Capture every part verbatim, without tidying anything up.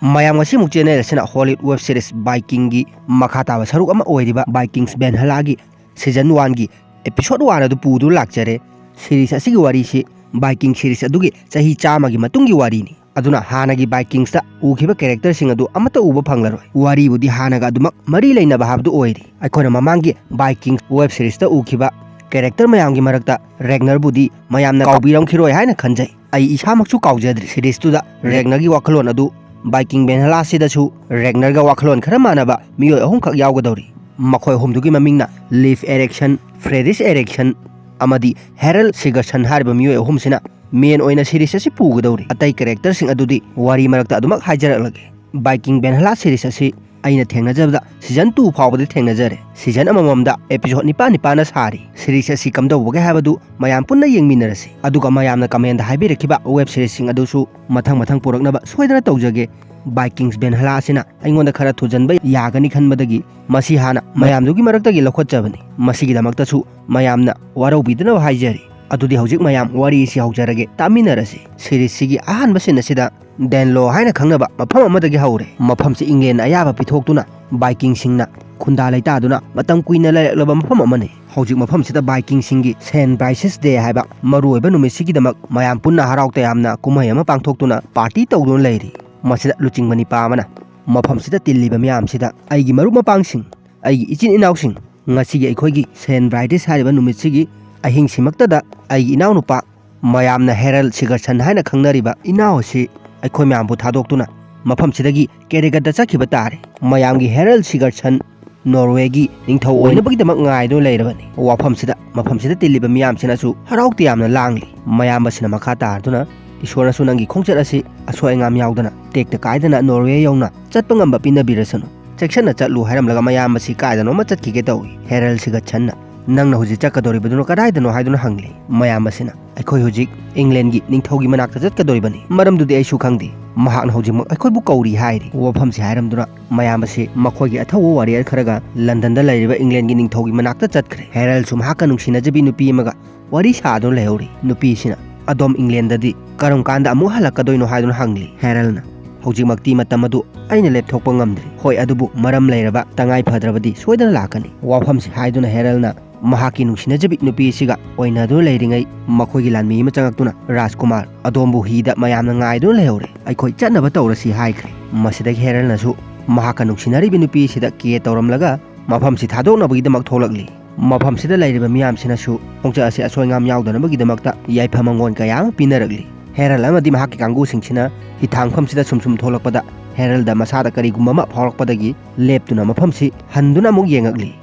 ꯃꯌꯥꯝ, ꯉꯁꯤꯃꯨꯛ ꯆꯦꯟꯅꯔꯁꯤꯅ Hollywood web series Vikingꯒꯤ ꯃꯈꯥ ꯇꯥꯕ ꯁꯔꯨꯛ ꯑꯃ ꯑꯣꯏꯔꯤꯕ Vikings Valhallaꯒꯤ season oneꯒꯤ episode one ꯑꯗꯨ ꯄꯨꯗꯨꯅ ꯂꯥꯛꯆꯔꯦ꯫ Series ꯑꯁꯤꯒꯤ ꯋꯥꯔꯤꯁꯤ Viking series ꯑꯗꯨꯒꯤ ꯆꯍꯤ ꯆꯥꯝꯃꯒꯤ ꯃꯇꯨꯡꯒꯤ ꯋꯥꯔꯤꯅꯤ꯫ ꯑꯗꯨꯅ ꯍꯥꯟꯅꯒꯤ Vikingsꯇ ꯎꯈꯤꯕ characterꯁꯤꯡ ꯑꯗꯨ ꯑꯃꯠꯇ ꯎꯕ ꯐꯪꯂꯔꯣꯏ꯫ ꯋꯥꯔꯤꯕꯨꯗꯤ ꯍꯥꯟꯅꯒ ꯑꯗꯨꯃꯛ ꯃꯔꯤ ꯂꯩꯅꯕ ꯍꯥꯏꯕꯗꯨ ꯑꯣꯏꯔꯤ꯫ ꯑꯩꯈꯣꯏꯅ ꯃꯃꯥꯡꯒꯤ Vikings web seriesꯇ ꯎꯈꯤꯕ character ꯃꯌꯥꯝꯒꯤ ꯃꯔꯛꯇ Ragnarꯕꯨꯗꯤ ꯃꯌꯥꯝꯅ ꯀꯥꯎꯕꯤꯔꯝꯈꯤꯔꯣꯏ ꯍꯥꯏꯅ ꯈꯟꯖꯩ꯫ ꯑꯩ ꯏꯁꯥꯃꯛꯁꯨ ꯀꯥꯎꯖꯗ꯭ꯔꯤ꯫ Seriestuꯗ Ragnarꯒꯤ ꯋꯥꯈꯜꯂꯣꯟ ꯑꯗꯨ Viking Valhallaꯁꯤꯗꯁꯨ Ragnarꯒ ꯋꯥꯈꯜꯂꯣꯟ ꯈꯔ ꯃꯥꯟꯅꯕ ꯃꯤꯑꯣꯏ ꯑꯍꯨꯝꯈꯛ ꯌꯥꯎꯒꯗꯧꯔꯤ꯫ ꯃꯈꯣꯏ ꯑꯍꯨꯝꯗꯨꯒꯤ ꯃꯃꯤꯡꯅ Leif Erikson, Freydis Erikson ꯑꯃꯗꯤ Harald Sigurdsson ꯍꯥꯏꯔꯤꯕ ꯃꯤꯑꯣꯏ ꯑꯍꯨꯝꯁꯤꯅ main ꯑꯣꯏꯅ series ꯑꯁꯤ ꯄꯨꯒꯗꯧꯔꯤ꯫ ꯑꯇꯩ characterꯁꯤꯡ ꯑꯗꯨꯗꯤ ꯋꯥꯔꯤ ꯃꯔꯛꯇ ꯑꯗꯨꯃꯛ ꯍꯥꯏꯖꯔꯛꯂꯒꯦ꯫ Viking Valhalla series ꯑꯁꯤ ꯑꯩꯅ ꯊꯦꯡꯅꯖꯕꯗ season two ꯐꯥꯎꯕꯗꯤ ꯊꯦꯡꯅꯖꯔꯦ꯫ Season ꯑꯃꯃꯝꯗ episode ꯅꯤꯄꯥꯟ ꯅꯤꯄꯥꯟꯅ ꯁꯥꯔꯤ꯫ Series ꯑꯁꯤ ꯀꯝꯗꯧꯕꯒꯦ ꯍꯥꯏꯕꯗꯨ ꯃꯌꯥꯝ ꯄꯨꯟꯅ ꯌꯦꯡꯃꯤꯟꯅꯔꯁꯤ꯫ ꯑꯗꯨꯒ ꯃꯌꯥꯝꯅ commentꯗ ꯍꯥꯏꯕꯤꯔꯛꯈꯤꯕ web seriesꯁꯤꯡ ꯑꯗꯨꯁꯨ ꯃꯊꯪ ꯃꯊꯪ ꯄꯨꯔꯛꯅꯕ ꯁꯣꯏꯗꯅ ꯇꯧꯖꯒꯦ꯫ Vikings Valhalla ꯑꯁꯤꯅ ꯑꯩꯉꯣꯟꯗ ꯈꯔ ꯊꯨꯖꯟꯕ ꯌꯥꯒꯅꯤ ꯈꯟꯕꯗꯒꯤ ꯃꯁꯤ ꯍꯥꯟꯅ ꯃꯌꯥꯝꯗꯨꯒꯤ ꯃꯔꯛꯇꯒꯤ ꯂꯧꯈꯠꯆꯕꯅꯤ꯫ ꯃꯁꯤꯒꯤꯗꯃꯛꯇꯁꯨ ꯃꯌꯥꯝꯅ ꯋꯥꯔꯧꯕꯤꯗꯅꯕ ꯍꯥꯏꯖꯔꯤ꯫ ꯑꯗꯨꯗꯤ ꯍꯧꯖꯤꯛ ꯃꯌꯥꯝ ꯋꯥꯔꯤꯁꯤ ꯍꯧꯖꯔꯒꯦ, ꯇꯥꯃꯤꯟꯅꯔꯁꯤ꯫ Seriesꯁꯤꯒꯤ ꯑꯍꯥꯟꯕ scene ꯑꯁꯤꯗ Dunlow ꯍꯥꯏꯅ ꯈꯪꯅꯕ ꯃꯐꯝ ꯑꯃꯗꯒꯤ ꯍꯧꯔꯦ꯫ ꯃꯐꯝꯁꯤ Englandꯅ ꯑꯌꯥꯕ ꯄꯤꯊꯣꯛꯇꯨꯅ Vikingꯁꯤꯡꯅ ꯈꯨꯟꯗꯥ ꯂꯩꯇꯥꯗꯨꯅ ꯃꯇꯝ ꯀꯨꯏꯅ ꯂꯩꯔꯛꯂꯕ ꯃꯐꯝ ꯑꯃꯅꯤ꯫ ꯍꯧꯖꯤꯛ ꯃꯐꯝꯁꯤꯗ Vikingꯁꯤꯡꯒꯤ Saint Brice's Day ꯍꯥꯏꯕ ꯃꯔꯨꯑꯣꯏꯕ ꯅꯨꯃꯤꯠꯁꯤꯒꯤꯗꯃꯛ ꯃꯌꯥꯝ ꯄꯨꯟꯅ ꯍꯔꯥꯎ ꯇꯌꯥꯝꯅ ꯀꯨꯝꯍꯩ ꯑꯃ ꯄꯥꯡꯊꯣꯛꯇꯨꯅ party ꯇꯧꯗꯨꯅ ꯂꯩꯔꯤ꯫ ꯃꯁꯤꯗ ꯂꯨꯆꯤꯡꯕ ꯅꯤꯄꯥ ꯑꯃꯅ ꯃꯐꯝꯁꯤꯗ ꯇꯤꯜꯂꯤꯕ ꯃꯤꯌꯥꯝꯁꯤꯗ, "ꯑꯩꯒꯤ ꯃꯔꯨꯞ ꯃꯄꯥꯡꯁꯤꯡ, ꯑꯩꯒꯤ ꯏꯆꯤꯟ ꯏꯅꯥꯎꯁꯤꯡ, ꯉꯁꯤꯒꯤ ꯑꯩꯈꯣꯏꯒꯤ Saint Brice's ꯍꯥꯏꯔꯤꯕ ꯅꯨꯃꯤꯠꯁꯤꯒꯤ ꯑꯍꯤꯡꯁꯤꯃꯛꯇꯗ ꯑꯩꯒꯤ ꯏꯅꯥꯎꯅꯨꯄꯥ, ꯃꯌꯥꯝꯅ Harald Sigurdsson ꯍꯥꯏꯅ ꯈꯪꯅꯔꯤꯕ ꯏꯅꯥꯎ ꯑꯁꯤ ꯑꯩꯈꯣꯏ ꯃꯌꯥꯝꯕꯨ ꯊꯥꯗꯣꯛꯇꯨꯅ ꯃꯐꯝꯁꯤꯗꯒꯤ ꯀꯦꯔꯤꯒꯠꯇ ꯆꯠꯈꯤꯕ ꯇꯥꯔꯦ꯫ ꯃꯌꯥꯝꯒꯤ Harald Sigurdsson Norwayꯒꯤ ꯅꯤꯡꯊꯧ ꯑꯣꯏꯅꯕꯒꯤꯗꯃꯛ ꯉꯥꯏꯗꯨꯅ ꯂꯩꯔꯕꯅꯤ꯫" ꯋꯥꯐꯝꯁꯤꯗ ꯃꯐꯝꯁꯤꯗ ꯇꯤꯜꯂꯤꯕ ꯃꯤꯌꯥꯝꯁꯤꯅꯁꯨ ꯍꯔꯥꯎ ꯇꯌꯥꯝꯅ ꯂꯥꯡꯂꯤ꯫ ꯃꯌꯥꯝꯕꯁꯤꯅ ꯃꯈꯥ ꯇꯥꯔꯗꯨꯅ, "ꯏꯁꯣꯔꯅꯁꯨ ꯅꯪꯒꯤ ꯈꯣꯡꯆꯠ ꯑꯁꯤ ꯑꯁꯣꯏ ꯑꯉꯥꯝ ꯌꯥꯎꯗꯅ ꯇꯦꯛꯇ ꯀꯥꯏꯗꯅ Norway ꯌꯧꯅ ꯆꯠꯄ ꯉꯝꯕ ꯄꯤꯅꯕꯤꯔꯁꯅꯨ꯫ ꯆꯦꯛꯁꯟꯅ ꯆꯠꯂꯨ" ꯍꯥꯏꯔꯝꯂꯒ ꯃꯌꯥꯝꯕꯁꯤ ꯀꯥꯏꯗꯅꯣꯃ ꯆꯠꯈꯤꯒꯦ ꯇꯧꯏ꯫ Harald Sigurdssonꯅ, "ꯅꯪꯅ ꯍꯧꯖꯤꯛ ꯆꯠꯀꯗꯧꯔꯤꯕꯗꯨꯅ ꯀꯗꯥꯏꯗꯅꯣ?" ꯍꯥꯏꯗꯨꯅ ꯍꯪꯂꯤ꯫ ꯃꯌꯥꯝꯕꯁꯤꯅ, "ꯑꯩꯈꯣꯏ ꯍꯧꯖꯤꯛ Englandꯒꯤ ꯅꯤꯡꯊꯧꯒꯤ ꯃꯅꯥꯛꯇ ꯆꯠꯀꯗꯧꯔꯤꯕꯅꯤ꯫ ꯃꯔꯝꯗꯨꯗꯤ ꯑꯩꯁꯨ ꯈꯪꯗꯦ꯫ ꯃꯍꯥꯛꯅ ꯍꯧꯖꯤꯛꯃꯛ ꯑꯩꯈꯣꯏꯕꯨ ꯀꯧꯔꯤ" ꯍꯥꯏꯔꯤ꯫ ꯋꯥꯐꯝꯁꯤ ꯍꯥꯏꯔꯝꯗꯨꯅ ꯃꯌꯥꯝꯕꯁꯤ ꯃꯈꯣꯏꯒꯤ ꯑꯊꯧꯕ warrior ꯈꯔꯒ Londonꯗ ꯂꯩꯔꯤꯕ Englandꯒꯤ ꯅꯤꯡꯊꯧꯒꯤ ꯃꯅꯥꯛꯇ ꯆꯠꯈ꯭ꯔꯦ꯫ Haraldꯁꯨ ꯃꯍꯥꯛꯀ ꯅꯨꯡꯁꯤꯅꯖꯕꯤ ꯅꯨꯄꯤ ꯑꯃꯒ ꯋꯥꯔꯤ ꯁꯥꯗꯨꯅ ꯂꯩꯍꯧꯔꯤ꯫ ꯅꯨꯄꯤꯁꯤꯅ, "ꯑꯗꯣꯝ Englandꯗꯗꯤ ꯀꯔꯝ ꯀꯥꯟꯗ ꯑꯃꯨꯛ ꯍꯜꯂꯛꯀꯗꯣꯏꯅꯣ?" ꯍꯥꯏꯗꯨꯅ ꯍꯪꯂꯤ꯫ Haraldꯅ, ꯍꯧꯖꯤꯛꯃꯛꯇꯤ ꯃꯇꯝ ꯑꯗꯨ ꯑꯩꯅ ꯂꯦꯞꯊꯣꯛꯄ ꯉꯝꯗ꯭ꯔꯤ꯫ ꯍꯣꯏ, ꯑꯗꯨꯕꯨ ꯃꯔꯝ ꯂꯩꯔꯕ ꯇꯉꯥꯏ ꯐꯗ꯭ꯔꯕꯗꯤ ꯁꯣꯏꯗꯅ ꯂꯥꯛꯀꯅꯤ꯫ ꯋꯥꯐꯝꯁꯤ ꯍꯥꯏꯗꯨꯅ ꯍꯦꯔꯜꯅ ꯃꯍꯥꯛꯀꯤ ꯅꯨꯡꯁꯤꯅꯖꯕꯤ ꯅꯨꯄꯤ ꯑꯁꯤꯒ ꯑꯣꯏꯅꯗꯨꯅ ꯂꯩꯔꯤꯉꯩ ꯃꯈꯣꯏꯒꯤ ꯂꯥꯟꯃꯤ ꯑꯃ ꯆꯪꯉꯛꯇꯨꯅ, "ꯔꯥꯖꯀꯨꯃꯥꯔ, ꯑꯗꯣꯝꯕꯨ ꯍꯤꯗ ꯃꯌꯥꯝꯅ ꯉꯥꯏꯗꯨꯅ ꯂꯩꯍꯧꯔꯦ, ꯑꯩꯈꯣꯏ ꯆꯠꯅꯕ ꯇꯧꯔꯁꯤ" ꯍꯥꯏꯈ꯭ꯔꯦ꯫ ꯃꯁꯤꯗꯒꯤ ꯍꯦꯔꯜꯅꯁꯨ ꯃꯍꯥꯛꯀ ꯅꯨꯡꯁꯤꯅꯔꯤꯕꯤ ꯅꯨꯄꯤ ꯑꯁꯤꯗ ꯀꯦ ꯇꯧꯔꯝꯂꯒ ꯃꯐꯝꯁꯤ ꯊꯥꯗꯣꯛꯅꯕꯒꯤꯗꯃꯛ ꯊꯣꯛꯂꯛꯂꯤ꯫ ꯃꯐꯝꯁꯤꯗ ꯂꯩꯔꯤꯕ ꯃꯤꯌꯥꯝꯁꯤꯅꯁꯨ ꯈꯣꯡꯆꯠ ꯑꯁꯤ ꯑꯁꯣꯏ ꯉꯥꯝ ꯌꯥꯎꯗꯅꯕꯒꯤꯗꯃꯛꯇ ꯌꯥꯏꯐ ꯃꯪꯒꯣꯜ ꯀꯌꯥ ꯑꯃ ꯄꯤꯅꯔꯛꯂꯤ꯫ ꯍꯦꯔꯜ ꯑꯃꯗꯤ ꯃꯍꯥꯛꯀꯤ ꯀꯥꯡꯕꯨꯁꯤꯡꯁꯤꯅ ꯍꯤꯊꯥꯡꯐꯝꯁꯤꯗ ꯁꯨꯝ ꯁꯨꯝ ꯊꯣꯛꯂꯛꯄꯗ, ꯍꯦꯔꯜꯗ ꯃꯁꯥꯗ ꯀꯔꯤꯒꯨꯝꯕ ꯑꯃ ꯐꯥꯎꯔꯛꯄꯗꯒꯤ ꯂꯦꯞꯇꯨꯅ ꯃꯐꯝꯁꯤ ꯍꯟꯗꯨꯅ ꯑꯃꯨꯛ ꯌꯦꯡꯉꯛꯂꯤ꯫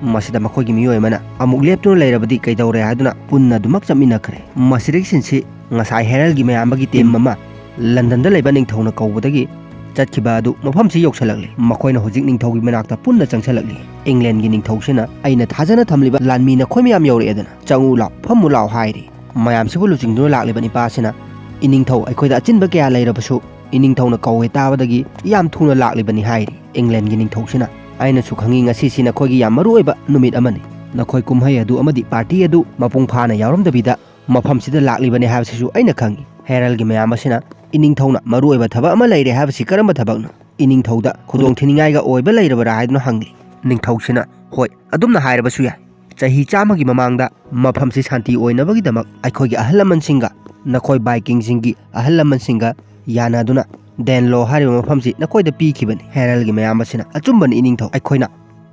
ꯃꯁꯤꯗ ꯃꯈꯣꯏꯒꯤ ꯃꯤꯑꯣꯏ ꯑꯃꯅ, "ꯑꯃꯨꯛ ꯂꯦꯞꯇꯨꯅ ꯂꯩꯔꯕꯗꯤ ꯀꯩꯗꯧꯔꯦ?" ꯍꯥꯏꯗꯨꯅ ꯄꯨꯟꯅ ꯑꯗꯨꯃꯛ ꯆꯠꯃꯤꯟꯅꯈ꯭ꯔꯦ꯫ ꯃꯁꯤꯗꯒꯤ ꯁꯤꯟꯁꯤ ꯉꯁꯥꯏ ꯍꯦꯔꯜꯒꯤ ꯃꯌꯥꯝꯕꯒꯤ ꯇꯤꯝ ꯑꯃ ꯂꯟꯗꯟꯗ ꯂꯩꯕ ꯅꯤꯡꯊꯧꯅ ꯀꯧꯕꯗꯒꯤ ꯆꯠꯈꯤꯕ ꯑꯗꯨ ꯃꯐꯝꯁꯤ ꯌꯧꯁꯜꯂꯛꯂꯤ꯫ ꯃꯈꯣꯏꯅ ꯍꯧꯖꯤꯛ ꯅꯤꯡꯊꯧꯒꯤ ꯃꯅꯥꯛꯇ ꯄꯨꯟꯅ ꯆꯪꯁꯜꯂꯛꯂꯤ꯫ ꯏꯪꯂꯦꯟꯒꯤ ꯅꯤꯡꯊꯧꯁꯤꯅ, "ꯑꯩꯅ ꯊꯥꯖꯅ ꯊꯝꯂꯤꯕ ꯂꯥꯟꯃꯤ ꯅꯈꯣꯏ ꯃꯌꯥꯝ ꯌꯧꯔꯛꯑꯦꯗꯅ, ꯆꯪꯉꯨ ꯂꯥꯎ, ꯐꯝꯃꯨ ꯂꯥꯎ" ꯍꯥꯏꯔꯤ꯫ ꯃꯌꯥꯝꯁꯤꯕꯨ ꯂꯨꯆꯤꯡꯗꯨꯅ ꯂꯥꯛꯂꯤꯕ ꯅꯤꯄꯥꯁꯤꯅ, "ꯏꯅꯤꯡꯊꯧ, ꯑꯩꯈꯣꯏꯗ ꯑꯆꯤꯟꯕ ꯀꯌꯥ ꯂꯩꯔꯕꯁꯨ ꯏꯅꯤꯡꯊꯧꯅ ꯀꯧꯋꯦ ꯇꯥꯕꯗꯒꯤ ꯌꯥꯝ ꯊꯨꯅ ꯂꯥꯛꯂꯤꯕꯅꯤ" ꯍꯥꯏꯔꯤ꯫ ꯏꯪꯂꯦꯟꯒꯤ ꯅꯤꯡꯊꯧꯁꯤꯅ, "ꯑꯩꯅꯁꯨ ꯈꯪꯉꯤ, ꯉꯁꯤꯁꯤ ꯅꯈꯣꯏꯒꯤ ꯌꯥꯝ ꯃꯔꯨ ꯑꯣꯏꯕ ꯅꯨꯃꯤꯠ ꯑꯃꯅꯤ꯫ ꯅꯈꯣꯏ ꯀꯨꯝꯍꯩ ꯑꯗꯨ ꯑꯃꯗꯤ ꯄꯥꯔꯇꯤ ꯑꯗꯨ ꯃꯄꯨꯡ ꯐꯥꯅ ꯌꯥꯎꯔꯝꯗꯕꯤꯗ ꯃꯐꯝꯁꯤꯗ ꯂꯥꯛꯂꯤꯕꯅꯤ ꯍꯥꯏꯕꯁꯤꯁꯨ ꯑꯩꯅ ꯈꯪꯉꯤ꯫" ꯍꯦꯔꯜꯒꯤ ꯃꯌꯥꯝ ꯑꯁꯤꯅ, "ꯏꯅꯤꯡꯊꯧꯅ ꯃꯔꯨ ꯑꯣꯏꯕ ꯊꯕꯛ ꯑꯃ ꯂꯩꯔꯦ ꯍꯥꯏꯕꯁꯤ ꯀꯔꯝꯕ ꯊꯕꯛꯅꯣ? ꯏꯅꯤꯡꯊꯧꯗ ꯈꯨꯗꯣꯡ ꯊꯤꯅꯤꯡꯉꯥꯏꯒ ꯑꯣꯏꯕ ꯂꯩꯔꯕ꯭ꯔꯥ?" ꯍꯥꯏꯗꯨꯅ ꯍꯪꯂꯤ꯫ ꯅꯤꯡꯊꯧꯁꯤꯅ, "ꯍꯣꯏ, ꯑꯗꯨꯝꯅ ꯍꯥꯏꯔꯕꯁꯨ ꯌꯥꯏ꯫ ꯆꯍꯤ ꯆꯥꯝꯃꯒꯤ ꯃꯃꯥꯡꯗ ꯃꯐꯝꯁꯤ ꯁꯥꯟꯇꯤ ꯑꯣꯏꯅꯕꯒꯤꯗꯃꯛ ꯑꯩꯈꯣꯏꯒꯤ ꯑꯍꯜ ꯂꯃꯟꯁꯤꯡꯒ, ꯅꯈꯣꯏ ꯚꯥꯏꯀꯤꯡꯁꯤꯡꯒꯤ ꯑꯍꯜ ꯂꯃꯟꯁꯤꯡꯒ ꯌꯥꯅꯗꯨꯅ ꯗꯦꯟꯂꯣ ꯍꯥꯏꯔꯤꯕ ꯃꯐꯝꯁꯤ ꯅꯈꯣꯏꯗ ꯄꯤꯈꯤꯕꯅꯤ꯫" ꯍꯦꯔꯜꯒꯤ ꯃꯌꯥꯝ ꯑꯁꯤꯅ, "ꯑꯆꯨꯝꯕꯅꯤ ꯏꯅꯤꯡꯊꯧ, ꯑꯩꯈꯣꯏꯅ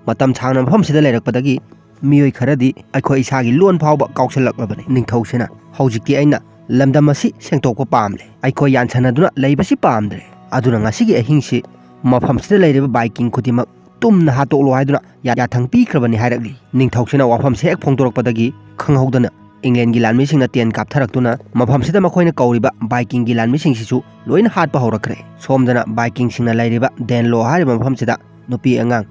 ꯃꯇꯝ ꯁꯥꯡꯅ ꯃꯐꯝꯁꯤꯗ ꯂꯩꯔꯛꯄꯗꯒꯤ ꯃꯤꯑꯣꯏ ꯈꯔꯗꯤ ꯑꯩꯈꯣꯏ ꯏꯁꯥꯒꯤ ꯂꯣꯟ ꯐꯥꯎꯕ ꯀꯥꯎꯁꯜꯂꯛꯂꯕꯅꯤ꯫" ꯅꯤꯡꯊꯧꯁꯤꯅ, "ꯍꯧꯖꯤꯛꯇꯤ ꯑꯩꯅ ꯂꯝꯗꯝ ꯑꯁꯤ ꯁꯦꯡꯗꯣꯛꯄ ꯄꯥꯝꯂꯦ꯫ ꯑꯩꯈꯣꯏ ꯌꯥꯟꯁꯟꯅꯗꯨꯅ ꯂꯩꯕꯁꯤ ꯄꯥꯝꯗ꯭ꯔꯦ꯫ ꯑꯗꯨꯅ ꯉꯁꯤꯒꯤ ꯑꯍꯤꯡꯁꯤ ꯃꯐꯝꯁꯤꯗ ꯂꯩꯔꯤꯕ ꯚꯥꯏꯀꯤꯡ ꯈꯨꯗꯤꯡꯃꯛ ꯇꯨꯝꯅ ꯍꯥꯠꯇꯣꯛꯂꯣ" ꯍꯥꯏꯗꯨꯅ ꯌꯥ-, ꯌꯥꯊꯪ ꯄꯤꯈ꯭ꯔꯕꯅꯤ ꯍꯥꯏꯔꯛꯂꯤ꯫ ꯅꯤꯡꯊꯧꯁꯤꯅ ꯋꯥꯐꯝꯁꯤ ꯍꯦꯛ ꯐꯣꯡꯗꯣꯔꯛꯄꯗꯒꯤ ꯈꯪꯍꯧꯗꯅ ꯏꯪꯂꯦꯟꯒꯤ ꯂꯥꯟꯃꯤꯁꯤꯡꯅ ꯇꯦꯟ ꯀꯥꯞꯊꯔꯛꯇꯨꯅ ꯃꯐꯝꯁꯤꯗ ꯃꯈꯣꯏꯅ ꯀꯧꯔꯤꯕ ꯚꯥꯏꯀꯤꯡꯒꯤ ꯂꯥꯟꯃꯤꯁꯤꯡꯁꯤꯁꯨ ꯂꯣꯏꯅ ꯍꯥꯠꯄ ꯍꯧꯔꯛꯈ꯭ꯔꯦ꯫ ꯁꯣꯝꯗꯅ ꯚꯥꯏꯀꯤꯡꯁꯤꯡꯅ ꯂꯩꯔꯤꯕ ꯗꯦꯟꯂꯣ ꯍꯥꯏꯔꯤꯕ ꯃꯐꯝꯁꯤꯗ ꯅꯨꯄꯤ ꯑꯉꯥꯡ,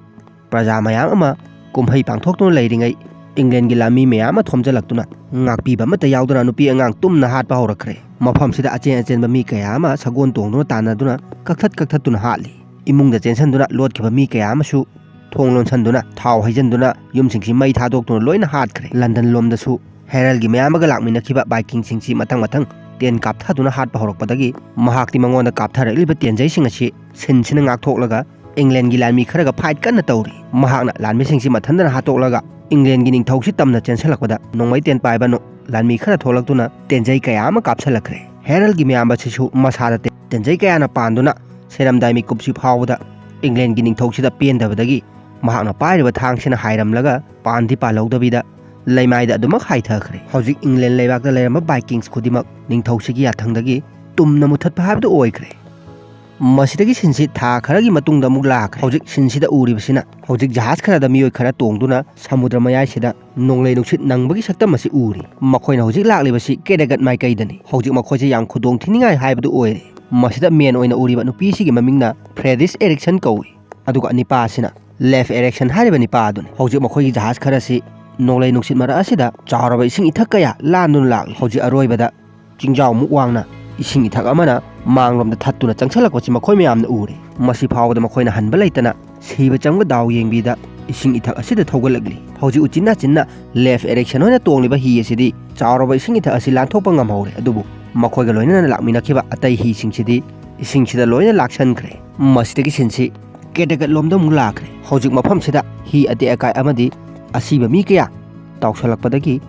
ꯄ꯭ꯔꯖꯥ ꯃꯌꯥꯝ ꯑꯃ ꯀꯨꯝꯍꯩ ꯄꯥꯡꯊꯣꯛꯇꯨꯅ ꯂꯩꯔꯤꯉꯩ, ꯏꯪꯂꯦꯟꯒꯤ ꯂꯥꯟꯃꯤ ꯃꯌꯥꯝ ꯑꯃ ꯊꯣꯝꯖꯤꯜꯂꯛꯇꯨꯅ ꯉꯥꯛꯄꯤꯕ ꯑꯃꯠꯇ ꯌꯥꯎꯗꯅ ꯅꯨꯄꯤ ꯑꯉꯥꯡ ꯇꯨꯝꯅ ꯍꯥꯠꯄ ꯍꯧꯔꯛꯈ꯭ꯔꯦ꯫ ꯃꯐꯝꯁꯤꯗ ꯑꯆꯦꯟ ꯑꯆꯦꯟꯕ ꯃꯤ ꯀꯌꯥ ꯑꯃ ꯁꯒꯣꯜ ꯇꯣꯡꯗꯨꯅ ꯇꯥꯟꯅꯗꯨꯅ ꯀꯛꯊꯠ ꯀꯛꯊꯠꯇꯨꯅ ꯍꯥꯠꯂꯤ꯫ ꯏꯃꯨꯡꯗ ꯆꯦꯟꯁꯤꯟꯗꯨꯅ ꯂꯣꯠꯈꯤꯕ ꯃꯤ ꯀꯌꯥ ꯑꯃꯁꯨ ꯊꯣꯡ ꯂꯣꯟꯁꯤꯟꯗꯨꯅ, ꯊꯥꯎ ꯍꯩꯖꯤꯟꯗꯨꯅ, ꯌꯨꯝꯁꯤꯡꯁꯤ ꯃꯩ ꯊꯥꯗꯣꯛꯇꯨꯅ ꯂꯣꯏꯅ ꯍꯥꯠꯈ꯭ꯔꯦ꯫ ꯂꯟꯗꯟ ꯂꯣꯝꯗꯁꯨ ꯍꯦꯔꯜꯒꯤ ꯃꯌꯥꯝ ꯑꯃꯒ ꯂꯥꯛꯃꯤꯟꯅꯈꯤꯕ ꯚꯥꯏꯀꯤꯡꯁꯤꯡꯁꯤ ꯃꯊꯪ ꯃꯊꯪ ꯇꯦꯟ ꯀꯥꯞꯊꯗꯨꯅ ꯍꯥꯠꯄ ꯍꯧꯔꯛꯄꯗꯒꯤ ꯃꯍꯥꯛꯇꯤ ꯃꯉꯣꯟꯗ ꯀꯥꯞꯊꯔꯛꯂꯤꯕ ꯇꯦꯟꯖꯩꯁꯤꯡ ꯑꯁꯤ ꯁꯤꯟꯁꯤꯅ ꯉꯥꯛꯊꯣꯛꯂꯒ ꯏꯪꯂꯦꯟꯒꯤ ꯂꯥꯟꯃꯤ ꯈꯔꯒ ꯐꯥꯏꯠ ꯀꯟꯅ ꯇꯧꯔꯤ꯫ ꯃꯍꯥꯛꯅ ꯂꯥꯟꯃꯤꯁꯤꯡꯁꯤ ꯃꯊꯟꯗꯅ ꯍꯥꯠꯇꯣꯛꯂꯒ ꯏꯪꯂꯦꯟꯒꯤ ꯅꯤꯡꯊꯧꯁꯤ ꯇꯝꯅ ꯆꯦꯟꯁꯤꯜꯂꯛꯄꯗ ꯅꯣꯡꯃꯩ ꯇꯦꯟ ꯄꯥꯏꯕ ꯅꯣ-, ꯂꯥꯟꯃꯤ ꯈꯔ ꯊꯣꯛꯂꯛꯇꯨꯅ ꯇꯦꯟꯖꯩ ꯀꯌꯥ ꯑꯃ ꯀꯥꯞꯁꯤꯜꯂꯛꯈ꯭ꯔꯦ꯫ ꯍꯦꯔꯜꯒꯤ ꯃꯌꯥꯝꯕꯁꯤꯁꯨ ꯃꯁꯥꯗ ꯇꯦ-, ꯇꯦꯟꯖꯩ ꯀꯌꯥꯅ ꯄꯥꯟꯗꯨꯅ ꯁꯦꯔꯝꯗꯥꯏ ꯃꯤꯀꯨꯞꯁꯤ ꯐꯥꯎꯕꯗ ꯏꯪꯂꯦꯟꯒꯤ ꯅꯤꯡꯊꯧꯁꯤꯗ ꯄꯦꯟꯗꯕꯗꯒꯤ ꯃꯍꯥꯛꯅ ꯄꯥꯏꯔꯤꯕ ꯊꯥꯡꯁꯤꯅ ꯍꯥꯏꯔꯝꯂꯒ ꯄꯥꯟꯗꯤ ꯄꯥꯜꯍꯧꯗꯕꯤꯗ ꯂꯩꯃꯥꯏꯗ ꯑꯗꯨꯃꯛ ꯍꯥꯏꯊꯈ꯭ꯔꯦ꯫ ꯍꯧꯖꯤꯛ ꯏꯪꯂꯦꯟ ꯂꯩꯕꯥꯛꯇ ꯂꯩꯔꯝꯕ ꯕꯥꯏꯀꯤꯡꯁ ꯈꯨꯗꯤꯡꯃꯛ ꯅꯤꯡꯊꯧꯁꯤꯒꯤ ꯌꯥꯊꯪꯗꯒꯤ ꯇꯨꯝꯅ ꯃꯨꯊꯠꯄ ꯍꯥꯏꯕꯗꯨ ꯑꯣꯏꯈ꯭ꯔꯦ꯫ ꯃꯁꯤꯗꯒꯤ ꯁꯤꯟꯁꯤ ꯊꯥ ꯈꯔꯒꯤ ꯃꯇꯨꯡꯗ ꯑꯃꯨꯛ ꯂꯥꯛꯈ꯭ꯔꯦ꯫ ꯍꯧꯖꯤꯛ ꯁꯤꯟꯁꯤꯗ ꯎꯔꯤꯕꯁꯤꯅ ꯍꯧꯖꯤꯛ ꯖꯍꯥꯖ ꯈꯔꯗ ꯃꯤꯑꯣꯏ ꯈꯔ ꯇꯣꯡꯗꯨꯅ ꯁꯃꯨꯗ꯭ꯔ ꯃꯌꯥꯏꯁꯤꯗ ꯅꯣꯡꯂꯩ ꯅꯨꯡꯁꯤꯠ ꯅꯪꯕꯒꯤ ꯁꯛꯇꯝ ꯑꯁꯤ ꯎꯔꯤ꯫ ꯃꯈꯣꯏꯅ ꯍꯧꯖꯤꯛ ꯂꯥꯛꯂꯤꯕꯁꯤ ꯀꯦꯗꯒꯠ ꯃꯥꯏꯀꯩꯗꯅꯤ꯫ ꯍꯧꯖꯤꯛ ꯃꯈꯣꯏꯁꯦ ꯌꯥꯝ ꯈꯨꯗꯣꯡ ꯊꯤꯅꯤꯡꯉꯥꯏ ꯍꯥꯏꯕꯗꯨ ꯑꯣꯏꯔꯦ꯫ ꯃꯁꯤꯗ ꯃꯦꯟ ꯑꯣꯏꯅ ꯎꯔꯤꯕ ꯅꯨꯄꯤꯁꯤꯒꯤ ꯃꯃꯤꯡꯅ ꯐ꯭ꯔꯦꯗꯤꯁ ꯑꯦꯔꯤꯛꯁꯟ ꯀꯧꯏ꯫ ꯑꯗꯨꯒ ꯅꯤꯄꯥ ꯑꯁꯤꯅ ꯂꯦꯐ ꯑꯦꯔꯤꯛꯁꯟ ꯍꯥꯏꯔꯤꯕ ꯅꯤꯄꯥ ꯑꯗꯨꯅꯤ꯫ ꯍꯧꯖꯤꯛ ꯃꯈꯣꯏꯒꯤ ꯖꯍꯥꯖ ꯈꯔ ꯑꯁꯤ ꯅꯣꯡꯂꯩ ꯅꯨꯡꯁꯤꯠ ꯃꯔꯛ ꯑꯁꯤꯗ ꯆꯥꯎꯔꯕ ꯏꯁꯤꯡ ꯏꯊꯛ ꯀꯌꯥ ꯂꯥꯟꯗꯨꯅ ꯂꯥꯛꯂꯤ꯫ ꯍꯧꯖꯤꯛ ꯑꯔꯣꯏꯕꯗ ꯆꯤꯡꯖꯥꯎ ꯃꯨꯛ ꯋꯥꯡꯅ ꯏꯁꯤꯡ ꯏꯊꯛ ꯑꯃꯅ ꯃꯥꯡꯂꯣꯝꯗ ꯊꯠꯇꯨꯅ ꯆꯪꯁꯤꯜꯂꯛꯄꯁꯤ ꯃꯈꯣꯏ ꯃꯌꯥꯝꯅ ꯎꯔꯦ꯫ ꯃꯁꯤ ꯐꯥꯎꯕꯗ ꯃꯈꯣꯏꯅ ꯍꯟꯕ ꯂꯩꯇꯅ ꯁꯤꯕ ꯆꯪꯕ ꯗꯥꯎ ꯌꯦꯡꯕꯤꯗ ꯏꯁꯤꯡ ꯏꯊꯛ ꯑꯁꯤꯗ ꯊꯧꯒꯠꯂꯛꯂꯤ꯫ ꯍꯧꯖꯤꯛ ꯎꯆꯤꯟ ꯅꯥꯆꯤꯟꯅ ꯂꯦꯐ ꯑꯦꯔꯤꯛꯁꯟ ꯍꯣꯏꯅ ꯇꯣꯡꯂꯤꯕ ꯍꯤ ꯑꯁꯤꯗꯤ ꯆꯥꯎꯔꯕ ꯏꯁꯤꯡ ꯏꯊꯛ ꯑꯁꯤ ꯂꯥꯟꯊꯣꯛꯄ ꯉꯝꯍꯧꯔꯦ, ꯑꯗꯨꯕꯨ ꯃꯈꯣꯏꯒ ꯂꯣꯏꯅꯅ ꯂꯥꯛꯃꯤꯟꯅꯈꯤꯕ ꯑꯇꯩ ꯍꯤꯁꯤꯡꯁꯤꯗꯤ ꯏꯁꯤꯡꯁꯤꯗ ꯂꯣꯏꯅ ꯂꯥꯛꯁꯟꯈ꯭ꯔꯦ꯫ ꯃꯁꯤꯗꯒꯤ ꯁꯤꯟꯁꯤ ꯀꯦꯗꯒꯠ ꯂꯣꯝꯗ ꯑꯃꯨꯛ ꯂꯥꯛꯈ꯭ꯔꯦ꯫ ꯍꯧꯖꯤꯛ ꯃꯐꯝꯁꯤꯗ ꯍꯤ ꯑꯇꯦꯛ ꯑꯀꯥꯏ ꯑꯃꯗꯤ ꯑꯁꯤꯕ ꯃꯤ ꯀꯌꯥ ꯇꯥꯎꯁꯜꯂꯛꯄꯗꯒꯤ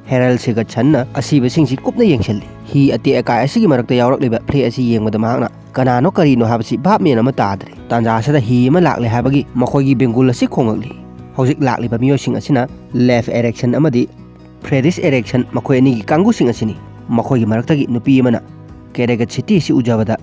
ꯍꯦꯔꯜ ꯁꯤꯒꯠꯁꯟꯅ ꯑꯁꯤꯕꯁꯤꯡꯁꯤ ꯀꯨꯞꯅ ꯌꯦꯡꯁꯤꯜꯂꯤ꯫ ꯍꯤ ꯑꯇꯦꯛ ꯑꯀꯥꯏ ꯑꯁꯤꯒꯤ ꯃꯔꯛꯇ ꯌꯥꯎꯔꯛꯂꯤꯕ ꯐ꯭ꯂꯦ ꯑꯁꯤ ꯌꯦꯡꯕꯗ ꯃꯍꯥꯛꯅ ꯀꯅꯥꯅꯣ ꯀꯔꯤꯅꯣ ꯍꯥꯏꯕꯁꯤ ꯚꯥꯞ ꯃꯦꯟ ꯑꯃ ꯇꯥꯗ꯭ꯔꯦ꯫ ꯇꯥꯟꯖꯥ ꯑꯁꯤꯗ ꯍꯤ ꯑꯃ ꯂꯥꯛꯂꯦ ꯍꯥꯏꯕꯒꯤ ꯃꯈꯣꯏꯒꯤ ꯕꯦꯡꯒꯨꯜ ꯑꯁꯤ ꯈꯣꯡꯂꯛꯂꯤ꯫ ꯍꯧꯖꯤꯛ ꯂꯥꯛꯂꯤꯕ ꯃꯤꯑꯣꯏꯁꯤꯡ ꯑꯁꯤꯅ ꯂꯦꯐ ꯑꯦꯔꯤꯛꯁꯟ ꯑꯃꯗꯤ ꯐ꯭ꯔꯦꯗꯤꯁ ꯑꯦꯔꯤꯛꯁꯟ, ꯃꯈꯣꯏ ꯑꯅꯤꯒꯤ ꯀꯥꯡꯕꯨꯁꯤꯡ ꯑꯁꯤꯅꯤ꯫ ꯃꯈꯣꯏꯒꯤ ꯃꯔꯛꯇꯒꯤ ꯅꯨꯄꯤ ꯑꯃꯅ ꯀꯦꯔꯦꯒꯠ ꯁꯤꯇꯤ ꯑꯁꯤ ꯎꯖꯕꯗ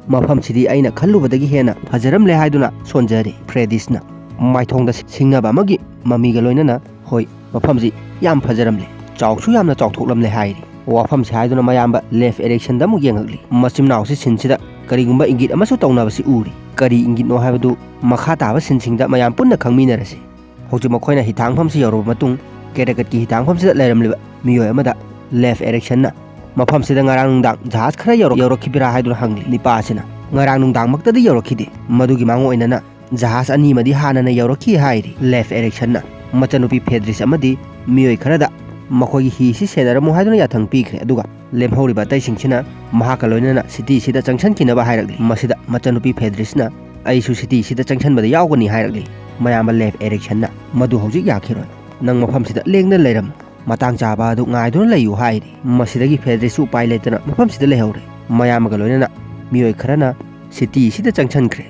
ꯃꯐꯝꯁꯤꯗꯤ ꯑꯩꯅ ꯈꯜꯂꯨꯕꯗꯒꯤ ꯍꯦꯟꯅ ꯐꯖꯔꯝꯂꯦ ꯍꯥꯏꯗꯨꯅ ꯁꯣꯟꯖꯔꯤ꯫ ꯐ꯭ꯔꯦꯗꯤꯁꯅ ꯃꯥꯏꯊꯣꯡꯗ ꯁꯤꯡꯅꯕ ꯑꯃꯒꯤ ꯃꯃꯤꯒ ꯂꯣꯏꯅꯅ, "ꯍꯣꯏ, ꯃꯐꯝꯁꯤ ꯌꯥꯝ ꯐꯖꯔꯝꯂꯦ, ꯆꯥꯎꯁꯨ ꯌꯥꯝꯅ ꯆꯥꯎꯊꯣꯛꯂꯝꯂꯦ" ꯍꯥꯏꯔꯤ꯫ ꯋꯥꯐꯝꯁꯤ ꯍꯥꯏꯗꯨꯅ ꯃꯌꯥꯝꯕ ꯂꯦꯐ ꯑꯦꯔꯤꯛꯁꯟꯗ ꯑꯃꯨꯛ ꯌꯦꯡꯉꯛꯂꯤ꯫ ꯃꯆꯤꯟ ꯃꯅꯥꯎꯁꯤ ꯁꯤꯟꯁꯤꯗ ꯀꯔꯤꯒꯨꯝꯕ ꯏꯪꯒꯤꯠ ꯑꯃꯁꯨ ꯇꯧꯅꯕꯁꯤ ꯎꯔꯤ꯫ ꯀꯔꯤ ꯏꯪꯒꯤꯠꯅꯣ ꯍꯥꯏꯕꯗꯨ ꯃꯈꯥ ꯇꯥꯕ ꯁꯤꯟꯁꯤꯡꯗ ꯃꯌꯥꯝ ꯄꯨꯟꯅ ꯈꯪꯃꯤꯟꯅꯔꯁꯤ꯫ ꯍꯧꯖꯤꯛ ꯃꯈꯣꯏꯅ ꯍꯤꯊꯥꯡꯐꯝꯁꯤ ꯌꯧꯔꯕ ꯃꯇꯨꯡ, ꯀꯦꯔꯦꯒꯠꯀꯤ ꯍꯤꯊꯥꯡꯐꯝꯁꯤꯗ ꯂꯩꯔꯝꯂꯤꯕ ꯃꯤꯑꯣꯏ ꯑꯃꯗ ꯂꯦꯐ ꯑꯦꯔꯤꯛꯁꯟꯅ ꯃꯐꯝꯁꯤꯗ ꯉꯔꯥꯡ ꯅꯨꯡꯗꯥꯡ ꯖꯍꯥꯖ ꯈꯔ ꯌꯧꯔꯛ-, ꯌꯧꯔꯛꯈꯤꯕ꯭ꯔꯥ ꯍꯥꯏꯗꯨꯅ ꯍꯪꯂꯤ꯫ ꯅꯤꯄꯥ ꯑꯁꯤꯅ, "ꯉꯔꯥꯡ ꯅꯨꯡꯗꯥꯡꯃꯛꯇꯗꯤ ꯌꯧꯔꯛꯈꯤꯗꯦ, ꯃꯗꯨꯒꯤ ꯃꯥꯡ ꯑꯣꯏꯅꯅ ꯖꯍꯥꯖ ꯑꯅꯤ ꯑꯃꯗꯤ ꯍꯥꯟꯅꯅ ꯌꯧꯔꯛꯈꯤ" ꯍꯥꯏꯔꯤ꯫ ꯂꯦꯐ ꯑꯦꯔꯤꯛꯁꯟꯅ ꯃꯆꯟꯅꯨꯄꯤ ꯐꯦꯗ꯭ꯔꯤꯁ ꯑꯃꯗꯤ ꯃꯤꯑꯣꯏ ꯈꯔꯗ ꯃꯈꯣꯏꯒꯤ ꯍꯤꯁꯤ ꯁꯦꯟꯅꯔꯝꯃꯨ ꯍꯥꯏꯗꯨꯅ ꯌꯥꯊꯪ ꯄꯤꯈ꯭ꯔꯦ꯫ ꯑꯗꯨꯒ ꯂꯦꯝꯍꯧꯔꯤꯕ ꯑꯇꯩꯁꯤꯡꯁꯤꯅ ꯃꯍꯥꯛꯀ ꯂꯣꯏꯅꯅ ꯁꯤꯇꯤꯁꯤꯗ ꯆꯪꯁꯤꯟꯈꯤꯅꯕ ꯍꯥꯏꯔꯛꯂꯤ꯫ ꯃꯁꯤꯗ ꯃꯆꯟꯅꯨꯄꯤ ꯐ꯭ꯔꯦꯗꯤꯁꯅ "ꯑꯩꯁꯨ ꯁꯤꯇꯤꯁꯤꯗ ꯆꯪꯁꯤꯟꯕꯗ ꯌꯥꯎꯒꯅꯤ" ꯍꯥꯏꯔꯛꯂꯤ꯫ ꯃꯌꯥꯝꯕ ꯂꯦꯐ ꯑꯦꯔꯤꯛꯁꯟꯅ "ꯃꯗꯨ ꯍꯧꯖꯤꯛ ꯌꯥꯈꯤꯔꯣꯏ꯫ ꯅꯪ ꯃꯐꯝꯁꯤꯗ ꯂꯦꯡꯗꯅ ꯂꯩꯔꯝꯃꯨ꯫ ꯃꯇꯥꯡ ꯆꯥꯕ ꯑꯗꯨ ꯉꯥꯏꯗꯨꯅ ꯂꯩꯌꯨ" ꯍꯥꯏꯔꯤ꯫ ꯃꯁꯤꯗꯒꯤ ꯐ꯭ꯔꯦꯗꯤꯁꯁꯨ ꯎꯄꯥꯏ ꯂꯩꯇꯅ ꯃꯐꯝꯁꯤꯗ ꯂꯩꯍꯧꯔꯦ꯫ ꯃꯌꯥꯝꯕꯒ ꯂꯣꯏꯅꯅ ꯃꯤꯑꯣꯏ ꯈꯔꯅ ꯁꯤꯇꯤꯁꯤꯗ ꯆꯪꯁꯤꯟꯈ꯭ꯔꯦ꯫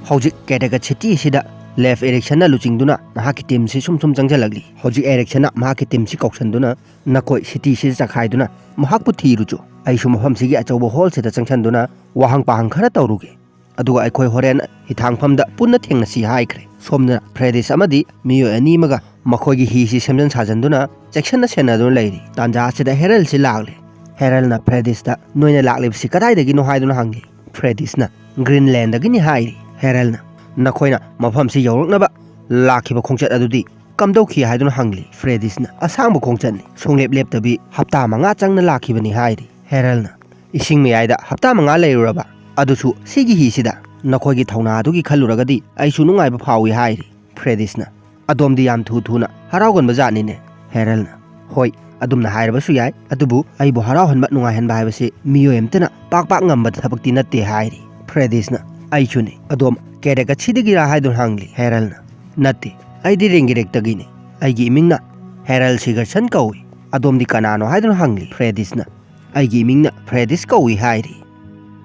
ꯍꯧꯖꯤꯛ ꯀꯦꯗꯒꯠ ꯁꯤꯇꯤꯁꯤꯗ ꯂꯦꯐ ꯑꯦꯔꯤꯛꯁꯟꯅ ꯂꯨꯆꯤꯡꯗꯨꯅ ꯃꯍꯥꯛꯀꯤ ꯇꯤꯝꯁꯤ ꯁꯨꯝ ꯁꯨꯝ ꯆꯪꯁꯤꯜꯂꯛꯂꯤ꯫ ꯍꯧꯖꯤꯛ ꯑꯦꯔꯤꯛꯁꯟꯅ ꯃꯍꯥꯛꯀꯤ ꯇꯤꯝꯁꯤ ꯀꯧꯁꯟꯗꯨꯅ ꯅꯈꯣꯏ ꯁꯤꯇꯤꯁꯤꯗ ꯆꯈꯥꯏꯗꯨꯅ ꯃꯍꯥꯛꯄꯨ ꯊꯤꯔꯨꯆꯣ꯫ ꯑꯩꯁꯨ ꯃꯐꯝꯁꯤꯒꯤ ꯑꯆꯧꯕ ꯍꯣꯜꯁꯤꯗ ꯆꯪꯁꯤꯟꯗꯨꯅ ꯋꯥꯍꯪ ꯄꯥꯍꯪ ꯈꯔ ꯇꯧꯔꯨꯒꯦ꯫ ꯑꯗꯨꯒ ꯑꯩꯈꯣꯏ ꯍꯣꯔꯦꯟ ꯍꯤꯊꯥꯡꯐꯝꯗ ꯄꯨꯟꯅ ꯊꯦꯡꯅꯁꯤ ꯍꯥꯏꯈ꯭ꯔꯦ꯫ ꯁꯣꯝꯗꯅ ꯐ꯭ꯔꯦꯗꯤꯁ ꯑꯃꯗꯤ ꯃꯤꯑꯣꯏ ꯑꯅꯤ ꯑꯃꯒ ꯃꯈꯣꯏꯒꯤ ꯍꯤꯁꯤ ꯁꯦꯝꯖꯤꯟ ꯁꯥꯖꯤꯟꯗꯨꯅ ꯆꯦꯛꯁꯤꯟꯅ ꯁꯦꯟꯅꯗꯨꯅ ꯂꯩꯔꯤ꯫ ꯇꯥꯟꯖꯥ ꯑꯁꯤꯗ ꯍꯦꯔꯜꯁꯤ ꯂꯥꯛꯂꯦ꯫ ꯍꯦꯔꯜꯅ ꯐ꯭ꯔꯦꯗꯤꯁꯇ "ꯅꯣꯏꯅ ꯂꯥꯛꯂꯤꯕꯁꯤ ꯀꯗꯥꯏꯗꯒꯤꯅꯣ?" ꯍꯥꯏꯗꯨꯅ ꯍꯪꯂꯤ꯫ ꯐ꯭ꯔꯦꯗꯤꯁꯅ "ꯒ꯭ꯔꯤꯟꯂꯦꯟꯗꯒꯤꯅꯤ" ꯍꯥꯏꯔꯤ꯫ ꯍꯦꯔꯜꯅ "ꯅꯈꯣꯏꯅ ꯃꯐꯝꯁꯤ ꯌꯧꯔꯛꯅꯕ ꯂꯥꯛꯈꯤꯕ ꯈꯣꯡꯆꯠ ꯑꯗꯨꯗꯤ ꯀꯝꯗꯧꯈꯤ?" ꯍꯥꯏꯗꯨꯅ ꯍꯪꯂꯤ꯫ ꯐ꯭ꯔꯦꯗꯤꯁꯅ "ꯑꯁꯥꯡꯕ ꯈꯣꯡꯆꯠꯅꯤ, ꯁꯨꯡꯂꯦꯞ ꯂꯦꯞꯇꯕꯤ ꯍꯞꯇꯥ ꯃꯉꯥ ꯆꯪꯅ ꯂꯥꯛꯈꯤꯕꯅꯤ" ꯍꯥꯏꯔꯤ꯫ ꯍꯦꯔꯜꯅ "ꯏꯁꯤꯡ ꯃꯌꯥꯏꯗ ꯍꯞꯇꯥ ꯃꯉꯥ ꯂꯩꯔꯨꯔꯕ? ꯑꯗꯨꯁꯨ ꯁꯤꯒꯤ ꯍꯤꯁꯤꯗ? ꯅꯈꯣꯏꯒꯤ ꯊꯧꯅꯥ ꯑꯗꯨꯒꯤ ꯈꯜꯂꯨꯔꯒꯗꯤ ꯑꯩꯁꯨ ꯅꯨꯡꯉꯥꯏꯕ ꯐꯥꯎꯏ" ꯍꯥꯏꯔꯤ꯫ ꯐ꯭ꯔꯦꯗꯤꯁꯅ "ꯑꯗꯣꯝꯗꯤ ꯌꯥꯝ ꯊꯨ ꯊꯨꯅ ꯍꯔꯥꯎꯒꯟꯕ ꯖꯥꯠꯅꯤꯅꯦ?" ꯍꯦꯔꯜꯅ "ꯍꯣꯏ, ꯑꯗꯨꯝꯅ ꯍꯥꯏꯔꯕꯁꯨ ꯌꯥꯏ, ꯑꯗꯨꯕꯨ ꯑꯩꯕꯨ ꯍꯔꯥꯎꯍꯟꯕ, ꯅꯨꯡꯉꯥꯏꯍꯟꯕ ꯍꯥꯏꯕꯁꯤ ꯃꯤꯑꯣꯏ ꯑꯃꯇꯅ ꯄꯥꯛ ꯄꯥꯛ ꯉꯝꯕ ꯊꯕꯛꯇꯤ ꯅꯠꯇꯦ" ꯍꯥꯏꯔꯤ꯫ ꯐ꯭ꯔꯦꯗꯤꯁꯅ "ꯑꯩꯁꯨꯅꯤ꯫ ꯑꯗꯣꯝ ꯀꯦꯗꯒꯠꯁꯤꯗꯒꯤꯔꯥ?" ꯍꯥꯏꯗꯨꯅ ꯍꯪꯂꯤ꯫ ꯍꯦꯔꯜꯅ "ꯅꯠꯇꯦ, ꯑꯩꯗꯤ ꯔꯦꯡꯒꯤꯔꯦꯛꯇꯒꯤꯅꯤ꯫ ꯑꯩꯒꯤ ꯏꯃꯤꯡꯅ ꯍꯦꯔꯜ ꯁꯤꯒꯔꯁꯟ ꯀꯧꯏ꯫ ꯑꯗꯣꯝꯗꯤ ꯀꯅꯥꯅꯣ?" ꯍꯥꯏꯗꯨꯅ ꯍꯪꯂꯤ꯫ ꯐ꯭ꯔꯦꯗꯤꯁꯅ "ꯑꯩꯒꯤ ꯏꯃꯤꯡꯅ ꯐ꯭ꯔꯦꯗꯤꯁ ꯀꯧꯏ" ꯍꯥꯏꯔꯤ꯫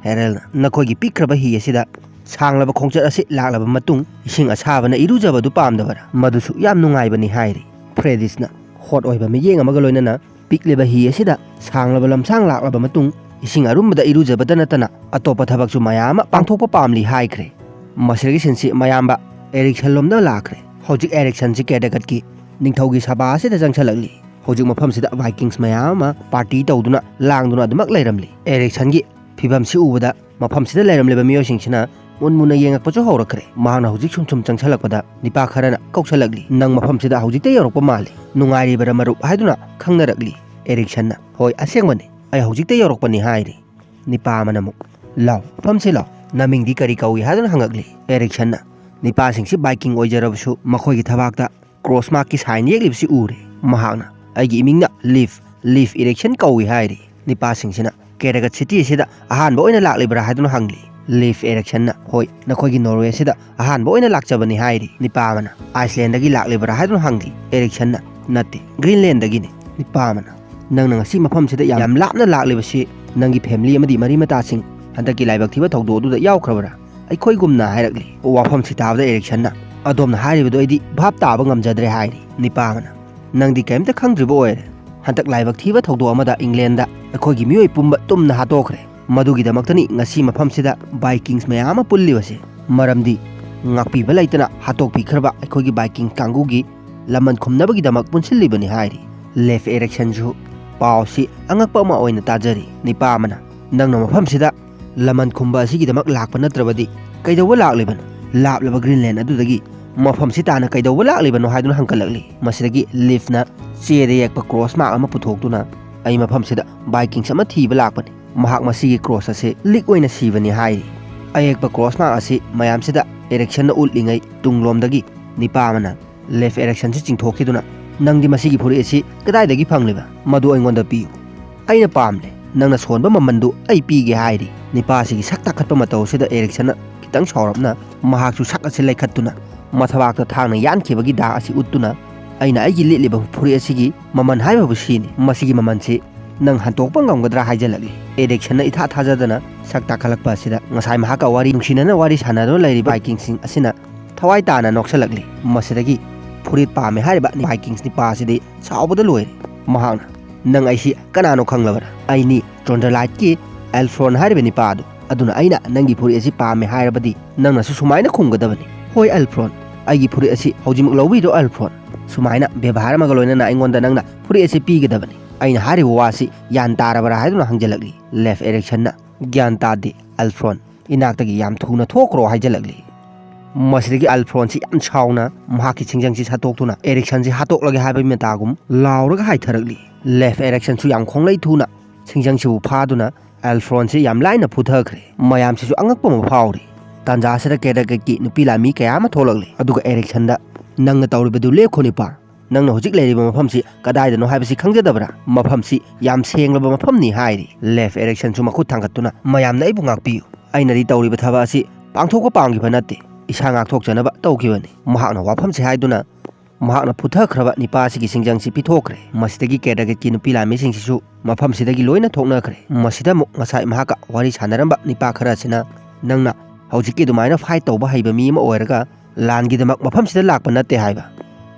ꯍꯦꯔꯜꯅ "ꯅꯈꯣꯏꯒꯤ ꯄꯤꯛꯈ꯭ꯔꯕ ꯍꯤ ꯑꯁꯤꯗ ꯁꯥꯡꯂꯕ ꯈꯣꯡꯆꯠ ꯑꯁꯤ ꯂꯥꯛꯂꯕ ꯃꯇꯨꯡ ꯏꯁꯤꯡ ꯑꯁꯥꯕꯅ ꯏꯔꯨꯖꯕꯗꯨ ꯄꯥꯝꯗꯕꯔꯥ? ꯃꯗꯨꯁꯨ ꯌꯥꯝ ꯅꯨꯡꯉꯥꯏꯕꯅꯤ" ꯍꯥꯏꯔꯤ꯫ ꯐ꯭ꯔꯦꯗꯤꯁꯅ ꯍꯣꯠ ꯑꯣꯏꯕ ꯃꯤꯠꯌꯦꯡ ꯑꯃꯒ ꯂꯣꯏꯅꯅ "ꯄꯤꯛꯂꯤꯕ ꯍꯤ ꯑꯁꯤꯗ ꯁꯥꯡꯂꯕ ꯂꯝꯁꯥꯡ ꯂꯥꯛꯂꯕ ꯃꯇꯨꯡ ꯏꯁꯤꯡ ꯑꯔꯨꯝꯕꯗ ꯏꯔꯨꯖꯕꯗ ꯅꯠꯇꯅ ꯑꯇꯣꯞꯄ ꯊꯕꯛꯁꯨ ꯃꯌꯥꯝ ꯑꯃ ꯄꯥꯡꯊꯣꯛꯄ ꯄꯥꯝꯂꯤ" ꯍꯥꯏꯈ꯭ꯔꯦ꯫ ꯃꯁꯤꯗꯒꯤ ꯁꯤꯟꯁꯤ ꯃꯌꯥꯝꯕ ꯑꯦꯔꯤꯛꯁꯟ ꯂꯣꯝꯗ ꯂꯥꯛꯈ꯭ꯔꯦ꯫ ꯍꯧꯖꯤꯛ ꯑꯦꯔꯤꯛꯁꯟꯁꯤ ꯀꯦꯗꯒꯠꯀꯤ ꯅꯤꯡꯊꯧꯒꯤ ꯁꯚꯥ ꯑꯁꯤꯗ ꯆꯪꯁꯤꯜꯂꯛꯂꯤ꯫ ꯍꯧꯖꯤꯛ ꯃꯐꯝꯁꯤꯗ ꯚꯥꯏꯀꯤꯡꯁ ꯃꯌꯥꯝ ꯑꯃ ꯄꯥꯔꯇꯤ ꯇꯧꯗꯨꯅ ꯂꯥꯡꯗꯨꯅ ꯑꯗꯨꯃꯛ ꯂꯩꯔꯝꯂꯤ꯫ ꯑꯦꯔꯤꯛꯁꯟꯒꯤ ꯐꯤꯕꯝꯁꯤ ꯎꯕꯗ ꯃꯐꯝꯁꯤꯗ ꯂꯩꯔꯝꯂꯤꯕ ꯃꯤꯑꯣꯏꯁꯤꯡꯁꯤꯅ ꯃꯨꯟ ꯃꯨꯟꯅ ꯌꯦꯡꯉꯛꯄꯁꯨ ꯍꯧꯔꯛꯈ꯭ꯔꯦ꯫ ꯃꯍꯥꯛꯅ ꯍꯧꯖꯤꯛ ꯁꯨꯝ ꯁꯨꯝ ꯆꯪꯁꯤꯜꯂꯛꯄꯗ ꯅꯤꯄꯥ ꯈꯔꯅ ꯀꯧꯁꯜꯂꯛꯂꯤ, "ꯅꯪ ꯃꯐꯝꯁꯤꯗ ꯍꯧꯖꯤꯛꯇ ꯌꯧꯔꯛꯄ ꯃꯥꯜꯂꯤ꯫ ꯅꯨꯡꯉꯥꯏꯔꯤꯕꯔꯥ ꯃꯔꯨꯞ?" ꯍꯥꯏꯗꯨꯅ ꯈꯪꯅꯔꯛꯂꯤ꯫ ꯑꯦꯔꯤꯛꯁꯟꯅ, "ꯍꯣꯏ, ꯑꯁꯦꯡꯕꯅꯤ, ꯑꯩ ꯍꯧꯖꯤꯛꯇ ꯌꯧꯔꯛꯄꯅꯤ" ꯍꯥꯏꯔꯤ꯫ ꯅꯤꯄꯥ ꯑꯃꯅ ꯑꯃꯨꯛ, "ꯂꯥꯎ, ꯃꯐꯝꯁꯤ ꯂꯥꯎ, ꯅꯃꯤꯡꯗꯤ ꯀꯔꯤ ꯀꯧꯏ?" ꯍꯥꯏꯗꯨꯅ ꯍꯪꯉꯛꯂꯤ꯫ ꯑꯦꯔꯤꯛꯁꯟꯅ ꯅꯤꯄꯥꯁꯤꯡꯁꯤ ꯚꯥꯏꯀꯤꯡ ꯑꯣꯏꯖꯔꯕꯁꯨ ꯃꯈꯣꯏꯒꯤ ꯊꯕꯥꯛꯇ ꯀ꯭ꯔꯣꯁ ꯃꯥꯔꯛꯀꯤ ꯁꯥꯏꯟ ꯌꯦꯛꯂꯤꯕꯁꯤ ꯎꯔꯦ꯫ ꯃꯍꯥꯛꯅ, "ꯑꯩꯒꯤ ꯏꯃꯤꯡꯅ ꯂꯤꯐ, ꯂꯤꯐ ꯏꯔꯦꯛꯁꯟ ꯀꯧꯏ" ꯍꯥꯏꯔꯤ꯫ ꯅꯤꯄꯥꯁꯤꯡꯁꯤꯅ ꯀꯦꯔꯦꯒꯠ ꯁꯤꯇꯤ ꯑꯁꯤꯗ ꯑꯍꯥꯟꯕ ꯑꯣꯏꯅ ꯂꯥꯛꯂꯤꯕ꯭ꯔꯥ ꯍꯥꯏꯗꯨꯅ ꯍꯪꯂꯤ꯫ ꯂꯤꯐ ꯑꯦꯔꯤꯛꯁꯟꯅ, "ꯍꯣꯏ, ꯅꯈꯣꯏꯒꯤ ꯅꯣꯔꯋꯦ ꯑꯁꯤꯗ ꯑꯍꯥꯟꯕ ꯑꯣꯏꯅ ꯂꯥꯛꯆꯕꯅꯤ" ꯍꯥꯏꯔꯤ꯫ ꯅꯤꯄꯥ ꯑꯃꯅ, "ꯑꯥꯏꯁꯂꯦꯟꯗꯒꯤ ꯂꯥꯛꯂꯤꯕ꯭ꯔꯥ?" ꯍꯥꯏꯗꯨꯅ ꯍꯪꯂꯤ꯫ ꯑꯦꯔꯤꯛꯁꯟꯅ, "ꯅꯠꯇꯦ, ꯒ꯭ꯔꯤꯟꯂꯦꯟꯗꯒꯤꯅꯤ꯫" ꯅꯤꯄꯥ ꯑꯃꯅ, "ꯅꯪꯅ ꯉꯁꯤ ꯃꯐꯝꯁꯤꯗ ꯌꯥꯝ, ꯌꯥꯝ ꯂꯥꯞꯅ ꯂꯥꯛꯂꯤꯕꯁꯤ ꯅꯪꯒꯤ ꯐꯦꯃꯤꯂꯤ ꯑꯃꯗꯤ ꯃꯔꯤ ꯃꯇꯥꯁꯤꯡ ꯍꯟꯗꯛꯀꯤ ꯂꯥꯏꯕꯛ ꯊꯤꯕ ꯊꯧꯗꯣꯛ ꯑꯗꯨꯗ ꯌꯥꯎꯈ꯭ꯔꯕ꯭ꯔꯥ? ꯑꯩꯈꯣꯏꯒꯨꯝꯅ" ꯍꯥꯏꯔꯛꯂꯤ꯫ ꯋꯥꯐꯝꯁꯤ ꯇꯥꯕꯗ ꯑꯦꯔꯤꯛꯁꯟꯅ, "ꯑꯗꯣꯝꯅ ꯍꯥꯏꯔꯤꯕꯗꯨ ꯑꯩꯗꯤ ꯚꯥꯞ ꯇꯥꯕ ꯉꯝꯖꯗ꯭ꯔꯦ" ꯍꯥꯏꯔꯤ꯫ ꯅꯤꯄꯥ ꯑꯃꯅ, "ꯅꯪꯗꯤ ꯀꯔꯤꯝꯇ ꯈꯪꯗ꯭ꯔꯤꯕ ꯑꯣꯏꯔꯦ꯫ ꯍꯟꯗꯛ ꯂꯥꯏꯕꯛ ꯊꯤꯕ ꯊꯧꯗꯣꯛ ꯑꯃꯗ ꯏꯪꯂꯦꯟꯗ ꯑꯩꯈꯣꯏꯒꯤ ꯃꯤꯑꯣꯏ ꯄꯨꯝꯕ ꯇꯨꯝꯅ ꯍꯥꯠꯇꯣꯛꯈ꯭ꯔꯦ꯫ ꯃꯗꯨꯒꯤꯗꯃꯛꯇꯅꯤ ꯉꯁꯤ ꯃꯐꯝꯁꯤꯗ ꯚꯥꯏꯀꯤꯡꯁ ꯃꯌꯥꯝ ꯑꯃ ꯄꯨꯜꯂꯤꯕꯁꯦ꯫ ꯃꯔꯝꯗꯤ ꯉꯥꯛꯄꯤꯕ ꯂꯩꯇꯅ ꯍꯥꯠꯇꯣꯛꯄꯤꯈ꯭ꯔꯕ ꯑꯩꯈꯣꯏꯒꯤ ꯚꯥꯏꯀꯤꯡꯁ ꯀꯥꯡꯕꯨꯒꯤ ꯂꯃꯟ ꯈꯨꯝꯅꯕꯒꯤꯗꯃꯛ ꯄꯨꯟꯁꯤꯜꯂꯤꯕꯅꯤ" ꯍꯥꯏꯔꯤ꯫ ꯂꯦꯐ ꯑꯦꯔꯤꯛꯁꯟꯁꯨ ꯄꯥꯎꯁꯤ ꯑꯉꯛꯄ ꯑꯃ ꯑꯣꯏꯅ ꯇꯥꯖꯔꯤ꯫ ꯅꯤꯄꯥ ꯑꯃꯅ, "ꯅꯪꯅ ꯃꯐꯝꯁꯤꯗ ꯂꯃꯟ ꯈꯨꯝꯕ ꯑꯁꯤꯒꯤꯗꯃꯛ ꯂꯥꯛꯄ ꯅꯠꯇ꯭ꯔꯕꯗꯤ ꯀꯩꯗꯧꯕ ꯂꯥꯛꯂꯤꯕꯅꯣ? ꯂꯥꯞꯂꯕ ꯒ꯭ꯔꯤꯟꯂꯦꯟ ꯑꯗꯨꯗꯒꯤ ꯃꯐꯝꯁꯤ ꯇꯥꯅ ꯀꯩꯗꯧꯕ ꯂꯥꯛꯂꯤꯕꯅꯣ?" ꯍꯥꯏꯗꯨꯅ ꯍꯪꯒꯠꯂꯛꯂꯤ꯫ ꯃꯁꯤꯗꯒꯤ ꯂꯤꯐꯅ ꯆꯦꯗ ꯌꯦꯛꯄ ꯀ꯭ꯔꯣꯁ ꯃꯥꯔꯛ ꯑꯃ ꯄꯨꯊꯣꯛꯇꯨꯅ, "ꯑꯩ ꯃꯐꯝꯁꯤꯗ ꯚꯥꯏꯀꯤꯡꯁ ꯑꯃ ꯊꯤꯕ ꯂꯥꯛꯄꯅꯤ꯫ ꯃꯍꯥꯛ ꯃꯁꯤꯒꯤ ꯀ꯭ꯔꯣꯁ ꯑꯁꯤ ꯂꯤꯛ ꯑꯣꯏꯅ ꯁꯤꯕꯅꯤ" ꯍꯥꯏꯔꯤ꯫ ꯑꯌꯦꯛꯄ ꯀ꯭ꯔꯣꯁ ꯃꯥꯔꯛ ꯑꯁꯤ ꯃꯌꯥꯝꯁꯤꯗ ꯑꯦꯔꯤꯛꯁꯟꯅ ꯎꯠꯂꯤꯉꯩ, ꯇꯨꯡꯂꯣꯝꯗꯒꯤ ꯅꯤꯄꯥ ꯑꯃꯅ ꯂꯦꯐ ꯑꯦꯔꯤꯛꯁꯟꯁꯤ ꯆꯤꯡꯊꯣꯛꯈꯤꯗꯨꯅ, "ꯅꯪꯗꯤ ꯃꯁꯤꯒꯤ ꯐꯨꯔꯤꯠ ꯑꯁꯤ ꯀꯗꯥꯏꯗꯒꯤ ꯐꯪꯂꯤꯕ? ꯃꯗꯨ ꯑꯩꯉꯣꯟꯗ ꯄꯤꯌꯨ꯫ ꯑꯩꯅ ꯄꯥꯝꯂꯦ꯫ ꯅꯪꯅ ꯁꯣꯟꯕ ꯃꯃꯟꯗꯨ ꯑꯩ ꯄꯤꯒꯦ" ꯍꯥꯏꯔꯤ꯫ ꯅꯤꯄꯥꯁꯤꯒꯤ ꯁꯛ ꯇꯥꯈꯠꯄ ꯃꯇꯧ ꯑꯁꯤꯗ ꯑꯦꯔꯤꯛꯁꯟꯅ ꯈꯤꯇꯪ ꯁꯥꯎꯔꯞꯅ ꯃꯍꯥꯛꯁꯨ ꯁꯛ ꯑꯁꯤ ꯂꯩꯈꯠꯇꯨꯅ, ꯃꯊꯕꯥꯛꯇ ꯊꯥꯡꯅ ꯌꯥꯟꯈꯤꯕꯒꯤ ꯗꯥꯛ ꯑꯁꯤ ꯎꯠꯇꯨꯅ, "ꯑꯩꯅ ꯑꯩꯒꯤ ꯂꯤꯠꯂꯤꯕ ꯐꯨꯔꯤꯠ ꯑꯁꯤꯒꯤ ꯃꯃꯜ ꯍꯥꯏꯕꯕꯨ ꯁꯤꯅꯤ꯫ ꯃꯁꯤꯒꯤ ꯃꯃꯜꯁꯤ ꯅꯪ ꯍꯟꯇꯣꯛꯄ ꯉꯝꯒꯗ꯭ꯔꯥ?" ꯍꯥꯏꯖꯜꯂꯛꯂꯤ꯫ ꯑꯦꯔꯤꯛꯁꯟꯅ ꯏꯊꯥ ꯊꯥꯖꯗꯅ ꯁꯛ ꯇꯥꯈꯠꯂꯛꯄ ꯑꯁꯤꯗ ꯉꯁꯥꯏ ꯃꯍꯥꯛꯀ ꯋꯥꯔꯤ, ꯅꯨꯡꯁꯤꯅꯅ ꯋꯥꯔꯤ ꯁꯥꯟꯅꯗꯨꯅ ꯂꯩꯔꯤꯕ ꯚꯥꯏꯀꯤꯡꯁꯤꯡ ꯑꯁꯤꯅ ꯊꯋꯥꯏ ꯇꯥꯅ ꯅꯣꯛꯁꯜꯂꯛꯂꯤ꯫ ꯃꯁꯤꯗꯒꯤ ꯐꯨꯔꯤꯠ ꯄꯥꯝꯃꯦ ꯍꯥꯏꯔꯤꯕ ꯚꯥꯏꯀꯤꯡꯁ ꯅꯤꯄꯥ ꯑꯁꯤꯗꯤ ꯁꯥꯎꯕꯗ ꯂꯣꯏꯔꯦ꯫ ꯃꯍꯥꯛꯅ, "ꯅꯪ ꯑꯩꯁꯤ ꯀꯅꯥꯅꯣ ꯈꯪꯂꯕ꯭ꯔꯥ? ꯑꯩꯅꯤ ꯇ꯭ꯔꯣꯟꯗꯔꯂꯥꯏꯠꯀꯤ ꯑꯦꯜꯐ꯭ꯔꯣꯟ ꯍꯥꯏꯔꯤꯕ ꯅꯤꯄꯥ ꯑꯗꯨ꯫ ꯑꯗꯨꯅ ꯑꯩꯅ ꯅꯪꯒꯤ ꯐꯨꯔꯤꯠ ꯑꯁꯤ ꯄꯥꯝꯃꯦ ꯍꯥꯏꯔꯕꯗꯤ ꯅꯪꯅꯁꯨ ꯁꯨꯃꯥꯏꯅ ꯈꯨꯝꯒꯗꯕꯅꯤ, 'ꯍꯣꯏ, ꯑꯦꯜꯐ꯭ꯔꯣꯟ, ꯑꯩꯒꯤ ꯐꯨꯔꯤꯠ ꯑꯁꯤ ꯍꯧꯖꯤꯛꯃꯛ ꯂꯧꯕꯤꯔꯣ, ꯑꯦꯜꯐ꯭ꯔꯣꯟ.' ꯁꯨꯃꯥꯏꯅ ꯕꯦꯕꯥꯔ ꯑꯃꯒ ꯂꯣꯏꯅꯅ ꯑꯩꯉꯣꯟꯗ ꯅꯪꯅ ꯐꯨꯔꯤꯠ ꯑꯁꯤ ꯄꯤꯒꯗꯕꯅꯤ꯫ ꯑꯩꯅ ꯍꯥꯏꯔꯤꯕ ꯋꯥꯁꯤ ꯒ꯭ꯌꯥꯟ ꯇꯥꯔꯕ꯭ꯔꯥ?" ꯍꯥꯏꯗꯨꯅ ꯍꯪꯖꯜꯂꯛꯂꯤ꯫ ꯂꯦꯐ ꯑꯦꯔꯤꯛꯁꯟꯅ, "ꯒ꯭ꯌꯥꯟ ꯇꯥꯗꯦ, ꯑꯦꯜꯐ꯭ꯔꯣꯟ꯫ ꯏꯅꯥꯛꯇꯒꯤ ꯌꯥꯝ ꯊꯨꯅ ꯊꯣꯛꯈ꯭ꯔꯣ" ꯍꯥꯏꯖꯜꯂꯛꯂꯤ꯫ ꯃꯁꯤꯗꯒꯤ ꯑꯦꯜꯐ꯭ꯔꯣꯟꯁꯤ ꯌꯥꯝ ꯁꯥꯎꯅ ꯃꯍꯥꯛꯀꯤ ꯁꯤꯡꯖꯪꯁꯤ ꯁꯠꯇꯣꯛꯇꯨꯅ ꯑꯦꯔꯤꯛꯁꯟꯁꯤ ꯍꯥꯠꯇꯣꯛꯂꯒꯦ ꯍꯥꯏꯕꯒꯤ ꯃꯇꯥꯒꯨꯝ ꯂꯥꯎꯔꯒ ꯍꯥꯏꯊꯔꯛꯂꯤ꯫ ꯂꯦꯐ ꯑꯦꯔꯤꯛꯁꯟꯁꯨ ꯌꯥꯝ ꯈꯣꯡꯂꯩ ꯊꯨꯅ ꯁꯤꯡꯖꯪꯁꯤꯕꯨ ꯐꯥꯗꯨꯅ ꯑꯦꯜꯐ꯭ꯔꯣꯟꯁꯤ ꯌꯥꯝ ꯂꯥꯏꯅ ꯐꯨꯊꯈ꯭ꯔꯦ꯫ ꯃꯌꯥꯝꯁꯤꯁꯨ ꯑꯉꯛꯄ ꯑꯃ ꯐꯥꯎꯔꯤ꯫ ꯇꯥꯟꯖꯥ ꯑꯁꯤꯗ ꯀꯦꯔꯦꯒꯠꯀꯤ ꯅꯨꯄꯤ ꯂꯥꯟꯃꯤ ꯀꯌꯥ ꯑꯃ ꯊꯣꯛꯂꯛꯂꯤ꯫ ꯑꯗꯨꯒ ꯑꯦꯔꯤꯛꯁꯟꯗ, "ꯅꯪꯅ ꯇꯧꯔꯤꯕꯗꯨ ꯂꯦꯞꯈꯣ ꯅꯤꯄꯥ꯫ "ꯅꯪꯅ ꯍꯧꯖꯤꯛ ꯂꯩꯔꯤꯕ ꯃꯐꯝꯁꯤ ꯀꯗꯥꯏꯗꯅꯣ ꯍꯥꯏꯕꯁꯤ ꯈꯪꯖꯗꯕ꯭ꯔꯥ? ꯃꯐꯝꯁꯤ ꯌꯥꯝ ꯁꯦꯡꯂꯕ ꯃꯐꯝꯅꯤ" ꯍꯥꯏꯔꯤ꯫ ꯂꯦꯐ ꯏꯔꯤꯛꯁꯟꯁꯨ ꯃꯈꯨꯠ ꯊꯥꯡꯒꯠꯇꯨꯅ, "ꯃꯌꯥꯝꯅ ꯑꯩꯕꯨ ꯉꯥꯛꯄꯤꯌꯨ꯫ ꯑꯩꯅꯗꯤ ꯇꯧꯔꯤꯕ ꯊꯕꯛ ꯑꯁꯤ ꯄꯥꯡꯊꯣꯛꯄ ꯄꯥꯝꯈꯤꯕ ꯅꯠꯇꯦ꯫ ꯏꯁꯥ ꯉꯥꯛꯊꯣꯛꯆꯅꯕ ꯇꯧꯈꯤꯕꯅꯤ"꯫ ꯃꯍꯥꯛꯅ ꯋꯥꯐꯝꯁꯤ ꯍꯥꯏꯗꯨꯅ ꯃꯍꯥꯛꯅ ꯐꯨꯊꯈ꯭ꯔꯕ ꯅꯤꯄꯥ ꯑꯁꯤꯒꯤ ꯁꯤꯡꯖꯪꯁꯤ ꯄꯤꯊꯣꯛꯈ꯭ꯔꯦ꯫ ꯃꯁꯤꯗꯒꯤ ꯀꯦꯗꯒꯦꯠꯀꯤ ꯅꯨꯄꯤ ꯂꯥꯟꯃꯤꯁꯤꯡꯁꯤꯁꯨ ꯃꯐꯝꯁꯤꯗꯒꯤ ꯂꯣꯏꯅ ꯊꯣꯛꯅꯈ꯭ꯔꯦ꯫ ꯃꯁꯤꯗ ꯑꯃꯨꯛ ꯉꯁꯥꯏ ꯃꯍꯥꯛꯀ ꯋꯥꯔꯤ ꯁꯥꯟꯅꯔꯝꯕ ꯅꯤꯄꯥ ꯈꯔ ꯑꯁꯤꯅ, "ꯅꯪꯅ ꯍꯧꯖꯤꯛꯀꯤ ꯑꯗꯨꯃꯥꯏꯅ ꯐꯥꯏꯠ ꯇꯧꯕ ꯍꯩꯕ ꯃꯤ ꯑꯃ ꯑꯣꯏꯔꯒ ꯂꯥꯟꯒꯤꯗꯃꯛ ꯃꯐꯝꯁꯤꯗ ꯂꯥꯛꯄ ꯅꯠꯇꯦ ꯍꯥꯏꯕ꯫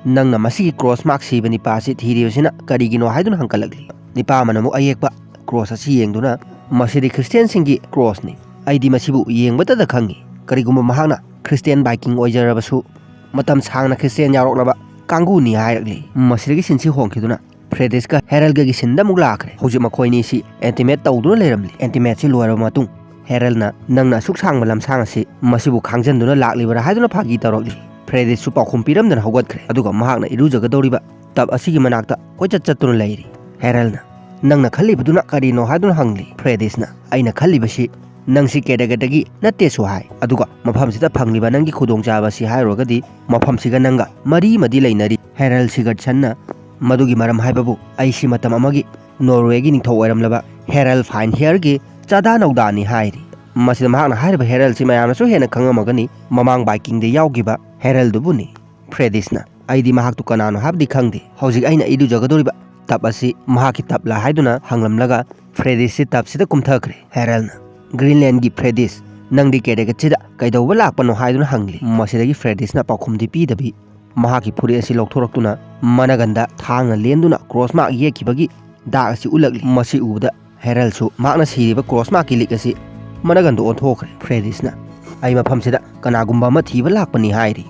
ꯅꯪꯅ ꯃꯁꯤꯒꯤ ꯀ꯭ꯔꯣꯁ ꯃꯥꯔꯛ ꯁꯤꯕ ꯅꯤꯄꯥ ꯑꯁꯤ ꯊꯤꯔꯤꯕꯁꯤꯅ ꯀꯔꯤꯒꯤꯅꯣ?" ꯍꯥꯏꯗꯨꯅ ꯍꯪꯒꯠꯂꯛꯂꯤ꯫ ꯅꯤꯄꯥ ꯑꯃꯅ ꯑꯃꯨꯛ ꯑꯌꯦꯛꯄ ꯀ꯭ꯔꯣꯁ ꯑꯁꯤ ꯌꯦꯡꯗꯨꯅ, "ꯃꯁꯤꯗꯤ ꯈ꯭ꯔꯤꯁꯇꯤꯌꯥꯟꯁꯤꯡꯒꯤ ꯀ꯭ꯔꯣꯁꯅꯤ꯫ ꯑꯩꯗꯤ ꯃꯁꯤꯕꯨ ꯌꯦꯡꯕꯇꯗ ꯈꯪꯉꯤ꯫ ꯀꯔꯤꯒꯨꯝꯕ ꯃꯍꯥꯛꯅ ꯈ꯭ꯔꯤꯁꯇꯤꯌꯥꯟ ꯚꯥꯏꯀꯤꯡ ꯑꯣꯏꯖꯔꯕꯁꯨ, ꯃꯇꯝ ꯁꯥꯡꯅ ꯈ꯭ꯔꯤꯁꯇꯤꯌꯥꯟ ꯌꯥꯎꯔꯛꯂꯕ ꯀꯥꯡꯕꯨꯅꯤ" ꯍꯥꯏꯔꯛꯂꯤ꯫ ꯃꯁꯤꯗꯒꯤ ꯁꯤꯟꯁꯤ ꯍꯣꯡꯈꯤꯗꯨꯅ ꯐ꯭ꯔꯦꯗꯤꯁꯀ ꯍꯦꯔꯜꯒꯒꯤ ꯁꯤꯟꯗ ꯑꯃꯨꯛ ꯂꯥꯛꯈ꯭ꯔꯦ꯫ ꯍꯧꯖꯤꯛ ꯃꯈꯣꯏꯅꯤꯁꯤ ꯑꯦꯟꯇꯤꯃꯦꯠ ꯇꯧꯗꯨꯅ ꯂꯩꯔꯝꯂꯤ꯫ ꯑꯦꯟꯇꯤꯃꯦꯠꯁꯤ ꯂꯣꯏꯔꯕ ꯃꯇꯨꯡ ꯍꯦꯔꯜꯅ, "ꯅꯪꯅ ꯑꯁꯨꯛ ꯁꯥꯡꯕ ꯂꯝꯁꯥꯡ ꯑꯁꯤ ꯃꯁꯤꯕꯨ ꯈꯥꯡꯖꯟꯗꯨꯅ ꯂꯥꯛꯂꯤꯕꯔꯥ?" ꯍꯥꯏꯗꯨꯅ ꯐꯥꯒꯤ ꯇꯧꯔꯛꯂꯤ꯫ ꯐ꯭ꯔꯦꯗꯤꯁꯁꯨ ꯄꯥꯎꯈꯨꯝ ꯄꯤꯔꯝꯗꯅ ꯍꯧꯒꯠꯈ꯭ꯔꯦ꯫ ꯑꯗꯨꯒ ꯃꯍꯥꯛꯅ ꯏꯔꯨꯖꯒꯗꯧꯔꯤꯕ ꯇꯞ ꯑꯁꯤꯒꯤ ꯃꯅꯥꯛꯇ ꯀꯣꯏꯆꯠ ꯆꯠꯇꯨꯅ ꯂꯩꯔꯤ꯫ ꯍꯦꯔꯜꯅ, "ꯅꯪꯅ ꯈꯜꯂꯤꯕꯗꯨꯅ ꯀꯔꯤꯅꯣ?" ꯍꯥꯏꯗꯨꯅ ꯍꯪꯂꯤ꯫ ꯐ꯭ꯔꯦꯗꯤꯁꯅ, "ꯑꯩꯅ ꯈꯜꯂꯤꯕꯁꯤ ꯅꯪꯁꯤ ꯀꯦꯗꯒꯦꯠꯇꯒꯤ ꯅꯠꯇꯦꯁꯨ ꯍꯥꯏ, ꯑꯗꯨꯒ ꯃꯐꯝꯁꯤꯗ ꯐꯪꯂꯤꯕ ꯅꯪꯒꯤ ꯈꯨꯗꯣꯡꯆꯥꯕ ꯑꯁꯤ ꯍꯥꯏꯔꯨꯔꯒꯗꯤ ꯃꯐꯝꯁꯤꯒ ꯅꯪꯒ ꯃꯔꯤ ꯑꯃꯗꯤ ꯂꯩꯅꯔꯤ꯫" ꯍꯦꯔꯜ ꯁꯤꯒꯔꯠꯁꯟꯅ, "ꯃꯗꯨꯒꯤ ꯃꯔꯝ ꯍꯥꯏꯕꯕꯨ ꯑꯩꯁꯤ ꯃꯇꯝ ꯑꯃꯒꯤ ꯅꯣꯔꯋꯦꯒꯤ ꯅꯤꯡꯊꯧ ꯑꯣꯏꯔꯝꯂꯕ ꯍꯦꯔꯜ ꯐꯥꯏꯟ ꯍꯤꯌꯔꯒꯤ ꯆꯥꯗꯥ ꯅꯧꯗꯥꯅꯤ" ꯍꯥꯏꯔꯤ꯫ ꯃꯁꯤꯗ ꯃꯍꯥꯛꯅ ꯍꯥꯏꯔꯤꯕ ꯍꯦꯔꯜꯁꯤ ꯃꯌꯥꯝꯅꯁꯨ ꯍꯦꯟꯅ ꯈꯪꯉꯝꯃꯒꯅꯤ, ꯃꯃꯥꯡ ꯚꯥꯏꯀꯤꯡꯗ ꯌꯥꯎꯈꯤꯕ ꯍꯦꯔꯜꯗꯨꯕꯨꯅꯤ꯫ ꯐ꯭ꯔꯦꯗꯤꯁꯅ, "ꯑꯩꯗꯤ ꯃꯍꯥꯛꯇꯨ ꯀꯅꯥꯅꯣ ꯍꯥꯏꯕꯗꯤ ꯈꯪꯗꯦ꯫ ꯍꯧꯖꯤꯛ ꯑꯩꯅ ꯏꯔꯨꯖꯒꯗꯧꯔꯤꯕ ꯇꯞ ꯑꯁꯤ ꯃꯍꯥꯛꯀꯤ ꯇꯞꯂꯥ?" ꯍꯥꯏꯗꯨꯅ ꯍꯪꯂꯝꯂꯒ ꯐ꯭ꯔꯦꯗꯤꯁꯁꯤ ꯇꯞꯁꯤꯗ ꯀꯨꯝꯊꯈ꯭ꯔꯦ꯫ ꯍꯦꯔꯜꯅ, "ꯒ꯭ꯔꯤꯟꯂꯦꯟꯒꯤ ꯐ꯭ꯔꯦꯗꯤꯁ, ꯅꯪꯗꯤ ꯀꯦꯗꯒꯦꯠꯁꯤꯗ ꯀꯩꯗꯧꯕ ꯂꯥꯛꯄꯅꯣ?" ꯍꯥꯏꯗꯨꯅ ꯍꯪꯂꯤ꯫ ꯃꯁꯤꯗꯒꯤ ꯐ꯭ꯔꯦꯗꯤꯁꯅ ꯄꯥꯎꯈꯨꯝꯗꯤ ꯄꯤꯗꯕꯤ ꯃꯍꯥꯛꯀꯤ ꯐꯨꯔꯤꯠ ꯑꯁꯤ ꯂꯧꯊꯣꯔꯛꯇꯨꯅ ꯃꯅꯒꯟꯗ ꯊꯥꯡꯅ ꯂꯦꯟꯗꯨꯅ ꯀ꯭ꯔꯣꯁ ꯃꯥꯔꯛ ꯌꯦꯛꯈꯤꯕꯒꯤ ꯗꯥꯛ ꯑꯁꯤ ꯎꯠꯂꯛꯂꯤ꯫ ꯃꯁꯤ ꯎꯕꯗ ꯍꯦꯔꯜꯁꯨ ꯃꯍꯥꯛꯅ ꯁꯤꯔꯤꯕ ꯀ꯭ꯔꯣꯁ ꯃꯥꯔꯛꯀꯤ ꯂꯤꯛ ꯑꯁꯤ ꯃꯅꯒꯟꯗ ꯑꯣꯟꯊꯣꯛꯈ꯭ꯔꯦ꯫ ꯐ꯭ꯔꯦꯗꯤꯁꯅ, "ꯑꯩ ꯃꯐꯝꯁꯤꯗ ꯀꯅꯥꯒꯨꯝꯕ ꯑꯃ ꯊꯤꯕ ꯂꯥꯛꯄꯅꯤ" ꯍꯥꯏꯔꯤ꯫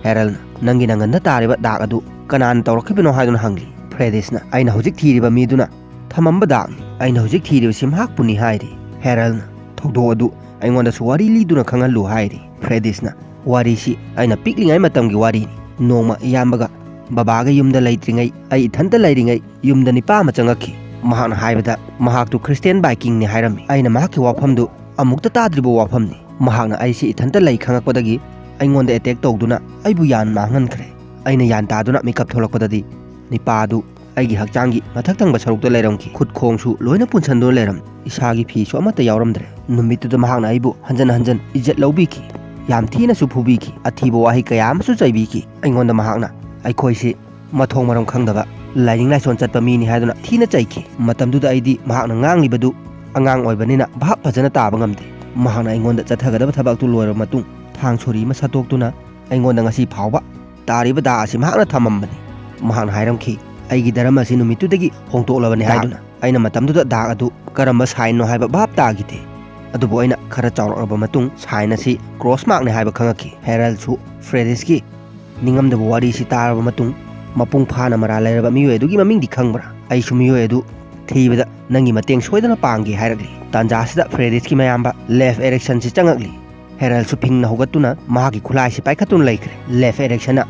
ꯍꯦꯔꯜꯅ, "ꯅꯪꯒꯤ ꯅꯪꯒꯟꯗ ꯇꯥꯔꯤꯕ ꯗꯥꯛ ꯑꯗꯨ ꯀꯅꯥꯅ ꯇꯧꯔꯛꯈꯤꯕꯅꯣ?" ꯍꯥꯏꯗꯨꯅ ꯍꯪꯂꯤ꯫ ꯐ꯭ꯔꯦꯗꯤꯁꯅ, "ꯑꯩꯅ ꯍꯧꯖꯤꯛ ꯊꯤꯔꯤꯕ ꯃꯤꯗꯨꯅ ꯊꯝꯃꯝꯕ ꯗꯥꯛꯅꯤ꯫ ꯑꯩꯅ ꯍꯧꯖꯤꯛ ꯊꯤꯔꯤꯕꯁꯤ ꯃꯍꯥꯛꯄꯨꯅꯤ" ꯍꯥꯏꯔꯤ꯫ ꯍꯦꯔꯜꯅ, "ꯊꯧꯗꯣꯛ ꯑꯗꯨ ꯑꯩꯉꯣꯟꯗꯁꯨ ꯋꯥꯔꯤ ꯂꯤꯗꯨꯅ ꯈꯪꯍꯜꯂꯨ" ꯍꯥꯏꯔꯤ꯫ ꯐ꯭ꯔꯦꯗꯤꯁꯅ, "ꯋꯥꯔꯤꯁꯤ ꯑꯩꯅ ꯄꯤꯛꯂꯤꯉꯩ ꯃꯇꯝꯒꯤ ꯋꯥꯔꯤꯅꯤ꯫ ꯅꯣꯡꯃ ꯏꯌꯥꯝꯕꯒ ꯕꯕꯥꯒ ꯌꯨꯝꯗ ꯂꯩꯇ꯭ꯔꯤꯉꯩ, ꯑꯩ ꯏꯊꯟꯇ ꯂꯩꯔꯤꯉꯩ ꯌꯨꯝꯗ ꯅꯤꯄꯥ ꯑꯃ ꯆꯪꯉꯛꯈꯤ꯫ ꯃꯍꯥꯛꯅ ꯍꯥꯏꯕꯗ ꯃꯍꯥꯛꯇꯨ ꯈ꯭ꯔꯤꯁꯇꯤꯌꯥꯟ ꯚꯥꯏꯀꯤꯡꯅꯤ ꯍꯥꯏꯔꯝꯃꯤ꯫ ꯑꯩꯅ ꯃꯍꯥꯛꯀꯤ ꯋꯥꯐꯝꯗꯨ ꯑꯃꯨꯛꯇ ꯇꯥꯗ꯭ꯔꯤꯕ ꯋꯥꯐꯝꯅꯤ꯫ ꯃꯍꯥꯛꯅ ꯑꯩꯁꯤ ꯏꯊꯟꯇ ꯂꯩ ꯈꯪꯉꯛꯄꯗꯒꯤ ꯑꯩꯉꯣꯟꯗ ꯑꯦꯇꯦꯛ ꯇꯧꯗꯨꯅ ꯑꯩꯕꯨ ꯌꯥꯝꯅ ꯃꯥꯡꯍꯟꯈ꯭ꯔꯦ꯫ ꯑꯩꯅ ꯒ꯭ꯌꯥꯟ ꯇꯥꯗꯨꯅ ꯃꯤꯀꯞ ꯊꯣꯛꯂꯛꯄꯗꯗꯤ ꯅꯤꯄꯥ ꯑꯗꯨ ꯑꯩꯒꯤ ꯍꯛꯆꯥꯡꯒꯤ ꯃꯊꯛ ꯊꯪꯕ ꯁꯔꯨꯛꯇ ꯂꯩꯔꯝꯈꯤ꯫ ꯈꯨꯠ ꯈꯣꯡꯁꯨ ꯂꯣꯏꯅ ꯄꯨꯟꯁꯟꯗꯨꯅ ꯂꯩꯔꯝꯃꯤ꯫ ꯏꯁꯥꯒꯤ ꯐꯤꯁꯨ ꯑꯃꯠꯇ ꯌꯥꯎꯔꯝꯗ꯭ꯔꯦ꯫ ꯅꯨꯃꯤꯠꯇꯨꯗ ꯃꯍꯥꯛꯅ ꯑꯩꯕꯨ ꯍꯟꯖꯟ ꯍꯟꯖꯟ ꯏꯖꯠ ꯂꯧꯕꯤꯈꯤ꯫ ꯌꯥꯝ ꯊꯤꯅꯁꯨ ꯐꯨꯕꯤꯈꯤ꯫ ꯑꯊꯤꯕ ꯋꯥꯍꯩ ꯀꯌꯥ ꯑꯃꯁꯨ ꯆꯩꯕꯤꯈꯤ꯫ ꯑꯩꯉꯣꯟꯗ ꯃꯍꯥꯛꯅ ꯑꯩꯈꯣꯏꯁꯤ ꯃꯊꯣꯡ ꯃꯔꯝ ꯈꯪꯗꯕ, ꯂꯥꯏꯅꯤꯡ ꯂꯥꯏꯁꯣꯟ ꯆꯠꯄ ꯃꯤꯅꯤ ꯍꯥꯏꯗꯨꯅ ꯊꯤꯅ ꯆꯩꯈꯤ꯫ ꯃꯇꯝꯗꯨꯗ ꯑꯩꯗꯤ ꯃꯍꯥꯛꯅ ꯉꯥꯡꯂꯤꯕꯗꯨ ꯑꯉꯥꯡ ꯑꯣꯏꯕꯅꯤꯅ ꯚꯥꯞ ꯐꯖꯅ ꯇꯥꯕ ꯉꯝꯗꯦ꯫ ꯃꯍꯥꯛꯅ ꯑꯩꯉꯣꯟꯗ ꯆꯠꯊꯒꯗꯕ ꯊꯕꯛꯇꯨ ꯂꯣꯏꯔꯕ ꯃꯇꯨꯡ ꯊꯥꯡ ꯁꯣꯔꯤ ꯑꯃ ꯁꯠꯇꯣꯛꯇꯨꯅ ꯑꯩꯉꯣꯟꯗ ꯉꯁꯤ ꯐꯥꯎꯕ ꯇꯥꯔꯤꯕ ꯗꯥ ꯑꯁꯤ ꯃꯍꯥꯛꯅ ꯊꯝꯃꯝꯕꯅꯤ꯫ ꯃꯍꯥꯛꯅ ꯍꯥꯏꯔꯝꯈꯤ, "ꯑꯩꯒꯤ ꯙꯔꯃ ꯑꯁꯤ ꯅꯨꯃꯤꯠꯇꯨꯗꯒꯤ ꯍꯣꯡꯗꯣꯛꯂꯕꯅꯤ" ꯗꯥꯛ꯫ ꯍꯥꯏꯗꯨꯅ꯫ ꯑꯩꯅ ꯃꯇꯝꯗꯨꯗ ꯗꯥꯛ ꯑꯗꯨ ꯀꯔꯝꯕ ꯁꯥꯏꯟꯅꯣ ꯍꯥꯏꯕ ꯚꯥꯞ ꯇꯥꯈꯤꯗꯦ꯫ ꯑꯗꯨꯕꯨ ꯑꯩꯅ ꯈꯔ ꯆꯥꯎꯔꯛꯂꯕ ꯃꯇꯨꯡ ꯁꯥꯏꯟ ꯑꯁꯤ ꯀ꯭ꯔꯣꯁ ꯃꯥꯔꯛꯅꯤ ꯍꯥꯏꯕ ꯈꯪꯉꯛꯈꯤ꯫ ꯍꯦꯔꯜꯁꯨ ꯐ꯭ꯔꯦꯗꯤꯁꯀꯤ ꯅꯤꯡꯉꯝꯗꯕ ꯋꯥꯔꯤꯁꯤ ꯇꯥꯔꯕ ꯃꯇꯨꯡ, "ꯃꯄꯨꯡ ꯐꯥꯅ ꯃꯔꯥꯜ ꯂꯩꯔꯕ ꯃꯤꯑꯣꯏ ꯑꯗꯨꯒꯤ ꯃꯃꯤꯡꯗꯤ ꯈꯪꯕ꯭ꯔꯥ? ꯑꯩꯁꯨ ꯃꯤꯑꯣꯏ ꯑꯗꯨ ꯊꯤꯕꯗ ꯅꯪꯒꯤ ꯃꯇꯦꯡ ꯁꯣꯏꯗꯅ ꯄꯥꯡꯒꯦ" ꯍꯥꯏꯔꯛꯂꯤ꯫ ꯇꯥꯟꯖꯥꯁꯤꯗ ꯐ꯭ꯔꯦꯗꯤꯁꯀꯤ ꯃꯌꯥꯝꯕ ꯂꯦꯐ ꯑꯦꯔꯤꯛꯁꯟꯁꯤ ꯆꯪꯉꯛꯂꯤ꯫ ꯍꯦꯔꯜꯁꯨ ꯐꯤꯡꯅ ꯍꯧꯒꯠꯇꯨꯅ ꯃꯍꯥꯛꯀꯤ ꯈꯨꯠꯂꯥꯏꯁꯤ ꯄꯥꯏꯈꯠꯇꯨꯅ ꯂꯩꯈ꯭ꯔꯦ꯫ ꯂꯦꯐ ꯑꯦꯔꯤꯛꯁꯟꯅ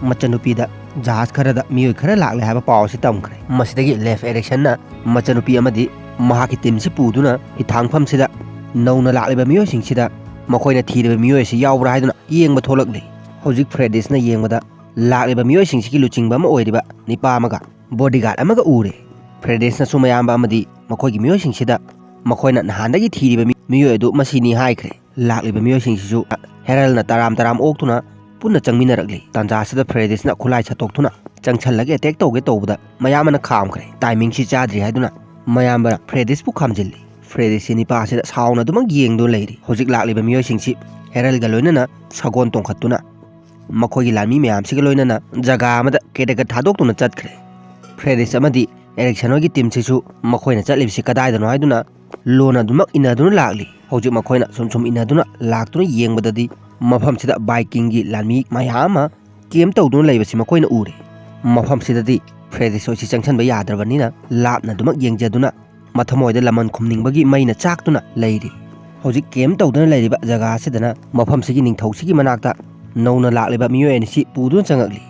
ꯃꯆꯟꯅꯨꯄꯤꯗ ꯖꯍꯥꯖ ꯈꯔꯗ ꯃꯤꯑꯣꯏ ꯈꯔ ꯂꯥꯛꯂꯦ ꯍꯥꯏꯕ ꯄꯥꯎ ꯑꯁꯤ ꯇꯝꯈ꯭ꯔꯦ꯫ ꯃꯁꯤꯗꯒꯤ ꯂꯦꯐ ꯑꯦꯔꯤꯛꯁꯟꯅ ꯃꯆꯟꯅꯨꯄꯤ ꯑꯃꯗꯤ ꯃꯍꯥꯛꯀꯤ ꯇꯤꯝꯁꯤ ꯄꯨꯗꯨꯅ ꯍꯤꯊꯥꯡꯐꯝꯁꯤꯗ ꯅꯧꯅ ꯂꯥꯛꯂꯤꯕ ꯃꯤꯑꯣꯏꯁꯤꯡꯁꯤꯗ ꯃꯈꯣꯏꯅ ꯊꯤꯔꯤꯕ ꯃꯤꯑꯣꯏ ꯑꯁꯤ ꯌꯥꯎꯕ꯭ꯔꯥ ꯍꯥꯏꯗꯨꯅ ꯌꯦꯡꯕ ꯊꯣꯛꯂꯛꯂꯤ꯫ ꯍꯧꯖꯤꯛ ꯐ꯭ꯔꯦꯗꯤꯁꯅ ꯌꯦꯡꯕꯗ ꯂꯥꯛꯂꯤꯕ ꯃꯤꯑꯣꯏꯁꯤꯡꯁꯤꯒꯤ ꯂꯨꯆꯤꯡꯕ ꯑꯃ ꯑꯣꯏꯔꯤꯕ ꯅꯤꯄꯥ ꯑꯃꯒ ꯕꯣꯗꯤꯒꯥꯔꯗ ꯑꯃꯒ ꯎꯔꯦ꯫ ꯐ꯭ꯔꯦꯗꯤꯁꯅꯁꯨ ꯃꯌꯥꯝꯕ ꯑꯃꯗꯤ ꯃꯈꯣꯏꯒꯤ ꯃꯤꯑꯣꯏꯁꯤꯡꯁꯤꯗ ꯃꯈꯣꯏꯅ ꯅꯍꯥꯟꯗꯒꯤ ꯊꯤꯔꯤꯕ ꯃꯤ-, ꯃꯤꯑꯣꯏ ꯑꯗꯨ ꯃꯁꯤꯅꯤ ꯍꯥꯏꯈ꯭ꯔꯦ꯫ ꯂꯥꯛꯂꯤꯕ ꯃꯤꯑꯣꯏꯁꯤꯡꯁꯤꯁꯨ ꯍꯦꯔꯜꯅ ꯇꯔꯥꯝ ꯇꯔꯥꯝ ꯑꯣꯛꯇꯨꯅ ꯄꯨꯟꯅ ꯆꯪꯃꯤꯟꯅꯔꯛꯂꯤ꯫ ꯇꯥꯟꯖꯥꯁꯤꯗ ꯐ꯭ꯔꯦꯗꯤꯁꯅ ꯈꯨꯠꯂꯥꯏ ꯁꯠꯇꯣꯛꯇꯨꯅ ꯆꯪꯁꯜꯂꯒ ꯑꯦꯇꯦꯛ ꯇꯧꯒꯦ ꯇꯧꯕꯗ ꯃꯌꯥꯝꯕꯅ ꯈꯥꯝꯈ꯭ꯔꯦ꯫ ꯇꯥꯏꯃꯤꯡꯁꯤ ꯆꯥꯗ꯭ꯔꯤ ꯍꯥꯏꯗꯨꯅ ꯃꯌꯥꯝꯕꯅ ꯐ꯭ꯔꯦꯗꯤꯁꯄꯨ ꯈꯥꯝꯖꯤꯜꯂꯤ꯫ ꯐ꯭ꯔꯦꯗꯤꯁꯁꯤ ꯅꯤꯄꯥ ꯑꯁꯤꯗ ꯁꯥꯎꯅ ꯑꯗꯨꯃꯛ ꯌꯦꯡꯗꯨꯅ ꯂꯩꯔꯤ꯫ ꯍꯧꯖꯤꯛ ꯂꯥꯛꯂꯤꯕ ꯃꯤꯑꯣꯏꯁꯤꯡꯁꯤ ꯍꯦꯔꯜꯒ ꯂꯣꯏꯅꯅ ꯁꯒꯣꯜ ꯇꯣꯡꯈꯠꯇꯨꯅ ꯃꯈꯣꯏꯒꯤ ꯂꯥꯟꯃꯤ ꯃꯌꯥꯝꯁꯤꯒ ꯂꯣꯏꯅꯅ ꯖꯒꯥ ꯑꯃꯗ ꯀꯦꯗꯒ ꯊꯥꯗꯣꯛꯇꯨꯅ ꯆꯠꯈ꯭ꯔꯦ꯫ ꯐ꯭ꯔꯦꯗꯤꯁ ꯑꯃꯗꯤ ꯑꯦꯔꯤꯛꯁꯟ ꯍꯣꯏꯒꯤ ꯇꯤꯝꯁꯤꯁꯨ ꯃꯈꯣꯏꯅ ꯆꯠꯂꯤꯕꯁꯤ ꯀꯗꯥꯏꯗꯅꯣ ꯍꯥꯏꯗꯨꯅ ꯂꯣꯟ ꯑꯗꯨꯃꯛ ꯏꯟꯅꯗꯨꯅ ꯂꯥꯛꯂꯤ꯫ ꯍꯧꯖꯤꯛ ꯃꯈꯣꯏꯅ ꯁꯨꯝ ꯁꯨꯝ ꯏꯟꯅꯗꯨꯅ ꯂꯥꯛꯇꯨꯅ ꯌꯦꯡꯕꯗꯗꯤ ꯃꯐꯝꯁꯤꯗ ꯚꯥꯏꯀꯤꯡꯒꯤ ꯂꯥꯟꯃꯤ ꯃꯌꯥꯝ ꯑꯃ ꯀꯦꯝ ꯇꯧꯗꯨꯅ ꯂꯩꯕꯁꯤ ꯃꯈꯣꯏꯅ ꯎꯔꯦ꯫ ꯃꯐꯝꯁꯤꯗꯗꯤ ꯐ꯭ꯔꯦꯗꯤꯁ ꯍꯣꯏꯁꯤ ꯆꯪꯁꯤꯟꯕ ꯌꯥꯗ꯭ꯔꯕꯅꯤꯅ ꯂꯥꯞꯅ ꯑꯗꯨꯃꯛ ꯌꯦꯡꯖꯗꯨꯅ ꯃꯊꯃꯣꯏꯗ ꯂꯃꯟ ꯈꯨꯝꯅꯤꯡꯕꯒꯤ ꯃꯩꯅ ꯆꯥꯛꯇꯨꯅ ꯂꯩꯔꯤ꯫ ꯍꯧꯖꯤꯛ ꯀꯦꯝ ꯇꯧꯗꯨꯅ ꯂꯩꯔꯤꯕ ꯖꯒꯥ ꯑꯁꯤꯗꯅ ꯃꯐꯝꯁꯤꯒꯤ ꯅꯤꯡꯊꯧꯁꯤꯒꯤ ꯃꯅꯥꯛꯇ ꯅꯧꯅ ꯂꯥꯛꯂꯤꯕ ꯃꯤꯑꯣꯏ ꯑꯅꯤꯁꯤ ꯄꯨꯗꯨꯅ ꯆꯪꯉꯛꯂꯤ꯫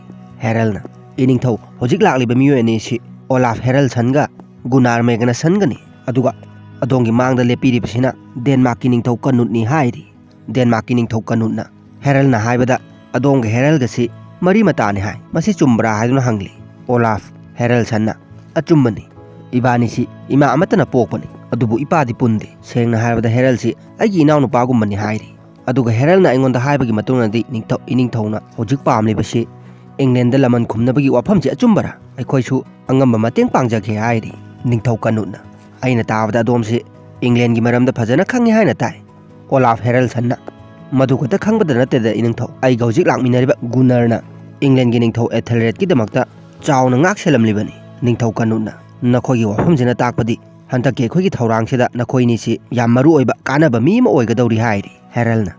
ꯍꯦꯔꯜꯅ, "ꯏꯅꯤꯡꯊꯧ, ꯍꯧꯖꯤꯛ ꯂꯥꯛꯂꯤꯕ ꯃꯤꯑꯣꯏ ꯑꯅꯤꯁꯤ ꯑꯣꯂꯥꯐ ꯍꯦꯔꯜꯁꯟꯒ ꯒꯨꯅꯥꯔ ꯃꯦꯒꯅꯁꯟꯒꯅꯤ꯫ ꯑꯗꯨꯒ ꯑꯗꯣꯝꯒꯤ ꯃꯥꯡꯗ ꯂꯦꯞꯄꯤꯔꯤꯕꯁꯤꯅ ꯗꯦꯟꯃꯥꯔꯛꯀꯤ ꯅꯤꯡꯊꯧ ꯀꯅꯨꯠꯅꯤ" ꯍꯥꯏꯔꯤ꯫ ꯗꯦꯟꯃꯥꯔꯛꯀꯤ ꯅꯤꯡꯊꯧ ꯀꯅꯨꯠꯅ ꯍꯦꯔꯜꯅ ꯍꯥꯏꯕꯗ, "ꯑꯗꯣꯝꯒ ꯍꯦꯔꯜꯒꯁꯤ ꯃꯔꯤ ꯃꯇꯥꯅꯤ ꯍꯥꯏ꯫ ꯃꯁꯤ ꯆꯨꯝꯕ꯭ꯔꯥ ꯍꯥꯏꯗꯨꯅ ꯍꯪꯂꯤ ꯑꯣꯂꯥꯐ ꯍꯦꯔꯜꯁꯟꯅ꯫ "ꯑꯆꯨꯝꯕꯅꯤ꯫ ꯏꯕꯥꯅꯤꯁꯤ ꯏꯃꯥ ꯑꯃꯠꯇꯅ ꯄꯣꯛꯄꯅꯤ, ꯑꯗꯨꯕꯨ ꯏꯄꯥꯗꯤ ꯄꯨꯟꯗꯦ꯫ ꯁꯦꯡꯅ ꯍꯥꯏꯔꯕꯗ ꯍꯦꯔꯜꯁꯤ ꯑꯩꯒꯤ ꯏꯅꯥꯎꯅꯨꯄꯥꯒꯨꯝꯕꯅꯤ" ꯍꯥꯏꯔꯤ꯫ ꯑꯗꯨꯒ ꯍꯦꯔꯜꯅ ꯑꯩꯉꯣꯟꯗ ꯍꯥꯏꯕꯒꯤ ꯃꯇꯨꯡ ꯏꯟꯅꯗꯤ ꯅꯤꯡꯊꯧ, ꯏꯅꯤꯡꯊꯧꯅ ꯍꯧꯖꯤꯛ ꯄꯥꯝꯂꯤꯕꯁꯤ ꯏꯪꯂꯦꯟꯗ ꯂꯃꯟ ꯈꯨꯝꯅꯕꯒꯤ ꯋꯥꯐꯝꯁꯤ ꯑꯆꯨꯝꯕꯔꯥ? ꯑꯩꯈꯣꯏꯁꯨ ꯑꯉꯝꯕ ꯃꯇꯦꯡ ꯄꯥꯡꯖꯒꯦ ꯍꯥꯏꯔꯤ꯫ ꯅꯤꯡꯊꯧ ꯀꯅꯨꯠꯅ, "ꯑꯩꯅ ꯇꯥꯕꯗ ꯑꯗꯣꯝꯁꯤ ꯏꯪꯂꯦꯟꯒꯤ ꯃꯔꯝꯗ ꯐꯖꯅ ꯈꯪꯉꯤ ꯍꯥꯏꯅ ꯇꯥꯏ"꯫ ꯑꯣꯂꯥꯐ ꯍꯦꯔꯜꯁꯟꯅ, "ꯃꯗꯨ ꯈꯛꯇ ꯈꯪꯕꯗ ꯅꯠꯇꯦꯗ ꯏꯅꯤꯡꯊꯧ, ꯑꯩꯒ ꯍꯧꯖꯤꯛ ꯂꯥꯛꯃꯤꯟꯅꯔꯤꯕ ꯒꯨꯅꯔꯅ ꯏꯪꯂꯦꯟꯒꯤ ꯅꯤꯡꯊꯧ ꯑꯦꯊꯦꯜꯔꯦꯗꯀꯤꯗꯃꯛꯇ ꯆꯥꯎꯅ ꯉꯥꯛ ꯁꯦꯜꯂꯝꯂꯤꯕꯅꯤ"꯫ ꯅꯤꯡꯊꯧ ꯀꯅꯨꯠꯅ, "ꯅꯈꯣꯏꯒꯤ ꯋꯥꯐꯝꯁꯤꯅ ꯇꯥꯛꯄꯗꯤ ꯍꯟꯗꯛꯀꯤ ꯑꯩꯈꯣꯏꯒꯤ ꯊꯧꯔꯥꯡꯁꯤꯗ ꯅꯈꯣꯏꯅꯤꯁꯤ ꯌꯥꯝ ꯃꯔꯨ ꯑꯣꯏꯕ ꯀꯥꯟꯅꯕ ꯃꯤ ꯑꯃ ꯑꯣꯏꯒꯗꯧꯔꯤ" ꯍꯥꯏꯔꯤ꯫ ꯍꯦꯔꯜꯅ,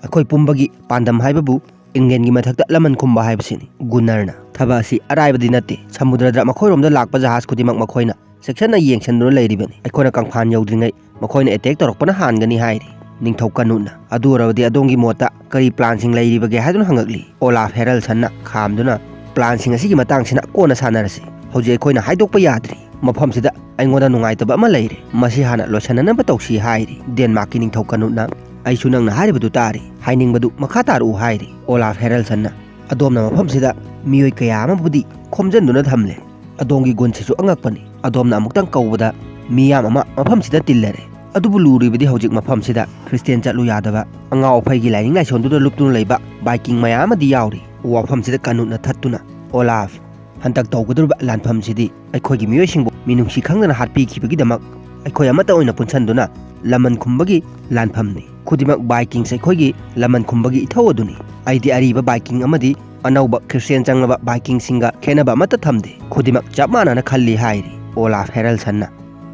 "ꯑꯩꯈꯣꯏ ꯄꯨꯝꯕꯒꯤ ꯄꯥꯟꯗꯝ ꯍꯥꯏꯕꯕꯨ ꯏꯪꯂꯦꯟꯒꯤ ꯃꯊꯛꯇ ꯂꯃꯟ ꯈꯨꯝꯕ ꯍꯥꯏꯕꯁꯤꯅꯤ꯫ ꯒꯨꯅꯔꯅ, ꯊꯕꯛ ꯑꯁꯤ ꯑꯔꯥꯏꯕꯗꯤ ꯅꯠꯇꯦ꯫ ꯁꯃꯨꯗ꯭ꯔꯗ ꯃꯈꯣꯏꯔꯣꯝꯗ ꯂꯥꯛꯄ ꯖꯍꯥꯖ ꯈꯨꯗꯤꯡꯃꯛ ꯃꯈꯣꯏꯅ ꯆꯦꯛꯁꯤꯟꯅ ꯌꯦꯡꯁꯤꯟꯗꯨꯅ ꯂꯩꯔꯤꯕꯅꯤ꯫ ꯑꯩꯈꯣꯏꯅ ꯀꯪꯐꯥꯟ ꯌꯧꯗ꯭ꯔꯤꯉꯩ ꯃꯈꯣꯏꯅ ꯑꯦꯇꯦꯛ ꯇꯧꯔꯛꯄꯅ ꯍꯥꯟꯒꯅꯤ" ꯍꯥꯏꯔꯤ꯫ ꯅꯤꯡꯊꯧ ꯀꯅꯨꯠꯅ, "ꯑꯗꯨ ꯑꯣꯏꯔꯕꯗꯤ ꯑꯗꯣꯝꯒꯤ ꯃꯣꯠꯇ ꯀꯔꯤ ꯄ꯭ꯂꯥꯟꯁꯤꯡ ꯂꯩꯔꯤꯕꯒꯦ?" ꯍꯥꯏꯗꯨꯅ ꯍꯪꯉꯛꯂꯤ꯫ ꯑꯣꯂꯥꯐ ꯍꯦꯔꯜꯁꯟꯅ ꯈꯥꯝꯗꯨꯅ, "ꯄ꯭ꯂꯥꯟꯁꯤꯡ ꯑꯁꯤꯒꯤ ꯃꯇꯥꯡꯁꯤꯅ ꯀꯣꯟꯅ ꯁꯥꯟꯅꯔꯁꯤ꯫ ꯍꯧꯖꯤꯛ ꯑꯩꯈꯣꯏꯅ ꯍꯥꯏꯗꯣꯛꯄ ꯌꯥꯗ꯭ꯔꯤ꯫ ꯃꯐꯝꯁꯤꯗ ꯑꯩꯉꯣꯟꯗ ꯅꯨꯡꯉꯥꯏꯇꯕ ꯑꯃ ꯂꯩꯔꯦ꯫ ꯃꯁꯤ ꯍꯥꯟꯅ ꯂꯣꯏꯁꯤꯟꯅꯅꯕ ꯇꯧꯁꯤ" ꯍꯥꯏꯔꯤ꯫ ꯗꯦꯟꯃꯥꯔꯛꯀꯤ ꯅꯤꯡꯊꯧ ꯀꯅꯨꯠꯅ, "ꯑꯩꯁꯨ ꯅꯪꯅ ꯍꯥꯏꯔꯤꯕꯗꯨ ꯇꯥꯔꯤ꯫ ꯍꯥꯏꯅꯤꯡꯕꯗꯨ ꯃꯈꯥ ꯇꯥꯔꯛꯎ" ꯍꯥꯏꯔꯤ꯫ ꯑꯣꯂꯥꯐ ꯍꯦꯔꯜꯁꯟꯅ, "ꯑꯗꯣꯝꯅ ꯃꯐꯝꯁꯤꯗ ꯃꯤꯑꯣꯏ ꯀꯌꯥ ꯑꯃꯕꯨꯗꯤ ꯈꯣꯝꯖꯤꯟꯗꯨꯅ ꯊꯝꯂꯦ꯫ ꯑꯗꯣꯝꯒꯤ ꯒꯨꯟꯁꯤꯁꯨ ꯑꯉꯛꯄꯅꯤ꯫ ꯑꯗꯣꯝꯅ ꯑꯃꯨꯛꯇꯪ ꯀꯧꯕꯗ ꯃꯤꯌꯥꯝ ꯑꯃ ꯃꯐꯝꯁꯤꯗ ꯇꯤꯜꯂꯔꯦ꯫ ꯑꯗꯨꯕꯨ ꯂꯨꯔꯤꯕꯗꯤ ꯍꯧꯖꯤꯛ ꯃꯐꯝꯁꯤꯗ ꯈ꯭ꯔꯤꯁꯇꯤꯌꯥꯟ ꯆꯠꯂꯨ ꯌꯥꯗꯕ, ꯑꯉꯥꯎ ꯑꯐꯩꯒꯤ ꯂꯥꯏꯅꯤꯡ ꯂꯥꯏꯁꯣꯟꯗꯨꯗ ꯂꯨꯞꯇꯨꯅ ꯂꯩꯕ ꯚꯥꯏꯀꯤꯡ ꯃꯌꯥꯝ ꯑꯃꯗꯤ ꯌꯥꯎꯔꯤ꯫ ꯋꯥꯐꯝꯁꯤꯗ ꯀꯅꯨꯠꯅ ꯊꯠꯇꯨꯅ, ꯑꯣꯂꯥꯐ, ꯍꯟꯗꯛ ꯇꯧꯒꯗꯧꯔꯤꯕ ꯂꯥꯟꯐꯝꯁꯤꯗꯤ ꯑꯩꯈꯣꯏꯒꯤ ꯃꯤꯑꯣꯏꯁꯤꯡꯕꯨ ꯃꯤꯅꯨꯡꯁꯤ ꯈꯪꯗꯅ ꯍꯥꯠꯄꯤꯈꯤꯕꯒꯤꯗꯃꯛ ꯑꯩꯈꯣꯏ ꯑꯃꯠꯇ ꯑꯣꯏꯅ ꯄꯨꯟꯁꯤꯟꯗꯨꯅ ꯂꯃꯟ ꯈꯨꯝꯕꯒꯤ ꯂꯥꯟꯐꯝꯅꯤ꯫ ꯈꯨꯗꯤꯡꯃꯛ ꯚꯥꯏꯀꯤꯡꯁ ꯑꯩꯈꯣꯏꯒꯤ ꯂꯃꯟ ꯈꯨꯝꯕꯒꯤ ꯏꯊꯧ ꯑꯗꯨꯅꯤ꯫ ꯑꯩꯗꯤ ꯑꯔꯤꯕ ꯚꯥꯏꯀꯤꯡ ꯑꯃꯗꯤ ꯑꯅꯧꯕ ꯈ꯭ꯔꯤꯁꯇꯤꯌꯥꯟ ꯆꯪꯂꯕ ꯚꯥꯏꯀꯤꯡꯁꯤꯡꯒ ꯈꯦꯠꯅꯕ ꯑꯃꯠꯇ ꯊꯝꯗꯦ꯫ ꯈꯨꯗꯤꯡꯃꯛ ꯆꯞ ꯃꯥꯟꯅꯅ ꯈꯜꯂꯤ" ꯍꯥꯏꯔꯤ ꯑꯣꯂꯥꯐ ꯍꯦꯔꯜꯁꯟꯅ꯫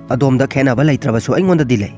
"ꯑꯗꯣꯝꯗ ꯈꯦꯠꯅꯕ ꯂꯩꯇ꯭ꯔꯕꯁꯨ ꯑꯩꯉꯣꯟꯗꯗꯤ ꯂꯩ꯫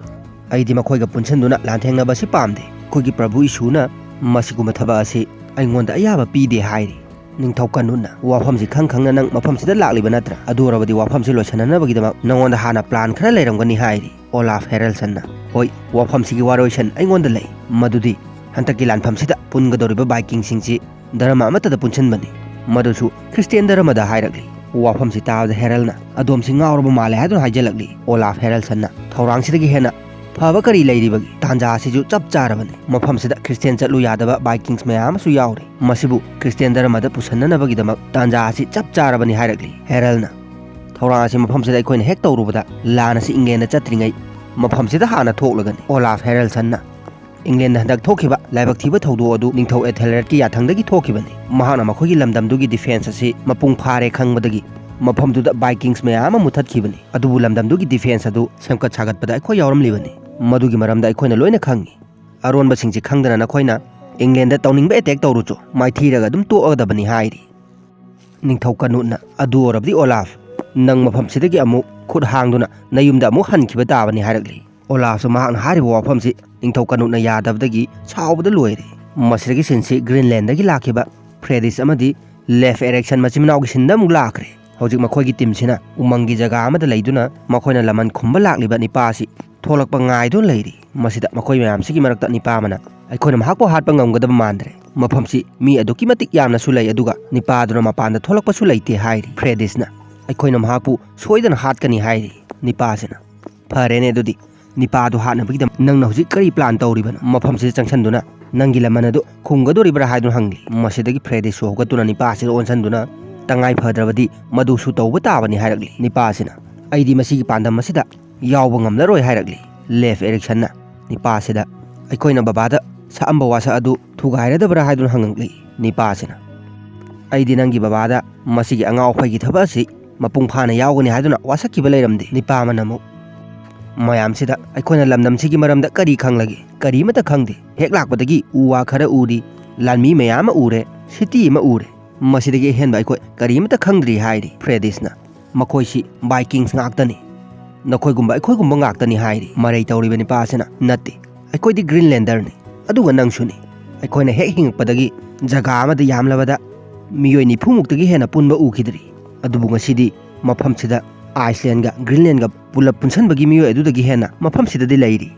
ꯑꯩꯗꯤ ꯃꯈꯣꯏꯒ ꯄꯨꯟꯁꯤꯟꯗꯨꯅ ꯂꯥꯟꯊꯦꯡꯅꯕ ꯑꯁꯤ ꯄꯥꯝꯗꯦ꯫ ꯑꯩꯈꯣꯏꯒꯤ ꯄ꯭ꯔꯚꯨ ꯌꯤꯁꯨꯅ ꯃꯁꯤꯒꯨꯝꯕ ꯊꯕꯛ ꯑꯁꯤ ꯑꯩꯉꯣꯟꯗ ꯑꯌꯥꯕ ꯄꯤꯗꯦ" ꯍꯥꯏꯔꯤ꯫ ꯅꯤꯡꯊꯧ ꯀꯅꯨꯠꯅ, "ꯋꯥꯐꯝꯁꯤ ꯈꯪ ꯈꯪꯅ ꯅꯪ ꯃꯐꯝꯁꯤꯗ ꯂꯥꯛꯂꯤꯕ ꯅꯠꯇ꯭ꯔꯥ? ꯑꯗꯨ ꯑꯣꯏꯔꯕꯗꯤ ꯋꯥꯐꯝꯁꯤ ꯂꯣꯏꯁꯤꯟꯅꯅꯕꯒꯤꯗꯃꯛ ꯅꯉꯣꯟꯗ ꯍꯥꯟꯅ ꯄ꯭ꯂꯥꯟ ꯈꯔ ꯂꯩꯔꯝꯒꯅꯤ" ꯍꯥꯏꯔꯤ꯫ ꯑꯣꯂꯥꯐ ꯍꯦꯔꯜꯁꯟꯅ, "ꯍꯣꯏ, ꯋꯥꯐꯝꯁꯤꯒꯤ ꯋꯥꯔꯣꯏꯁꯤꯟ ꯑꯩꯉꯣꯟꯗ ꯂꯩ꯫ ꯃꯗꯨꯗꯤ ꯍꯟꯗꯛꯀꯤ ꯂꯥꯟꯐꯝꯁꯤꯗ ꯄꯨꯟꯒꯗꯧꯔꯤꯕ ꯚꯥꯏꯀꯤꯡꯁꯤꯡꯁꯤ ꯙꯔꯃ ꯑꯃꯠꯇꯗ ꯄꯨꯟꯁꯤꯟꯕꯅꯤ, ꯃꯗꯨꯁꯨ ꯈ꯭ꯔꯤꯁꯇꯤꯌꯥꯟ ꯙꯔꯃꯗ" ꯍꯥꯏꯔꯛꯂꯤ꯫ ꯋꯥꯐꯝꯁꯤ ꯇꯥꯕꯗ ꯍꯦꯔꯜꯅ, "ꯑꯗꯣꯝꯁꯤ ꯉꯥꯎꯔꯕ ꯃꯥꯜꯂꯦ" ꯍꯥꯏꯗꯨꯅ ꯍꯥꯏꯖꯜꯂꯛꯂꯤ꯫ ꯑꯣꯂꯥꯐ ꯍꯦꯔꯜꯁꯟꯅ, "ꯊꯧꯔꯥꯡꯁꯤꯗꯒꯤ ꯍꯦꯟꯅ ꯐꯕ ꯀꯔꯤ ꯂꯩꯔꯤꯕꯒꯦ? ꯇꯥꯟꯖꯥ ꯑꯁꯤꯁꯨ ꯆꯞ ꯆꯥꯔꯕꯅꯤ꯫ ꯃꯐꯝꯁꯤꯗ ꯈ꯭ꯔꯤꯁꯇꯤꯌꯥꯟ ꯆꯠꯂꯨ ꯌꯥꯗꯕ ꯚꯥꯏꯀꯤꯡꯁ ꯃꯌꯥꯝ ꯑꯃꯁꯨ ꯌꯥꯎꯔꯤ꯫ ꯃꯁꯤꯕꯨ ꯈ꯭ꯔꯤꯁꯇꯤꯌꯥꯟ ꯙꯔꯃꯗ ꯄꯨꯁꯟꯅꯅꯕꯒꯤꯗꯃꯛ ꯇꯥꯟꯖꯥ ꯑꯁꯤ ꯆꯞ ꯆꯥꯔꯕꯅꯤ ꯍꯥꯏꯔꯛꯂꯤ ꯍꯦꯔꯜꯅ꯫ ꯊꯧꯔꯥꯡ ꯑꯁꯤ ꯃꯐꯝꯁꯤꯗ ꯑꯩꯈꯣꯏꯅ ꯍꯦꯛ ꯇꯧꯔꯨꯕꯗ ꯂꯥꯟ ꯑꯁꯤ ꯏꯪꯂꯦꯟꯗ ꯆꯠꯇ꯭ꯔꯤꯉꯩ ꯃꯐꯝꯁꯤꯗ ꯍꯥꯟꯅ ꯊꯣꯛꯂꯒꯅꯤ꯫ ꯑꯣꯂꯥꯐ ꯍꯦꯔꯜꯁꯟꯅ ꯏꯪꯂꯦꯟꯗ ꯍꯟꯗꯛ ꯊꯣꯛꯈꯤꯕ ꯂꯥꯏꯕꯛ ꯊꯤꯕ ꯊꯧꯗꯣꯛ ꯑꯗꯨ ꯅꯤꯡꯊꯧ ꯑꯦꯊꯦꯜꯔꯦꯗꯀꯤ ꯌꯥꯊꯪꯗꯒꯤ ꯊꯣꯛꯈꯤꯕꯅꯤ꯫ ꯃꯍꯥꯛꯅ ꯃꯈꯣꯏꯒꯤ ꯂꯝꯗꯝꯗꯨꯒꯤ ꯗꯤꯐꯦꯟꯁ ꯑꯁꯤ ꯃꯄꯨꯡ ꯐꯥꯔꯦ ꯈꯪꯕꯗꯒꯤ ꯃꯐꯝꯗꯨꯗ ꯚꯥꯏꯀꯤꯡꯁ ꯃꯌꯥꯝ ꯑꯃ ꯃꯨꯊꯠꯈꯤꯕꯅꯤ꯫ ꯑꯗꯨꯕꯨ ꯂꯝꯗꯝꯗꯨꯒꯤ ꯗꯤꯐꯦꯟꯁ ꯑꯗꯨ ꯁꯦꯝꯒꯠ ꯁꯥꯒꯠꯄꯗ ꯑꯩꯈꯣꯏ ꯌꯥꯎꯔꯝꯂꯤꯕꯅꯤ꯫ ꯃꯗꯨꯒꯤ ꯃꯔꯝꯗ ꯑꯩꯈꯣꯏꯅ ꯂꯣꯏꯅ ꯈꯪꯏ꯫ ꯑꯔꯣꯟꯕꯁꯤꯡꯁꯤ ꯈꯪꯗꯅ ꯅꯈꯣꯏꯅ ꯏꯪꯂꯦꯟꯗ ꯇꯧꯅꯤꯡꯕ ꯑꯦꯇꯦꯛ ꯇꯧꯔꯨꯆꯣ, ꯃꯥꯏꯊꯤꯔꯒ ꯑꯗꯨꯝ ꯇꯣꯛꯑꯒꯗꯕꯅꯤ ꯍꯥꯏꯔꯤ꯫ ꯅꯤꯡꯊꯧ ꯀꯅꯨꯠꯅ, "ꯑꯗꯨ ꯑꯣꯏꯔꯕꯗꯤ ꯑꯣꯂꯥꯐ, ꯅꯪ ꯃꯐꯝꯁꯤꯗꯒꯤ ꯑꯃꯨꯛ ꯈꯨꯠ ꯍꯥꯡꯗꯨꯅ ꯅꯌꯨꯝꯗ ꯑꯃꯨꯛ ꯍꯟꯈꯤꯕ ꯇꯥꯕꯅꯤ" ꯍꯥꯏꯔꯛꯂꯤ꯫ ꯑꯣꯂꯥꯐꯁꯨ ꯃꯍꯥꯛꯅ ꯍꯥꯏꯔꯤꯕ ꯋꯥꯐꯝꯁꯤ ꯅꯤꯡꯊꯧ ꯀꯅꯨꯠꯅ ꯌꯥꯗꯕꯗꯒꯤ ꯁꯥꯎꯕꯗ ꯂꯣꯏꯔꯦ꯫ ꯃꯁꯤꯗꯒꯤ ꯁꯤꯟꯁꯤ ꯒ꯭ꯔꯤꯟꯂꯦꯟꯗꯒꯤ ꯂꯥꯛꯈꯤꯕ ꯐ꯭ꯔꯦꯗꯤꯁ ꯑꯃꯗꯤ ꯂꯦꯐ ꯑꯦꯔꯤꯛꯁꯟ ꯃꯆꯤꯟ ꯃꯅꯥꯎꯒꯤ ꯁꯤꯟꯗ ꯑꯃꯨꯛ ꯂꯥꯛꯈ꯭ꯔꯦ꯫ ꯍꯧꯖꯤꯛ ꯃꯈꯣꯏꯒꯤ ꯇꯤꯝꯁꯤꯅ ꯎꯃꯪꯒꯤ ꯖꯒꯥ ꯑꯃꯗ ꯂꯩꯗꯨꯅ ꯃꯈꯣꯏꯅ ꯂꯃꯟ ꯈꯨꯝꯕ ꯂꯥꯛꯂꯤꯕ ꯅꯤꯄꯥ ꯑꯁꯤ ꯊꯣꯛꯂꯛꯄ ꯉꯥꯏꯗꯨꯅ ꯂꯩꯔꯤ꯫ ꯃꯁꯤꯗ ꯃꯈꯣꯏ ꯃꯌꯥꯝꯁꯤꯒꯤ ꯃꯔꯛꯇ ꯅꯤꯄꯥ ꯑꯃꯅ, "ꯑꯩꯈꯣꯏꯅ ꯃꯍꯥꯛꯄꯨ ꯍꯥꯠꯄ ꯉꯝꯒꯗꯕ ꯃꯥꯟꯗ꯭ꯔꯦ꯫ ꯃꯐꯝꯁꯤ ꯃꯤ ꯑꯗꯨꯛꯀꯤ ꯃꯇꯤꯛ ꯌꯥꯝꯅꯁꯨ ꯂꯩ, ꯑꯗꯨꯒ ꯅꯤꯄꯥ ꯑꯗꯨꯅ ꯃꯄꯥꯟꯗ ꯊꯣꯛꯂꯛꯄꯁꯨ ꯂꯩꯇꯦ" ꯍꯥꯏꯔꯤ꯫ ꯐ꯭ꯔꯦꯗꯤꯁꯅ, "ꯑꯩꯈꯣꯏꯅ ꯃꯍꯥꯛꯄꯨ ꯁꯣꯏꯗꯅ ꯍꯥꯠꯀꯅꯤ" ꯍꯥꯏꯔꯤ꯫ ꯅꯤꯄꯥꯁꯤꯅ, "ꯐꯔꯦꯅꯦ, ꯑꯗꯨꯗꯤ ꯅꯤꯄꯥꯗꯨ ꯍꯥꯠꯅꯕꯒꯤꯗꯃꯛ ꯅꯪꯅ ꯍꯧꯖꯤꯛ ꯀꯔꯤ ꯄ꯭ꯂꯥꯟ ꯇꯧꯔꯤꯕꯅꯣ? ꯃꯐꯝꯁꯤꯗ ꯆꯪꯁꯤꯟꯗꯨꯅ ꯅꯪꯒꯤ ꯂꯃꯟ ꯑꯗꯨ ꯈꯨꯝꯒꯗꯣꯔꯤꯕ꯭ꯔꯥ?" ꯍꯥꯏꯗꯨꯅ ꯍꯪꯂꯤ꯫ ꯃꯁꯤꯗꯒꯤ ꯐ꯭ꯔꯦꯗꯤꯁꯁꯨ ꯍꯧꯒꯠꯇꯨꯅ ꯅꯤꯄꯥꯁꯤꯗ ꯑꯣꯟꯁꯤꯟꯗꯨꯅ, "ꯇꯉꯥꯏ ꯐꯗ꯭ꯔꯕꯗꯤ ꯃꯗꯨꯁꯨ ꯇꯧꯕ ꯇꯥꯕꯅꯤ" ꯍꯥꯏꯔꯛꯂꯤ꯫ ꯅꯤꯄꯥꯁꯤꯅ, "ꯑꯩꯗꯤ ꯃꯁꯤꯒꯤ ꯄꯥꯟꯗꯝ ꯑꯁꯤꯗ ꯌꯥꯎꯕ ꯉꯝꯂꯔꯣꯏ" ꯍꯥꯏꯔꯛꯂꯤ꯫ ꯂꯦꯐ ꯑꯦꯔꯤꯛꯁꯟꯅ ꯅꯤꯄꯥꯁꯤꯗ, "ꯑꯩꯈꯣꯏꯅ ꯕꯕꯥꯗ ꯁꯛꯑꯝꯕ ꯋꯥꯁꯛ ꯑꯗꯨ ꯊꯨꯒꯥꯏꯔꯗꯕ꯭ꯔꯥ?" ꯍꯥꯏꯗꯨꯅ ꯍꯪꯉꯛꯂꯤ꯫ ꯅꯤꯄꯥꯁꯤꯅ, "ꯑꯩꯗꯤ ꯅꯪꯒꯤ ꯕꯕꯥꯗ ꯃꯁꯤꯒꯤ ꯑꯉꯥꯎ ꯑꯐꯩꯒꯤ ꯊꯕꯛ ꯑꯁꯤ ꯃꯄꯨꯡ ꯐꯥꯅ ꯌꯥꯎꯒꯅꯤ ꯍꯥꯏꯗꯨꯅ ꯋꯥꯁꯛꯈꯤꯕ ꯂꯩꯔꯝꯗꯦ"꯫ ꯅꯤꯄꯥ ꯑꯃꯅ ꯑꯃꯨꯛ, "ꯃꯌꯥꯝꯁꯤꯗ ꯑꯩꯈꯣꯏꯅ ꯂꯝꯗꯝꯁꯤꯒꯤ ꯃꯔꯝꯗ ꯀꯔꯤ ꯈꯪꯂꯒꯦ? ꯀꯔꯤꯃꯠꯇ ꯈꯪꯗꯦ꯫ ꯍꯦꯛ ꯂꯥꯛꯄꯗꯒꯤ ꯎ ꯋꯥ ꯈꯔ ꯎꯔꯤ, ꯂꯥꯟꯃꯤ ꯃꯌꯥꯝ ꯑꯃ ꯎꯔꯦ, ꯁꯤꯇꯤ ꯑꯃ ꯎꯔꯦ꯫ ꯃꯁꯤꯗꯒꯤ ꯑꯍꯦꯟꯕ ꯑꯩꯈꯣꯏ ꯀꯔꯤꯃꯠꯇ ꯈꯪꯗ꯭ꯔꯤ" ꯍꯥꯏꯔꯤ ꯐ꯭ꯔꯦꯗꯤꯁꯅ꯫ "ꯃꯈꯣꯏꯁꯤ ꯚꯥꯏꯀꯤꯡꯁ ꯉꯥꯛꯇꯅꯤ, ꯅꯈꯣꯏꯒꯨꯝꯕ ꯑꯩꯈꯣꯏꯒꯨꯝꯕ ꯉꯥꯛꯇꯅꯤ" ꯍꯥꯏꯔꯤ꯫ ꯃꯔꯩ ꯇꯧꯔꯤꯕ ꯅꯤꯄꯥ ꯑꯁꯤꯅ, "ꯅꯠꯇꯦ, ꯑꯩꯈꯣꯏꯗꯤ ꯒ꯭ꯔꯤꯟꯂꯦꯟꯗꯔꯅꯤ, ꯑꯗꯨꯒ ꯅꯪꯁꯨꯅꯤ꯫ ꯑꯩꯈꯣꯏꯅ ꯍꯦꯛ ꯍꯤꯡꯉꯛꯄꯗꯒꯤ ꯖꯒꯥ ꯑꯃꯗ ꯌꯥꯝꯂꯕꯗ ꯃꯤꯑꯣꯏ ꯅꯤꯐꯨꯃꯨꯛꯇꯒꯤ ꯍꯦꯟꯅ ꯄꯨꯟꯕ ꯎꯈꯤꯗ꯭ꯔꯤ꯫ ꯑꯗꯨꯕꯨ ꯉꯁꯤꯗꯤ ꯃꯐꯝꯁꯤꯗ ꯑꯥꯏꯁꯂꯦꯟꯒ ꯒ꯭ꯔꯤꯟꯂꯦꯟꯒ ꯄꯨꯂꯞ ꯄꯨꯟꯁꯟꯕꯒꯤ ꯃꯤꯑꯣꯏ ꯑꯗꯨꯗꯒꯤ ꯍꯦꯟꯅ ꯃꯐꯝꯁꯤꯗꯗꯤ ꯂꯩꯔꯤ꯫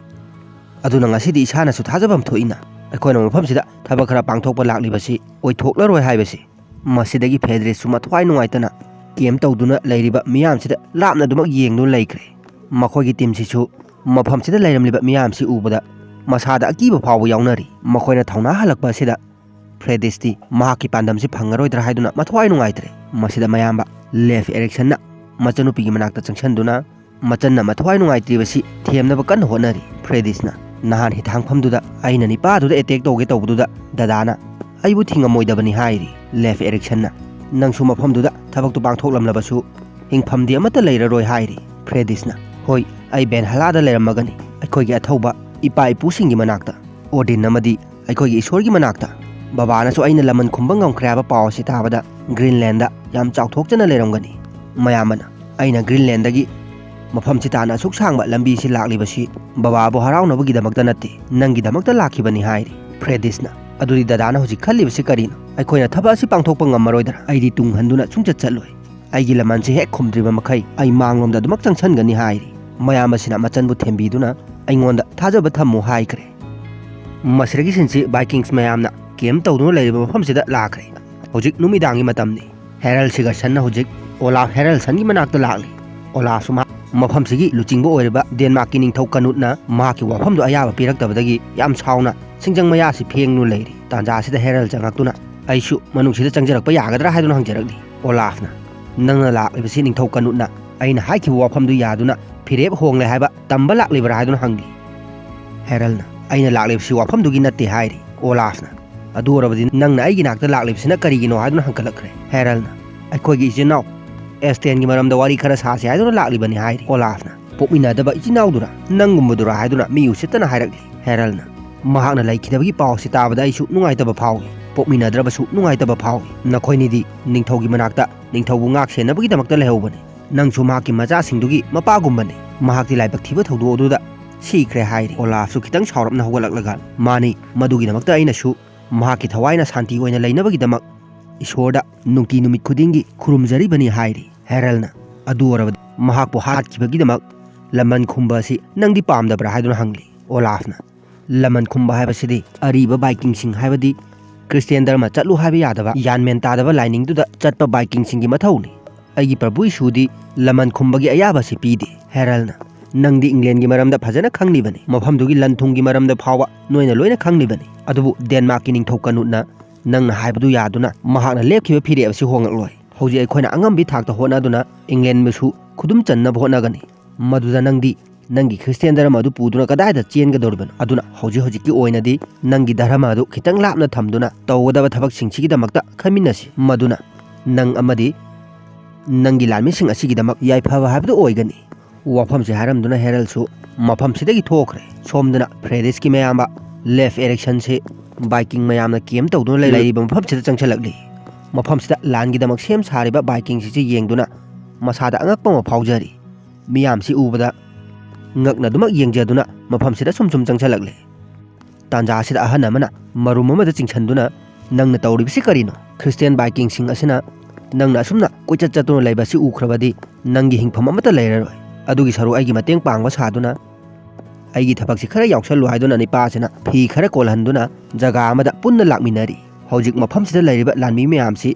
ꯑꯗꯨꯅ ꯉꯁꯤꯗꯤ ꯏꯁꯥꯅꯁꯨ ꯊꯥꯖꯐꯝ ꯊꯣꯛꯏꯅ ꯑꯩꯈꯣꯏꯅ ꯃꯐꯝꯁꯤꯗ ꯊꯕꯛ ꯈꯔ ꯄꯥꯡꯊꯣꯛꯄ ꯂꯥꯛꯂꯤꯕꯁꯤ ꯑꯣꯏꯊꯣꯛꯂꯔꯣꯏ ꯍꯥꯏꯕꯁꯤ"꯫ ꯃꯁꯤꯗꯒꯤ ꯐꯦꯗ꯭ꯔꯤꯁꯁꯨ ꯃꯊ꯭ꯋꯥꯏ ꯅꯨꯡꯉꯥꯏꯇꯅ ꯀꯦꯝ ꯇꯧꯗꯨꯅ ꯂꯩꯔꯤꯕ ꯃꯤꯌꯥꯝꯁꯤꯗ ꯂꯥꯞꯅ ꯑꯗꯨꯃꯛ ꯌꯦꯡꯗꯨꯅ ꯂꯩꯈ꯭ꯔꯦ꯫ ꯃꯈꯣꯏꯒꯤ ꯇꯤꯝꯁꯤꯁꯨ ꯃꯐꯝꯁꯤꯗ ꯂꯩꯔꯝꯂꯤꯕ ꯃꯤꯌꯥꯝꯁꯤ ꯎꯕꯗ ꯃꯁꯥꯗ ꯑꯀꯤꯕ ꯐꯥꯎꯕ ꯌꯥꯎꯅꯔꯤ꯫ ꯃꯈꯣꯏꯅ ꯊꯧꯅꯥ ꯍꯜꯂꯛꯄ ꯑꯁꯤꯗ ꯐ꯭ꯔꯦꯗꯤꯁꯇꯤ ꯃꯍꯥꯛꯀꯤ ꯄꯥꯟꯗꯝꯁꯤ ꯐꯪꯉꯔꯣꯏꯗ꯭ꯔꯥ ꯍꯥꯏꯗꯨꯅ ꯃꯊ꯭ꯋꯥꯏ ꯅꯨꯡꯉꯥꯏꯇ꯭ꯔꯦ꯫ ꯃꯁꯤꯗ ꯃꯌꯥꯝꯕ ꯂꯦꯐ ꯑꯦꯔꯤꯛꯁꯟꯅ ꯃꯆꯟꯅꯨꯄꯤꯒꯤ ꯃꯅꯥꯛꯇ ꯆꯪꯁꯤꯟꯗꯨꯅ ꯃꯆꯟꯅ ꯃꯊ꯭ꯋꯥꯏ ꯅꯨꯡꯉꯥꯏꯇ꯭ꯔꯤꯕꯁꯤ ꯊꯦꯝꯅꯕ ꯀꯟꯅ ꯍꯣꯠꯅꯔꯤ꯫ ꯐ꯭ꯔꯦꯗꯤꯁꯅ, "ꯅꯍꯥꯟ ꯍꯤꯊꯥꯡꯐꯝꯗꯨꯗ ꯑꯩꯅ ꯅꯤꯄꯥꯗꯨꯗ ꯑꯦꯇꯦꯛ ꯇꯧꯒꯦ ꯇꯧꯕꯗꯨꯗ ꯗꯗꯥꯅ ꯑꯩꯕꯨ ꯊꯤꯡꯉꯝꯃꯣꯏꯗꯕꯅꯤ" ꯍꯥꯏꯔꯤ꯫ ꯂꯦꯐ ꯑꯦꯔꯤꯛꯁꯟꯅ, "ꯅꯪꯁꯨ ꯃꯐꯝꯗꯨꯗ ꯊꯕꯛꯇꯨ ꯄꯥꯡꯊꯣꯛꯂꯝꯂꯕꯁꯨ ꯍꯤꯡꯐꯝꯗꯤ ꯑꯃꯠꯇ ꯂꯩꯔꯔꯣꯏ" ꯍꯥꯏꯔꯤ꯫ ꯐ꯭ꯔꯦꯗꯤꯁꯅ, "ꯍꯣꯏ, ꯑꯩ ꯕꯦꯟꯍꯂꯥꯗ ꯂꯩꯔꯝꯃꯒꯅꯤ, ꯑꯩꯈꯣꯏꯒꯤ ꯑꯊꯧꯕ ꯏꯄꯥ ꯏꯄꯨꯁꯤꯡꯒꯤ ꯃꯅꯥꯛꯇ, ꯑꯣꯗꯤꯟ ꯑꯃꯗꯤ ꯑꯩꯈꯣꯏꯒꯤ ꯏꯁꯣꯔꯒꯤ ꯃꯅꯥꯛꯇ꯫ ꯕꯕꯥꯅꯁꯨ ꯑꯩꯅ ꯂꯃꯟ ꯈꯨꯝꯕ ꯉꯝꯈ꯭ꯔꯦ" ꯍꯥꯏꯕ ꯄꯥꯎ ꯑꯁꯤ ꯇꯥꯕꯗ ꯒ꯭ꯔꯤꯟꯂꯦꯟꯗ ꯌꯥꯝ ꯆꯥꯎꯊꯣꯛꯆꯅ ꯂꯩꯔꯝꯒꯅꯤ꯫ ꯃꯌꯥꯝꯕꯅ, "ꯑꯩꯅ ꯒ꯭ꯔꯤꯟꯂꯦꯟꯗꯒꯤ ꯃꯐꯝꯁꯤ ꯇꯥꯅ ꯑꯁꯨꯛ ꯁꯥꯡꯕ ꯂꯝꯕꯤꯁꯤ ꯂꯥꯛꯂꯤꯕꯁꯤ ꯕꯕꯥꯕꯨ ꯍꯔꯥꯎꯅꯕꯒꯤꯗꯃꯛꯇ ꯅꯠꯇꯦ, ꯅꯪꯒꯤꯗꯃꯛꯇ ꯂꯥꯛꯈꯤꯕꯅꯤ" ꯍꯥꯏꯔꯤ꯫ ꯐ꯭ꯔꯦꯗꯤꯁꯅ, "ꯑꯗꯨꯗꯤ ꯗꯗꯥꯅ ꯍꯧꯖꯤꯛ ꯈꯜꯂꯤꯕꯁꯤ ꯀꯔꯤꯅꯣ? ꯑꯩꯈꯣꯏꯅ ꯊꯕꯛ ꯑꯁꯤ ꯄꯥꯡꯊꯣꯛꯄ ꯉꯝꯃꯔꯣꯏꯗ꯭ꯔꯥ? ꯑꯩꯗꯤ ꯇꯨꯡ ꯍꯟꯗꯨꯅ ꯁꯨꯡꯆꯠ ꯆꯠꯂꯣꯏ꯫ ꯑꯩꯒꯤ ꯂꯃꯟꯁꯤ ꯍꯦꯛ ꯈꯨꯝꯗ꯭ꯔꯤꯕ ꯃꯈꯩ ꯑꯩ ꯃꯥꯡꯂꯣꯝꯗ ꯑꯗꯨꯃꯛ ꯆꯪꯁꯤꯟꯒꯅꯤ" ꯍꯥꯏꯔꯤ꯫ ꯃꯌꯥꯝꯕꯁꯤꯅ ꯃꯆꯟꯕꯨ ꯊꯦꯝꯕꯤꯗꯨꯅ ꯑꯩꯉꯣꯟꯗ ꯊꯥꯖꯕ ꯊꯝꯃꯨ ꯍꯥꯏꯈ꯭ꯔꯦ꯫ ꯃꯁꯤꯗꯒꯤ ꯁꯤꯟꯁꯤ ꯚꯥꯏꯀꯤꯡꯁ ꯃꯌꯥꯝꯅ ꯀꯦꯝꯞ ꯇꯧꯗꯨꯅ ꯂꯩꯔꯤꯕ ꯃꯐꯝꯁꯤꯗ ꯂꯥꯛꯈ꯭ꯔꯦ꯫ ꯍꯧꯖꯤꯛ ꯅꯨꯃꯤꯗꯥꯡꯒꯤ ꯃꯇꯝꯅꯤ꯫ ꯍꯦꯔꯜ ꯁꯤꯒꯔꯁꯟꯅ ꯍꯧꯖꯤꯛ ꯑꯣꯂꯥꯐ ꯍꯦꯔꯜꯁꯟꯒꯤ ꯃꯅꯥꯛꯇ ꯂꯥꯛꯂꯤ꯫ ꯑꯣꯂꯥꯐꯁꯨ ꯃꯍꯥꯛ ꯃꯐꯝꯁꯤꯒꯤ ꯂꯨꯆꯤꯡꯕ ꯑꯣꯏꯔꯤꯕ ꯗꯦꯟꯃꯥꯔꯛꯀꯤ ꯅꯤꯡꯊꯧ ꯀꯅꯨꯠꯅ ꯃꯍꯥꯛꯀꯤ ꯋꯥꯐꯝꯗꯨ ꯑꯌꯥꯕ ꯄꯤꯔꯛꯇꯕꯗꯒꯤ ꯌꯥꯝ ꯁꯥꯎꯅ ꯁꯤꯡꯖꯪ ꯃꯌꯥꯁꯤ ꯐꯦꯡꯗꯨꯅ ꯂꯩꯔꯤ꯫ ꯇꯥꯟꯖꯥ ꯑꯁꯤꯗ ꯍꯦꯔꯜ ꯆꯪꯉꯛꯇꯨꯅ, "ꯑꯩꯁꯨ ꯃꯅꯨꯡꯁꯤꯗ ꯆꯪꯖꯔꯛꯄ ꯌꯥꯒꯗ꯭ꯔꯥ?" ꯍꯥꯏꯗꯨꯅ ꯍꯪꯖꯔꯛꯂꯤ꯫ ꯑꯣꯂꯥꯐꯅ, "ꯅꯪꯅ ꯂꯥꯛꯂꯤꯕꯁꯤ ꯅꯤꯡꯊꯧ ꯀꯅꯨꯠꯅ ꯑꯩꯅ ꯍꯥꯏꯈꯤꯕ ꯋꯥꯐꯝꯗꯨ ꯌꯥꯗꯨꯅ ꯐꯤꯔꯦꯞ ꯍꯣꯡꯂꯦ ꯍꯥꯏꯕ ꯇꯝꯕ ꯂꯥꯛꯂꯤꯕ꯭ꯔꯥ?" ꯍꯥꯏꯗꯨꯅ ꯍꯪꯂꯤ꯫ ꯍꯦꯔꯜꯅ, "ꯑꯩꯅ ꯂꯥꯛꯂꯤꯕꯁꯤ ꯋꯥꯐꯝꯗꯨꯒꯤ ꯅꯠꯇꯦ" ꯍꯥꯏꯔꯤ꯫ ꯑꯣꯂꯥꯐꯅ, "ꯑꯗꯨ ꯑꯣꯏꯔꯕꯗꯤ ꯅꯪꯅ ꯑꯩꯒꯤ ꯅꯥꯛꯇ ꯂꯥꯛꯂꯤꯕꯁꯤꯅ ꯀꯔꯤꯒꯤꯅꯣ?" ꯍꯥꯏꯗꯨꯅ ꯍꯪꯒꯠꯂꯛꯈ꯭ꯔꯦ꯫ ꯍꯦꯔꯜꯅ, "ꯑꯩꯈꯣꯏꯒꯤ ꯏꯆꯤꯟ ꯏꯅꯥꯎ ꯑꯦꯁꯇꯦꯟꯒꯤ ꯃꯔꯝꯗ ꯋꯥꯔꯤ ꯈꯔ ꯁꯥꯁꯤ ꯍꯥꯏꯗꯨꯅ ꯂꯥꯛꯂꯤꯕꯅꯤ" ꯍꯥꯏꯔꯤ꯫ ꯑꯣꯂꯥꯐꯅ, "ꯄꯣꯛꯃꯤꯟꯅꯗꯕ ꯏꯆꯤꯟ ꯏꯅꯥꯎꯗꯨꯔꯥ? ꯅꯪꯒꯨꯝꯕꯗꯨꯔꯥ?" ꯍꯥꯏꯗꯨꯅ ꯃꯤ ꯎꯁꯤꯠꯇꯅ ꯍꯥꯏꯔꯛꯂꯤ꯫ ꯍꯦꯔꯜꯅ, "ꯃꯍꯥꯛꯅ ꯂꯩꯈꯤꯗꯕꯒꯤ ꯄꯥꯎ ꯑꯁꯤ ꯇꯥꯕꯗ ꯑꯩꯁꯨ ꯅꯨꯡꯉꯥꯏꯇꯕ ꯐꯥꯎꯏ꯫ ꯄꯣꯛꯃꯤꯟꯅꯗ꯭ꯔꯕꯁꯨ ꯅꯨꯡꯉꯥꯏꯇꯕ ꯐꯥꯎꯏ꯫ ꯅꯈꯣꯏꯅꯤꯗꯤ ꯅꯤꯡꯊꯧꯒꯤ ꯃꯅꯥꯛꯇ ꯅꯤꯡꯊꯧꯕꯨ ꯉꯥꯛ ꯁꯦꯟꯅꯕꯒꯤꯗꯃꯛꯇ ꯂꯩꯍꯧꯕꯅꯤ꯫ ꯅꯪꯁꯨ ꯃꯍꯥꯛꯀꯤ ꯃꯆꯥꯁꯤꯡꯗꯨꯒꯤ ꯃꯄꯥꯒꯨꯝꯕꯅꯤ꯫ ꯃꯍꯥꯛꯇꯤ ꯂꯥꯏꯕꯛ ꯊꯤꯕ ꯊꯧꯗꯣꯛ ꯑꯗꯨꯗ ꯁꯤꯈ꯭ꯔꯦ" ꯍꯥꯏꯔꯤ꯫ ꯑꯣꯂꯥꯐꯁꯨ ꯈꯤꯇꯪ ꯁꯥꯎꯔꯞꯅ ꯍꯧꯒꯠꯂꯛꯂꯒ, "ꯃꯥꯅꯤ, ꯃꯗꯨꯒꯤꯗꯃꯛꯇ ꯑꯩꯅꯁꯨ ꯃꯍꯥꯛꯀꯤ ꯊꯋꯥꯏꯅ ꯁꯥꯟꯇꯤ ꯑꯣꯏꯅ ꯂꯩꯅꯕꯒꯤꯗꯃꯛ ꯏꯁꯣꯔꯗ ꯅꯨꯡꯇꯤ ꯅꯨꯃꯤꯠ ꯈꯨꯗꯤꯡꯒꯤ ꯈꯨꯔꯨꯝꯖꯔꯤꯕꯅꯤ" ꯍꯥꯏꯔꯤ꯫ ꯍꯦꯔꯜꯅ, "ꯑꯗꯨ ꯑꯣꯏꯔꯕꯗꯤ ꯃꯍꯥꯛꯄꯨ ꯍꯥꯠꯈꯤꯕꯒꯤꯗꯃꯛ ꯂꯃꯟ ꯈꯨꯝꯕ ꯑꯁꯤ ꯅꯪꯗꯤ ꯄꯥꯝꯗꯕ꯭ꯔꯥ?" ꯍꯥꯏꯗꯨꯅ ꯍꯪꯂꯤ꯫ ꯑꯣꯂꯥꯐꯅ, "ꯂꯃꯟ ꯈꯨꯝꯕ ꯍꯥꯏꯕꯁꯤꯗꯤ ꯑꯔꯤꯕ ꯚꯥꯏꯀꯤꯡꯁꯤꯡ, ꯍꯥꯏꯕꯗꯤ ꯈ꯭ꯔꯤꯁꯇꯤꯌꯥꯟ ꯙꯔꯃ ꯆꯠꯂꯨ ꯍꯥꯏꯕ ꯌꯥꯗꯕ, ꯒ꯭ꯌꯥꯟ ꯃꯦꯟ ꯇꯥꯗꯕ ꯂꯥꯏꯅꯤꯡꯗꯨꯗ ꯆꯠꯄ ꯚꯥꯏꯀꯤꯡꯁꯤꯡꯒꯤ ꯃꯊꯧꯅꯤ꯫ ꯑꯩꯒꯤ ꯄ꯭ꯔꯚꯨ ꯌꯤꯁꯨꯗꯤ ꯂꯃꯟ ꯈꯨꯝꯕꯒꯤ ꯑꯌꯥꯕ ꯑꯁꯤ ꯄꯤꯗꯦ꯫" ꯍꯦꯔꯜꯅ, ꯅꯪꯗꯤ ꯏꯪꯂꯦꯟꯒꯤ ꯃꯔꯝꯗ ꯐꯖꯅ ꯈꯪꯂꯤꯕꯅꯤ, ꯃꯐꯝꯗꯨꯒꯤ ꯂꯟ ꯊꯨꯝꯒꯤ ꯃꯔꯝꯗ ꯐꯥꯎꯕ ꯅꯣꯏꯅ ꯂꯣꯏꯅ ꯈꯪꯂꯤꯕꯅꯤ꯫ ꯑꯗꯨꯕꯨ ꯗꯦꯟꯃꯥꯔꯛꯀꯤ ꯅꯤꯡꯊꯧ ꯀꯅꯨꯠꯅ ꯅꯪꯅ ꯍꯥꯏꯕꯗꯨ ꯌꯥꯗꯨꯅ ꯃꯍꯥꯛꯅ ꯂꯦꯞꯈꯤꯕ ꯐꯤꯔꯦꯞ ꯑꯁꯤ ꯍꯣꯡꯂꯛꯂꯣꯏ꯫ ꯍꯧꯖꯤꯛ ꯑꯩꯈꯣꯏꯅ ꯑꯉꯝꯕꯤ ꯊꯥꯛꯇ ꯍꯣꯠꯅꯗꯨꯅ ꯏꯪꯂꯦꯟꯕꯨꯁꯨ ꯈꯨꯗꯨꯝ ꯆꯟꯅꯕ ꯍꯣꯠꯅꯒꯅꯤ꯫ ꯃꯗꯨꯗ ꯅꯪꯗꯤ ꯅꯪꯒꯤ ꯈ꯭ꯔꯤꯁꯇꯤꯌꯥꯟ ꯙꯔꯃ ꯑꯗꯨ ꯄꯨꯗꯨꯅ ꯀꯗꯥꯏꯗ ꯆꯦꯟꯒꯗꯧꯔꯤꯕꯅꯣ? ꯑꯗꯨꯅ ꯍꯧꯖꯤꯛ ꯍꯧꯖꯤꯛꯀꯤ ꯑꯣꯏꯅꯗꯤ ꯅꯪꯒꯤ ꯙꯔꯃ ꯑꯗꯨ ꯈꯤꯇꯪ ꯂꯥꯞꯅ ꯊꯝꯗꯨꯅ ꯇꯧꯒꯗꯕ ꯊꯕꯛꯁꯤꯡꯁꯤꯒꯤꯗꯃꯛꯇ ꯈꯟꯃꯤꯟꯅꯁꯤ꯫ ꯃꯗꯨꯅ ꯅꯪ ꯑꯃꯗꯤ ꯅꯪꯒꯤ ꯂꯥꯟꯃꯤꯁꯤꯡ ꯑꯁꯤꯒꯤꯗꯃꯛ ꯌꯥꯏꯐꯕ ꯍꯥꯏꯕꯗꯨ ꯑꯣꯏꯒꯅꯤ꯫ ꯋꯥꯐꯝꯁꯤ ꯍꯥꯏꯔꯝꯗꯨꯅ ꯍꯦꯔꯜꯁꯨ ꯃꯐꯝꯁꯤꯗꯒꯤ ꯊꯣꯛꯈ꯭ꯔꯦ꯫ ꯁꯣꯝꯗꯅ ꯐ꯭ꯔꯦꯗꯤꯁꯀꯤ ꯃꯌꯥꯝꯕ ꯂꯦꯐ ꯑꯦꯔꯤꯛꯁꯟꯁꯤ ꯕꯥꯏꯀꯤꯡ ꯃꯌꯥꯝꯅ ꯀꯦꯝ ꯇꯧꯗꯨꯅ ꯂꯩ-, ꯂꯩꯔꯤꯕ ꯃꯐꯝꯁꯤꯗ ꯆꯪꯁꯤꯜꯂꯛꯂꯤ꯫ ꯃꯐꯝꯁꯤꯗ ꯂꯥꯟꯒꯤꯗꯃꯛ ꯁꯦꯝ ꯁꯥꯔꯤꯕ ꯕꯥꯏꯀꯤꯡꯁꯤꯡꯁꯤ ꯌꯦꯡꯗꯨꯅ ꯃꯁꯥꯗ ꯑꯉꯛꯄ ꯑꯃ ꯐꯥꯎꯖꯔꯤ꯫ ꯃꯤꯌꯥꯝꯁꯤ ꯎꯕꯗ ꯉꯛꯅ ꯑꯗꯨꯃꯛ ꯌꯦꯡꯖꯗꯨꯅ ꯃꯐꯝꯁꯤꯗ ꯁꯨꯝ ꯁꯨꯝ ꯆꯪꯁꯤꯜꯂꯛꯂꯤ꯫ ꯇꯥꯟꯖꯥꯁꯤꯗ ꯑꯍꯟ ꯑꯃꯅ ꯃꯔꯨꯝ ꯑꯃꯗ ꯆꯤꯡꯁꯤꯟꯗꯨꯅ, "ꯅꯪꯅ ꯇꯧꯔꯤꯕꯁꯤ ꯀꯔꯤꯅꯣ? ꯈ꯭ꯔꯤꯁꯇꯤꯌꯥꯟ ꯕꯥꯏꯀꯤꯡꯁꯤꯡ ꯑꯁꯤꯅ ꯅꯪꯅ ꯑꯁꯨꯝꯅ ꯀꯣꯏꯆꯠ ꯆꯠꯇꯨꯅ ꯂꯩꯕꯁꯤ ꯎꯈ꯭ꯔꯕꯗꯤ ꯅꯪꯒꯤ ꯍꯤꯡꯐꯝ ꯑꯃꯠꯇ ꯂꯩꯔꯔꯣꯏ꯫ ꯑꯗꯨꯒꯤ ꯁꯔꯨꯛ ꯑꯩꯒꯤ ꯃꯇꯦꯡ ꯄꯥꯡꯕ ꯁꯥꯗꯨꯅ ꯑꯩꯒꯤ ꯊꯕꯛꯁꯤ ꯈꯔ ꯌꯥꯎꯁꯜꯂꯨ" ꯍꯥꯏꯗꯨꯅ ꯅꯤꯄꯥꯁꯤꯅ ꯐꯤ ꯈꯔ ꯀꯣꯜꯍꯟꯗꯨꯅ ꯖꯒꯥ ꯑꯃꯗ ꯄꯨꯟꯅ ꯂꯥꯛꯃꯤꯟꯅꯔꯤ꯫ ꯍꯧꯖꯤꯛ ꯃꯐꯝꯁꯤꯗ ꯂꯩꯔꯤꯕ ꯂꯥꯟꯃꯤ ꯃꯌꯥꯝꯁꯤ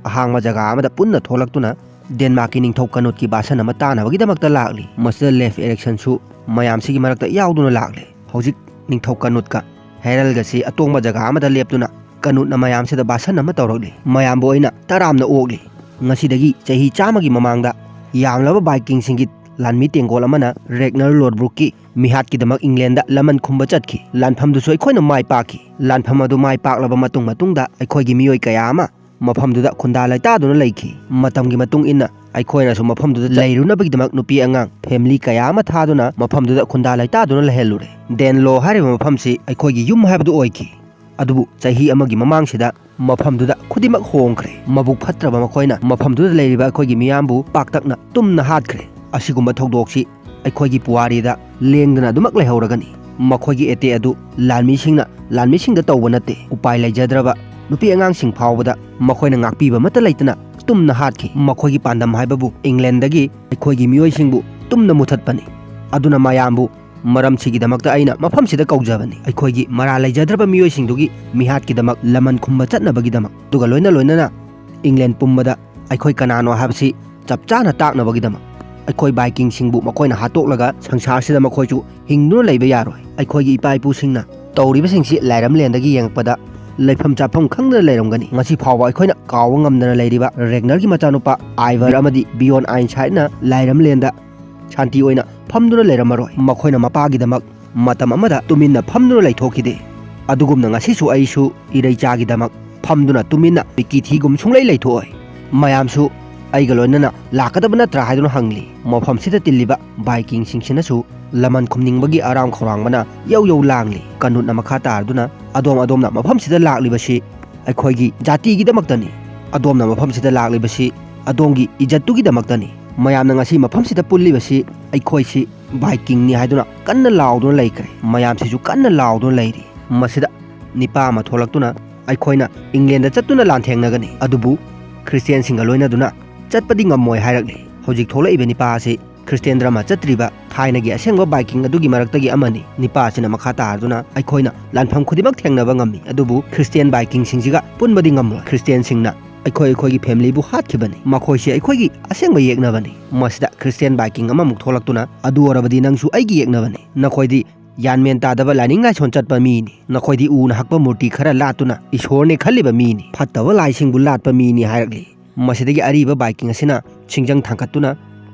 ꯑꯍꯥꯡꯕ ꯖꯒꯥ ꯑꯃꯗ ꯄꯨꯟꯅ ꯊꯣꯛꯂꯛꯇꯨꯅ ꯗꯦꯟꯃꯥꯔꯛꯀꯤ ꯅꯤꯡꯊꯧ ꯀꯅꯨꯠꯀꯤ ꯕꯥꯁꯟ ꯑꯃ ꯇꯥꯅꯕꯒꯤꯗꯃꯛꯇ ꯂꯥꯛꯂꯤ꯫ ꯃꯁꯤꯗ ꯂꯦꯐ ꯑꯦꯔꯤꯛꯁꯟꯁꯨ ꯃꯌꯥꯝꯁꯤꯒꯤ ꯃꯔꯛꯇ ꯌꯥꯎꯗꯨꯅ ꯂꯥꯛꯂꯤ꯫ ꯍꯧꯖꯤꯛ ꯅꯤꯡꯊꯧ ꯀꯅꯨꯠꯀ ꯍꯦꯔꯜꯒꯁꯤ ꯑꯇꯣꯡꯕ ꯖꯒꯥ ꯑꯃꯗ ꯂꯦꯞꯇꯨꯅ ꯀꯅꯨꯠꯅ ꯃꯌꯥꯝꯁꯤꯗ ꯕꯥꯁꯟ ꯑꯃ ꯇꯧꯔꯛꯂꯤ꯫ ꯃꯌꯥꯝꯕꯨ ꯑꯩꯅ ꯇꯔꯥꯝꯅ ꯑꯣꯛꯂꯤ꯫ ꯉꯁꯤꯗꯒꯤ ꯆꯍꯤ ꯆꯥꯝꯃꯒꯤ ꯃꯃꯥꯡꯗ ꯌꯥꯝꯂꯕ ꯕꯥꯏꯀꯤꯡꯁꯤꯡꯒꯤ ꯂꯥꯟꯃꯤ ꯇꯦꯡꯒꯣꯜ ꯑꯃꯅ ꯔꯦꯒꯅꯔ ꯂꯣꯗꯕ꯭ꯔꯨꯛꯀꯤ ꯃꯤꯍꯥꯠꯀꯤꯗꯃꯛ ꯏꯪꯂꯦꯟꯗ ꯂꯃꯟ ꯈꯨꯝꯕ ꯆꯠꯈꯤ꯫ ꯂꯥꯟꯐꯝꯗꯨꯁꯨ ꯑꯩꯈꯣꯏꯅ ꯃꯥꯏ ꯄꯥꯛꯈꯤ꯫ ꯂꯥꯟꯐꯝ ꯑꯗꯨ ꯃꯥꯏ ꯄꯥꯛꯂꯕ ꯃꯇꯨꯡ, ꯃꯇꯨꯡꯗ ꯑꯩꯈꯣꯏꯒꯤ ꯃꯤꯑꯣꯏ ꯀꯌꯥ ꯑꯃ ꯃꯐꯝꯗꯨꯗ ꯈꯨꯟꯗꯥ ꯂꯩꯇꯥꯗꯨꯅ ꯂꯩꯈꯤ꯫ ꯃꯇꯝꯒꯤ ꯃꯇꯨꯡ ꯏꯟꯅ ꯑꯩꯈꯣꯏꯅꯁꯨ ꯃꯐꯝꯗꯨꯗ ꯂꯩꯔꯨꯅꯕꯒꯤꯗꯃꯛ ꯅꯨꯄꯤ ꯑꯉꯥꯡ ꯐꯦꯃꯤꯂꯤ ꯀꯌꯥ ꯑꯃ ꯊꯥꯗꯨꯅ ꯃꯐꯝꯗꯨꯗ ꯈꯨꯟꯗꯥ ꯂꯩꯇꯥꯗꯨꯅ ꯂꯩꯍꯜꯂꯨꯔꯦ꯫ ꯗꯦꯟꯂꯣ ꯍꯥꯏꯔꯤꯕ ꯃꯐꯝꯁꯤ ꯑꯩꯈꯣꯏꯒꯤ ꯌꯨꯝ ꯍꯥꯏꯕꯗꯨ ꯑꯣꯏꯈꯤ꯫ ꯑꯗꯨꯕꯨ ꯆꯍꯤ ꯑꯃꯒꯤ ꯃꯃꯥꯡꯁꯤꯗ ꯃꯐꯝꯗꯨꯗ ꯈꯨꯗꯤꯡꯃꯛ ꯍꯣꯡꯈ꯭ꯔꯦ꯫ ꯃꯕꯨꯛ ꯐꯠꯇ꯭ꯔꯕ ꯃꯈꯣꯏꯅ ꯃꯐꯝꯗꯨꯗ ꯂꯩꯔꯤꯕ ꯑꯩꯈꯣꯏꯒꯤ ꯃꯤꯌꯥꯝꯕꯨ ꯄꯥꯛꯇꯛꯅ ꯇꯨꯝꯅ ꯍꯥꯠꯈ꯭ꯔꯦ꯫ ꯑꯁꯤꯒꯨꯝꯕ ꯊꯧꯗꯣꯛꯁꯤ ꯑꯩꯈꯣꯏꯒꯤ ꯄꯨꯋꯥꯔꯤꯗ ꯂꯦꯡꯗꯅ ꯑꯗꯨꯃꯛ ꯂꯩꯍꯧꯔꯒꯅꯤ꯫ ꯃꯈꯣꯏꯒꯤ ꯑꯦꯇꯦꯛ ꯑꯗꯨ ꯂꯥꯟꯃꯤꯁꯤꯡꯅ ꯂꯥꯟꯃꯤꯁꯤꯡꯗ ꯇꯧꯕ ꯅꯠꯇꯦ꯫ ꯎꯄꯥꯏ ꯂꯩꯖꯗ꯭ꯔꯕ ꯅꯨꯄꯤ ꯑꯉꯥꯡꯁꯤꯡ ꯐꯥꯎꯕꯗ ꯃꯈꯣꯏꯅ ꯉꯥꯛꯄꯤꯕ ꯑꯃꯠꯇ ꯂꯩꯇꯅ ꯇꯨꯝꯅ ꯍꯥꯠꯈꯤ꯫ ꯃꯈꯣꯏꯒꯤ ꯄꯥꯟꯗꯝ ꯍꯥꯏꯕꯕꯨ ꯏꯪꯂꯦꯟꯗꯒꯤ ꯑꯩꯈꯣꯏꯒꯤ ꯃꯤꯑꯣꯏꯁꯤꯡꯕꯨ ꯇꯨꯝꯅ ꯃꯨꯊꯠꯄꯅꯤ꯫ ꯑꯗꯨꯅ ꯃꯌꯥꯝꯕꯨ ꯃꯔꯝꯁꯤꯒꯤꯗꯃꯛꯇ ꯑꯩꯅ ꯃꯐꯝꯁꯤꯗ ꯀꯧꯖꯕꯅꯤ꯫ ꯑꯩꯈꯣꯏꯒꯤ ꯃꯔꯥꯜ ꯂꯩꯖꯗ꯭ꯔꯕ ꯃꯤꯑꯣꯏꯁꯤꯡꯗꯨꯒꯤ ꯃꯤꯍꯥꯠꯀꯤꯗꯃꯛ ꯂꯃꯟ ꯈꯨꯝꯕ ꯆꯠꯅꯕꯒꯤꯗꯃꯛ, ꯑꯗꯨꯒ ꯂꯣꯏꯅ ꯂꯣꯏꯅꯅ ꯏꯪꯂꯦꯟ ꯄꯨꯝꯕꯗ ꯑꯩꯈꯣꯏ ꯀꯅꯥꯅꯣ ꯍꯥꯏꯕꯁꯤ ꯆꯞ ꯆꯥꯅ ꯇꯥꯛꯅꯕꯒꯤꯗꯃꯛ꯫ ꯑꯩꯈꯣꯏ ꯚꯥꯏꯀꯤꯡꯁꯤꯡꯕꯨ ꯃꯈꯣꯏꯅ ꯍꯥꯠꯇꯣꯛꯂꯒ ꯁꯪꯁꯥꯔꯁꯤꯗ ꯃꯈꯣꯏꯁꯨ ꯍꯤꯡꯗꯨꯅ ꯂꯩꯕ ꯌꯥꯔꯣꯏ꯫ ꯑꯩꯈꯣꯏꯒꯤ ꯏꯄꯥ ꯏꯄꯨꯁꯤꯡꯅ ꯇꯧꯔꯤꯕꯁꯤꯡꯁꯤ ꯂꯥꯏꯔꯝꯂꯦꯟꯗꯒꯤ ꯌꯦꯡꯉꯛꯄꯗ ꯂꯩꯐꯝ ꯆꯥꯐꯝ ꯈꯪꯗꯅ ꯂꯩꯔꯝꯒꯅꯤ꯫ ꯉꯁꯤ ꯐꯥꯎꯕ ꯑꯩꯈꯣꯏꯅ ꯀꯥꯎꯕ ꯉꯝꯗꯅ ꯂꯩꯔꯤꯕ ꯔꯦꯒꯅꯔꯒꯤ ꯃꯆꯥꯅꯨꯄꯥ ꯑꯥꯏꯚꯔ ꯑꯃꯗꯤ ꯕꯤꯌꯣꯟ ꯑꯥꯏꯟꯁꯥꯏꯟꯅ ꯂꯥꯏꯔꯝꯂꯦꯟꯗ ꯁꯥꯟꯇꯤ ꯑꯣꯏꯅ ꯐꯝꯗꯨꯅ ꯂꯩꯔꯝꯃꯔꯣꯏ꯫ ꯃꯈꯣꯏꯅ ꯃꯄꯥꯒꯤꯗꯃꯛ ꯃꯇꯝ ꯑꯃꯗ ꯇꯨꯃꯤꯟꯅ ꯐꯝꯗꯨꯅ ꯂꯩꯊꯣꯛꯈꯤꯗꯦ꯫ ꯑꯗꯨꯒꯨꯝꯅ ꯉꯁꯤꯁꯨ ꯑꯩꯁꯨ ꯏꯔꯩꯆꯥꯒꯤꯗꯃꯛ ꯐꯝꯗꯨꯅ ꯇꯨꯃꯤꯟꯅ ꯃꯤꯀꯤ ꯊꯤꯒꯨꯝ ꯁꯨꯡꯂꯩ ꯂꯩꯊꯣꯛꯑꯣꯏ꯫ ꯃꯌꯥꯝꯁꯨ ꯑꯩꯒ ꯂꯣꯏꯅꯅ ꯂꯥꯛꯀꯗꯕ ꯅꯠꯇ꯭ꯔꯥ ꯍꯥꯏꯗꯨꯅ ꯍꯪꯂꯤ꯫ ꯃꯐꯝꯁꯤꯗ ꯇꯤꯜꯂꯤꯕ ꯚꯥꯏꯀꯤꯡꯁꯤꯡꯁꯤꯅꯁꯨ ꯂꯃꯟ ꯈꯨꯝꯅꯤꯡꯕꯒꯤ ꯑꯔꯥꯝ ꯈꯧꯔꯥꯡꯕꯅ ꯌꯧ ꯌꯧ ꯂꯥꯡꯂꯤ꯫ ꯀꯅꯨꯠꯅ ꯃꯈꯥ ꯇꯥꯔꯗꯨꯅ, "ꯑꯗꯣꯝ ꯑꯗꯣꯝꯅ ꯃꯐꯝꯁꯤꯗ ꯂꯥꯛꯂꯤꯕꯁꯤ ꯑꯩꯈꯣꯏꯒꯤ ꯖꯥꯇꯤꯒꯤꯗꯃꯛꯇꯅꯤ꯫ ꯑꯗꯣꯝꯅ ꯃꯐꯝꯁꯤꯗ ꯂꯥꯛꯂꯤꯕꯁꯤ ꯑꯗꯣꯝꯒꯤ ꯏꯖꯠꯇꯨꯒꯤꯗꯃꯛꯇꯅꯤ꯫ ꯃꯌꯥꯝꯅ ꯉꯁꯤ ꯃꯐꯝꯁꯤꯗ ꯄꯨꯜꯂꯤꯕꯁꯤ ꯑꯩꯈꯣꯏꯁꯤ ꯚꯥꯏꯀꯤꯡꯅꯤ" ꯍꯥꯏꯗꯨꯅ ꯀꯟꯅ ꯂꯥꯎꯗꯨꯅ ꯂꯩꯈ꯭ꯔꯦ꯫ ꯃꯌꯥꯝꯁꯤꯁꯨ ꯀꯟꯅ ꯂꯥꯎꯗꯨꯅ ꯂꯩꯔꯤ꯫ ꯃꯁꯤꯗ ꯅꯤꯄꯥ ꯑꯃ ꯊꯣꯛꯂꯛꯇꯨꯅ, "ꯑꯩꯈꯣꯏꯅ ꯏꯪꯂꯦꯟꯗ ꯆꯠꯇꯨꯅ ꯂꯥꯟꯊꯦꯡꯅꯒꯅꯤ, ꯑꯗꯨꯕꯨ ꯈ꯭ꯔꯤꯁꯇꯤꯌꯥꯟꯁꯤꯡꯒ ꯂꯣꯏꯅꯗꯨꯅ ꯆꯠꯄꯗꯤ ꯉꯝꯃꯣꯏ" ꯍꯥꯏꯔꯛꯂꯤ꯫ ꯍꯧꯖꯤꯛ ꯊꯣꯛꯂꯛꯏꯕ ꯅꯤꯄꯥ ꯑꯁꯤ ꯈ꯭ꯔꯤꯁꯇꯤꯌꯥꯟ ꯙꯔꯃ ꯆꯠꯇ꯭ꯔꯤꯕ ꯊꯥꯏꯅꯒꯤ ꯑꯁꯦꯡꯕ ꯚꯥꯏꯀꯤꯡ ꯑꯗꯨꯒꯤ ꯃꯔꯛꯇꯒꯤ ꯑꯃꯅꯤ꯫ ꯅꯤꯄꯥ ꯑꯁꯤꯅ ꯃꯈꯥ ꯇꯥꯔꯗꯨꯅ, "ꯑꯩꯈꯣꯏꯅ ꯂꯥꯟꯐꯝ ꯈꯨꯗꯤꯡꯃꯛ ꯊꯦꯡꯅꯕ ꯉꯝꯃꯤ, ꯑꯗꯨꯕꯨ ꯈ꯭ꯔꯤꯁꯇꯤꯌꯥꯟ ꯚꯥꯏꯀꯤꯡꯁꯤꯡꯁꯤꯒ ꯄꯨꯟꯕꯗꯤ ꯉꯝꯂꯣꯏ꯫ ꯈ꯭ꯔꯤꯁꯇꯤꯌꯥꯟꯁꯤꯡꯅ ꯑꯩꯈꯣꯏ ꯑꯩꯈꯣꯏꯒꯤ ꯐꯦꯃꯤꯂꯤꯕꯨ ꯍꯥꯠꯈꯤꯕꯅꯤ꯫ ꯃꯈꯣꯏꯁꯤ ꯑꯩꯈꯣꯏꯒꯤ ꯑꯁꯦꯡꯕ ꯌꯦꯛꯅꯕꯅꯤ"꯫ ꯃꯁꯤꯗ ꯈ꯭ꯔꯤꯁꯇꯤꯌꯥꯟ ꯚꯥꯏꯀꯤꯡ ꯑꯃꯃꯨꯛ ꯊꯣꯛꯂꯛꯇꯨꯅ, "ꯑꯗꯨ ꯑꯣꯏꯔꯕꯗꯤ ꯅꯪꯁꯨ ꯑꯩꯒꯤ ꯌꯦꯛꯅꯕꯅꯤ꯫ ꯅꯈꯣꯏꯗꯤ ꯒ꯭ꯌꯥꯟ ꯃꯦꯟ ꯇꯥꯗꯕ ꯂꯥꯏꯅꯤꯡ ꯂꯥꯏꯁꯣꯟ ꯆꯠꯄ ꯃꯤꯅꯤ꯫ ꯅꯈꯣꯏꯗꯤ ꯎꯅ ꯍꯛꯄ ꯃꯨꯔꯇꯤ ꯈꯔ ꯂꯥꯠꯇꯨꯅ ꯏꯁꯣꯔꯅꯦ ꯈꯜꯂꯤꯕ ꯃꯤꯅꯤ꯫ ꯐꯠꯇꯕ ꯂꯥꯏꯁꯤꯡꯕꯨ ꯂꯥꯠꯄ ꯃꯤꯅꯤ" ꯍꯥꯏꯔꯛꯂꯤ꯫ ꯃꯁꯤꯗꯒꯤ ꯑꯔꯤꯕ ꯚꯥꯏꯀꯤꯡ ꯑꯁꯤꯅ ꯁꯤꯡꯖꯪ ꯊꯥꯡꯒꯠꯇꯨꯅ,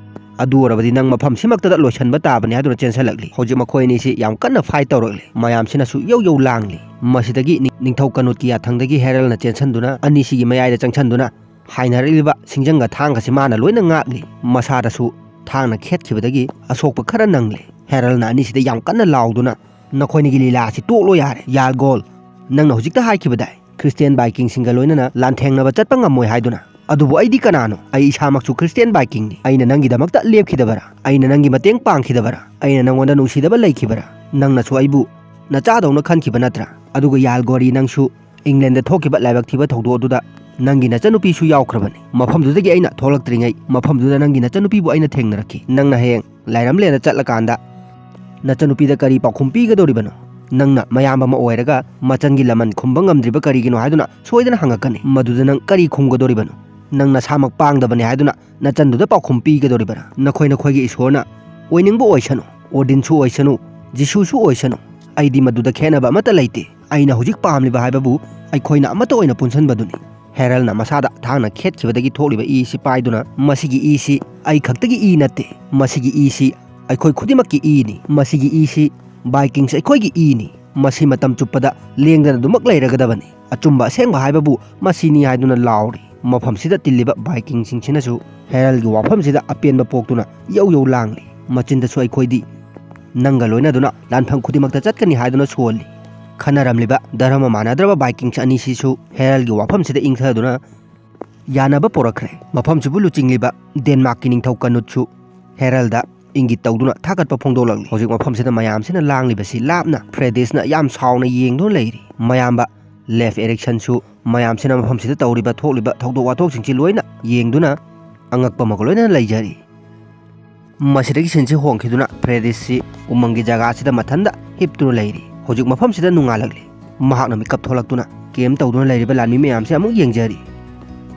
"ꯑꯗꯨ ꯑꯣꯏꯔꯕꯗꯤ ꯅꯪ ꯃꯐꯝꯁꯤꯃꯛꯇꯗ ꯂꯣꯏꯁꯤꯟꯕ ꯇꯥꯕꯅꯤ" ꯍꯥꯏꯗꯨꯅ ꯆꯦꯟꯁꯜꯂꯛꯂꯤ꯫ ꯍꯧꯖꯤꯛ ꯃꯈꯣꯏ ꯑꯅꯤꯁꯤ ꯌꯥꯝ ꯀꯟꯅ ꯐꯥꯏꯠ ꯇꯧꯔꯛꯂꯤ꯫ ꯃꯌꯥꯝꯁꯤꯅꯁꯨ ꯌꯧ ꯌꯧ ꯂꯥꯡꯂꯤ꯫ ꯃꯁꯤꯗꯒꯤ ꯅꯤꯡ-, ꯅꯤꯡꯊꯧ ꯀꯅꯨꯠꯀꯤ ꯌꯥꯊꯪꯗꯒꯤ ꯍꯦꯔꯜꯅ ꯆꯦꯟꯁꯟꯗꯨꯅ ꯑꯅꯤꯁꯤꯒꯤ ꯃꯌꯥꯏꯗ ꯆꯪꯁꯟꯗꯨꯅ ꯍꯥꯏꯅꯔꯛꯂꯤꯕ ꯁꯤꯡꯖꯪꯒ ꯊꯥꯡꯒꯁꯤ ꯃꯥꯅ ꯂꯣꯏꯅ ꯉꯥꯛꯂꯤ꯫ ꯃꯁꯥꯗꯁꯨ ꯊꯥꯡꯅ ꯈꯦꯠꯈꯤꯕꯗꯒꯤ ꯑꯁꯣꯛꯄ ꯈꯔ ꯅꯪꯂꯤ꯫ ꯍꯦꯔꯜꯅ ꯑꯅꯤꯁꯤꯗ ꯌꯥꯝ ꯀꯟꯅ ꯂꯥꯎꯗꯨꯅ, "ꯅꯈꯣꯏꯅꯤꯒꯤ ꯂꯤꯂꯥ ꯑꯁꯤ ꯇꯣꯛꯂꯣ ꯌꯥꯔꯦ꯫ ꯌꯥꯜꯒꯣꯜ, ꯅꯪꯅ ꯍꯧꯖꯤꯛꯇ ꯍꯥꯏꯈꯤꯕꯗꯥꯏ ꯈ꯭ꯔꯤꯁꯇꯤꯌꯥꯟ ꯚꯥꯏꯀꯤꯡꯁꯤꯡꯒ ꯂꯣꯏꯅꯅ ꯂꯥꯟꯊꯦꯡꯅꯕ ꯆꯠꯄ ꯉꯝꯃꯣꯏ ꯍꯥꯏꯗꯨꯅ? ꯑꯗꯨꯕꯨ ꯑꯩꯗꯤ ꯀꯅꯥꯅꯣ? ꯑꯩ ꯏꯁꯥꯃꯛꯁꯨ ꯈ꯭ꯔꯤꯁꯇꯤꯌꯥꯟ ꯚꯥꯏꯀꯤꯡꯅꯤ꯫ ꯑꯩꯅ ꯅꯪꯒꯤꯗꯃꯛꯇ ꯂꯦꯞꯈꯤꯗꯕꯔꯥ? ꯑꯩꯅ ꯅꯪꯒꯤ ꯃꯇꯦꯡ ꯄꯥꯡꯈꯤꯗꯕꯔꯥ? ꯑꯩꯅ ꯅꯪꯉꯣꯟꯗ ꯅꯨꯡꯁꯤꯗꯕ ꯂꯩꯈꯤꯕꯔꯥ? ꯅꯪꯅꯁꯨ ꯑꯩꯕꯨ ꯅꯆꯥꯗꯧꯅ ꯈꯟꯈꯤꯕ ꯅꯠꯇ꯭ꯔꯥ? ꯑꯗꯨꯒ ꯌꯥꯜꯒꯣꯔꯤ, ꯅꯪꯁꯨ ꯏꯪꯂꯦꯟꯗ ꯊꯣꯛꯈꯤꯕ ꯂꯥꯏꯕꯛ ꯊꯤꯕ ꯊꯧꯗꯣꯛ ꯑꯗꯨꯗ ꯅꯪꯒꯤ ꯅꯆꯟꯅꯨꯄꯤꯁꯨ ꯌꯥꯎꯈ꯭ꯔꯕꯅꯤ꯫ ꯃꯐꯝꯗꯨꯗꯒꯤ ꯑꯩꯅ ꯊꯣꯛꯂꯛꯇ꯭ꯔꯤꯉꯩ ꯃꯐꯝꯗꯨꯗ ꯅꯪꯒꯤ ꯅꯆꯟꯅꯨꯄꯤꯕꯨ ꯑꯩꯅ ꯊꯦꯡꯅꯔꯛꯈꯤ꯫ ꯅꯪꯅ ꯍꯌꯦꯡ ꯂꯥꯏꯔꯝꯂꯦꯟꯗ ꯆꯠꯂꯀꯥꯟꯗ ꯅꯆꯟꯅꯨꯄꯤꯗ ꯀꯔꯤ ꯄꯥꯎꯈꯨꯝ ꯄꯤꯒꯗꯧꯔꯤꯕꯅꯣ? ꯅꯪꯅ ꯃꯌꯥꯝꯕ ꯑꯃ ꯑꯣꯏꯔꯒ ꯃꯆꯟꯒꯤ ꯂꯃꯟ ꯈꯨꯝꯕ ꯉꯝꯗ꯭ꯔꯤꯕ ꯀꯔꯤꯒꯤꯅꯣ ꯍꯥꯏꯗꯨꯅ ꯁꯣꯏꯗꯅ ꯍꯪꯉꯛꯀꯅꯤ꯫ ꯃꯗꯨꯗ ꯅꯪ ꯀꯔꯤ ꯈꯨꯝꯒꯗꯧꯔꯤꯕꯅꯣ? ꯅꯪ ꯅꯁꯥꯃꯛ ꯄꯥꯡꯗꯕꯅꯤ ꯍꯥꯏꯗꯨꯅ ꯅꯆꯟꯗꯨꯗ ꯄꯥꯎꯈꯨꯝ ꯄꯤꯒꯗꯧꯔꯤꯕꯔꯥ? ꯅꯈꯣꯏ ꯅꯈꯣꯏꯒꯤ ꯏꯁꯣꯔꯅ ꯑꯣꯏꯅꯤꯡꯕ ꯑꯣꯏꯁꯅꯨ, ꯑꯣꯗꯤꯟꯁꯨ ꯑꯣꯏꯁꯅꯨ, ꯖꯤꯁꯨꯁꯨ ꯑꯣꯏꯁꯅꯨ, ꯑꯩꯗꯤ ꯃꯗꯨꯗ ꯈꯦꯠꯅꯕ ꯑꯃꯠꯇ ꯂꯩꯇꯦ꯫ ꯑꯩꯅ ꯍꯧꯖꯤꯛ ꯄꯥꯝꯂꯤꯕ ꯍꯥꯏꯕꯕꯨ ꯑꯩꯈꯣꯏꯅ ꯑꯃꯠꯇ ꯑꯣꯏꯅ ꯄꯨꯟꯁꯤꯟꯕꯗꯨꯅꯤ꯫ ꯍꯦꯔꯜꯅ ꯃꯁꯥꯗ ꯊꯥꯡꯅ ꯈꯦꯠꯈꯤꯕꯗꯒꯤ ꯊꯣꯛꯂꯤꯕ ꯏꯁꯤ ꯄꯥꯏꯗꯨꯅ, "ꯃꯁꯤꯒꯤ ꯏꯁꯤ ꯑꯩ ꯈꯛꯇꯒꯤ ꯏ ꯅꯠꯇꯦ, ꯃꯁꯤꯒꯤ ꯏꯁꯤ ꯑꯩꯈꯣꯏ ꯈꯨꯗꯤꯡꯃꯛꯀꯤ ꯏꯅꯤ, ꯃꯁꯤꯒꯤ ꯏꯁꯤ ꯚꯥꯏꯀꯤꯡꯁ ꯑꯩꯈꯣꯏꯒꯤ ꯏꯅꯤ, ꯃꯁꯤ ꯃꯇꯝ ꯆꯨꯞꯄꯗ ꯂꯦꯡꯗꯅ ꯑꯗꯨꯃꯛ ꯂꯩꯔꯒꯗꯕꯅꯤ, ꯑꯆꯨꯝꯕ ꯑꯁꯦꯡꯕ ꯍꯥꯏꯕꯕꯨ ꯃꯁꯤꯅꯤ" ꯍꯥꯏꯗꯨꯅ ꯂꯥꯎꯔꯤ꯫ ꯃꯐꯝꯁꯤꯗ ꯇꯤꯜꯂꯤꯕ ꯚꯥꯏꯀꯤꯡꯁꯤꯡꯁꯤꯅꯁꯨ ꯍꯦꯔꯜꯒꯤ ꯋꯥꯐꯝꯁꯤꯗ ꯑꯄꯦꯟꯕ ꯄꯣꯛꯇꯨꯅ ꯌꯧ ꯌꯧ ꯂꯥꯡꯂꯤ꯫ ꯃꯆꯤꯟꯗꯁꯨ "ꯑꯩꯈꯣꯏꯗꯤ ꯅꯪꯒ ꯂꯣꯏꯅꯗꯨꯅ ꯂꯥꯟꯐꯝ ꯈꯨꯗꯤꯡꯃꯛꯇ ꯆꯠꯀꯅꯤ" ꯍꯥꯏꯗꯨꯅ ꯁꯣꯜꯂꯤ꯫ ꯈꯟꯅꯔꯝꯂꯤꯕ ꯙꯔꯃ ꯃꯥꯟꯅꯗ꯭ꯔꯕ ꯚꯥꯏꯀꯤꯡꯁ ꯑꯅꯤꯁꯤꯁꯨ ꯍꯦꯔꯜꯒꯤ ꯋꯥꯐꯝꯁꯤꯗ ꯏꯪꯊꯗꯨꯅ ꯌꯥꯅꯕ ꯄꯣꯔꯛꯈ꯭ꯔꯦ꯫ ꯃꯐꯝꯁꯤꯕꯨ ꯂꯨꯆꯤꯡꯂꯤꯕ ꯗꯦꯟꯃꯥꯔꯛꯀꯤ ꯅꯤꯡꯊꯧ ꯀꯅꯨꯠꯁꯨ ꯍꯦꯔꯜꯗ ꯏꯪꯒꯤꯠ ꯇꯧꯗꯨꯅ ꯊꯥꯒꯠꯄ ꯐꯣꯡꯗꯣꯛꯂꯛꯂꯤ꯫ ꯍꯧꯖꯤꯛ ꯃꯐꯝꯁꯤꯗ ꯃꯌꯥꯝꯁꯤꯅ ꯂꯥꯡꯂꯤꯕꯁꯤ ꯂꯥꯞꯅ ꯐ꯭ꯔꯦꯗꯤꯁꯅ ꯌꯥꯝ ꯁꯥꯎꯅ ꯌꯦꯡꯗꯨꯅ ꯂꯩꯔꯤ꯫ ꯃꯌꯥꯝꯕ ꯂꯦꯐ ꯑꯦꯔꯤꯛꯁꯟꯁꯨ ꯃꯌꯥꯝꯁꯤꯅ ꯃꯐꯝꯁꯤꯗ ꯇꯧꯔꯤꯕ ꯊꯣꯛꯂꯤꯕ ꯊꯧꯗꯣꯛ ꯋꯥꯊꯣꯛꯁꯤꯡꯁꯤ ꯂꯣꯏꯅ ꯌꯦꯡꯗꯨꯅ ꯑꯉꯛꯄ ꯑꯃꯒ ꯂꯣꯏꯅꯅ ꯂꯩꯖꯔꯤ꯫ ꯃꯁꯤꯗꯒꯤ ꯁꯤꯟꯁꯤ ꯍꯣꯡꯈꯤꯗꯨꯅ ꯐ꯭ꯔꯦꯗꯤꯁꯁꯤ ꯎꯃꯪꯒꯤ ꯖꯒꯥꯁꯤꯗ ꯃꯊꯟꯗ ꯍꯤꯞꯇꯨꯅ ꯂꯩꯔꯤ꯫ ꯍꯧꯖꯤꯛ ꯃꯐꯝꯁꯤꯗ ꯅꯣꯡꯉꯥꯜꯂꯛꯂꯤ꯫ ꯃꯍꯥꯛꯅ ꯃꯤꯀꯞ ꯊꯣꯛꯂꯛꯇꯨꯅ ꯀꯦꯝ ꯇꯧꯗꯨꯅ ꯂꯩꯔꯤꯕ ꯂꯥꯟꯃꯤ ꯃꯌꯥꯝꯁꯤ ꯑꯃꯨꯛ ꯌꯦꯡꯖꯔꯤ꯫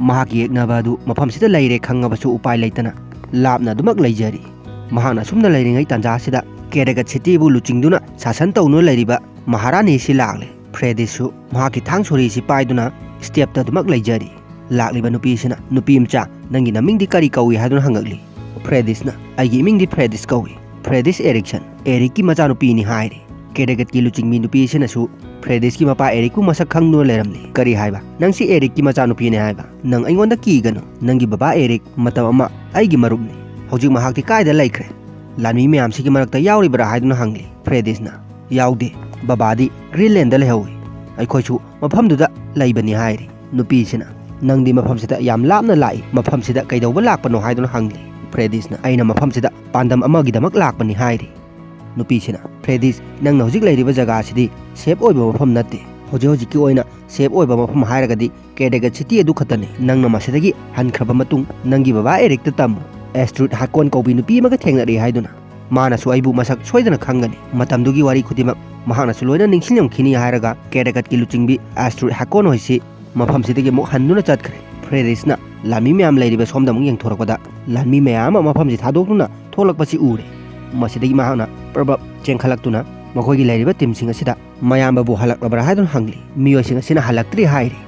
ꯃꯍꯥꯛꯀꯤ ꯌꯦꯛꯅꯕ ꯑꯗꯨ ꯃꯐꯝꯁꯤꯗ ꯂꯩꯔꯦ ꯈꯪꯉꯕꯁꯨ ꯎꯄꯥꯏ ꯂꯩꯇꯅ ꯂꯥꯞꯅ ꯑꯗꯨꯃꯛ ꯂꯩꯖꯔꯤ꯫ ꯃꯍꯥꯛꯅ ꯑꯁꯨꯝꯅ ꯂꯩꯔꯤꯉꯩ ꯇꯥꯟꯖꯥꯁꯤꯗ ꯀꯦꯔꯦꯒꯠ ꯁꯤꯇꯤꯕꯨ ꯂꯨꯆꯤꯡꯗꯨꯅ ꯁꯥꯁꯟ ꯇꯧꯗꯨꯅ ꯂꯩꯔꯤꯕ ꯃꯍꯥꯔꯥꯅꯤꯁꯤ ꯂꯥꯛꯂꯦ꯫ ꯐ꯭ꯔꯦꯗꯤꯁꯁꯨ ꯃꯍꯥꯛꯀꯤ ꯊꯥꯡ ꯁꯣꯔꯤꯁꯤ ꯄꯥꯏꯗꯨꯅ ꯁ꯭ꯇꯦꯞꯇ ꯑꯗꯨꯃꯛ ꯂꯩꯖꯔꯤ꯫ ꯂꯥꯛꯂꯤꯕ ꯅꯨꯄꯤꯁꯤꯅ, "ꯅꯨꯄꯤ ꯃꯆꯥ, ꯅꯪꯒꯤ ꯅꯃꯤꯡꯗꯤ ꯀꯔꯤ ꯀꯧꯏ?" ꯍꯥꯏꯗꯨꯅ ꯍꯪꯉꯛꯂꯤ꯫ ꯐ꯭ꯔꯦꯗꯤꯁꯅ, "ꯑꯩꯒꯤ ꯏꯃꯤꯡꯗꯤ ꯐ꯭ꯔꯦꯗꯤꯁ ꯀꯧꯏ, ꯐ꯭ꯔꯦꯗꯤꯁ ꯑꯦꯔꯤꯛꯁꯟ, ꯑꯦꯔꯤꯛꯀꯤ ꯃꯆꯥꯅꯨꯄꯤꯅꯤ" ꯍꯥꯏꯔꯤ꯫ ꯀꯦꯔꯦꯒꯠꯀꯤ ꯂꯨꯆꯤꯡꯕꯤ ꯅꯨꯄꯤ ꯑꯁꯤꯅꯁꯨ ꯐ꯭ꯔꯦꯗꯤꯁꯀꯤ ꯃꯄꯥ ꯑꯦꯔꯤꯛꯄꯨ ꯃꯁꯛ ꯈꯪꯗꯨꯅ ꯂꯩꯔꯝꯂꯤ꯫ "ꯀꯔꯤ ꯍꯥꯏꯕ? ꯅꯪꯁꯤ ꯑꯦꯔꯤꯛꯀꯤ ꯃꯆꯥꯅꯨꯄꯤꯅꯤ ꯍꯥꯏꯕ? ꯅꯪ ꯑꯩꯉꯣꯟꯗ ꯀꯤꯒꯅꯨ꯫ ꯅꯪꯒꯤ ꯕꯕꯥ ꯑꯦꯔꯤꯛ ꯃꯇꯝ ꯑꯃ ꯑꯩꯒꯤ ꯃꯔꯨꯞꯅꯤ꯫ ꯍꯧꯖꯤꯛ ꯃꯍꯥꯛꯇꯤ ꯀꯥꯏꯗ ꯂꯩꯈ꯭ꯔꯦ?" ꯂꯥꯟꯃꯤ ꯃꯌꯥꯝꯁꯤꯒꯤ ꯃꯔꯛꯇ ꯌꯥꯎꯔꯤꯕ꯭ꯔꯥ ꯍꯥꯏꯗꯨꯅ ꯍꯪꯂꯤ꯫ ꯐ꯭ꯔꯦꯗꯤꯁꯅ, "ꯌꯥꯎꯗꯦ, ꯕꯕꯥꯗꯤ ꯒ꯭ꯔꯤꯟꯂꯦꯟꯗ ꯂꯩꯍꯧꯏ꯫ ꯑꯩꯈꯣꯏꯁꯨ ꯃꯐꯝꯗꯨꯗ ꯂꯩꯕꯅꯤ" ꯍꯥꯏꯔꯤ꯫ ꯅꯨꯄꯤꯁꯤꯅ, "ꯅꯪꯗꯤ ꯃꯐꯝꯁꯤꯗ ꯌꯥꯝ ꯂꯥꯞꯅ ꯂꯥꯛꯏ, ꯃꯐꯝꯁꯤꯗ ꯀꯩꯗꯧꯕ ꯂꯥꯛꯄꯅꯣ?" ꯍꯥꯏꯗꯨꯅ ꯍꯪꯂꯤ꯫ ꯐ꯭ꯔꯦꯗꯤꯁꯅ, "ꯑꯩꯅ ꯃꯐꯝꯁꯤꯗ ꯄꯥꯟꯗꯝ ꯑꯃꯒꯤꯗꯃꯛ ꯂꯥꯛꯄꯅꯤ" ꯍꯥꯏꯔꯤ꯫ ꯅꯨꯄꯤꯁꯤꯅ, "ꯐ꯭ꯔꯦꯗꯤꯁ, ꯅꯪꯅ ꯍꯧꯖꯤꯛ ꯂꯩꯔꯤꯕ ꯖꯒꯥꯁꯤꯗꯤ ꯁꯦꯐ ꯑꯣꯏꯕ ꯃꯐꯝ ꯅꯠꯇꯦ꯫ ꯍꯧꯖꯤꯛ ꯍꯧꯖꯤꯛꯀꯤ ꯑꯣꯏꯅ ꯁꯦꯐ ꯑꯣꯏꯕ ꯃꯐꯝ ꯍꯥꯏꯔꯒꯗꯤ ꯀꯦꯗꯦꯒꯠ ꯁꯤꯇꯤ ꯑꯗꯨ ꯈꯛꯇꯅꯤ꯫ ꯅꯪꯅ ꯃꯁꯤꯗꯒꯤ ꯍꯟꯈ꯭ꯔꯕ ꯃꯇꯨꯡ ꯅꯪꯒꯤ ꯕꯕꯥ ꯑꯦꯔꯤꯛꯇ ꯇꯝꯃꯨ꯫ ꯑꯦꯁꯇ꯭ꯔꯨꯠ ꯍꯥꯀꯣꯟ ꯀꯧꯕꯤ ꯅꯨꯄꯤ ꯑꯃꯒ ꯊꯦꯡꯅꯔꯛꯏ ꯍꯥꯏꯗꯨꯅ꯫ ꯃꯥꯅꯁꯨ ꯑꯩꯕꯨ ꯃꯁꯛ ꯁꯣꯏꯗꯅ ꯈꯪꯒꯅꯤ꯫ ꯃꯇꯝꯗꯨꯒꯤ ꯋꯥꯔꯤ ꯈꯨꯗꯤꯡꯃꯛ ꯃꯍꯥꯛꯅꯁꯨ ꯂꯣꯏꯅ ꯅꯤꯡꯁꯤꯡꯂꯝꯈꯤꯅꯤ" ꯍꯥꯏꯔꯒ ꯀꯦꯗꯦꯒꯠꯀꯤ ꯂꯨꯆꯤꯡꯕꯤ ꯑꯦꯁꯇ꯭ꯔꯨꯠ ꯍꯥꯀꯣꯟ ꯍꯣꯏꯁꯤ ꯃꯐꯝꯁꯤꯗꯒꯤ ꯑꯃꯨꯛ ꯍꯟꯗꯨꯅ ꯆꯠꯈ꯭ꯔꯦ꯫ ꯐ꯭ꯔꯦꯗꯤꯁꯅ ꯂꯥꯟꯃꯤ ꯃꯌꯥꯝ ꯂꯩꯔꯤꯕ ꯁꯣꯝꯗ ꯑꯃꯨꯛ ꯌꯦꯡꯊꯣꯔꯛꯄꯗ, ꯂꯥꯟꯃꯤ ꯃꯌꯥꯝ ꯑꯃ ꯃꯐꯝꯁꯤ ꯊꯥꯗꯣꯛꯇꯨꯅ ꯊꯣꯛꯂꯛꯄꯁꯤ ꯎꯔꯦ꯫ ꯃꯁꯤꯗꯒꯤ ꯃꯍꯥꯛꯅ ꯄ꯭ꯔꯕꯞ ꯆꯦꯟꯈꯠꯂꯛꯇꯨꯅ ꯃꯈꯣꯏꯒꯤ ꯂꯩꯔꯤꯕ ꯇꯤꯝꯁꯤꯡ ꯑꯁꯤꯗ ꯃꯌꯥꯝꯕꯕꯨ ꯍꯜꯂꯛꯂꯕ꯭ꯔꯥ ꯍꯥꯏꯗꯨꯅ ꯍꯪꯂꯤ꯫ ꯃꯤꯑꯣꯏꯁꯤꯡ ꯑꯁꯤꯅ ꯍꯜꯂꯛꯇ꯭ꯔꯤ ꯍꯥꯏꯔꯤ꯫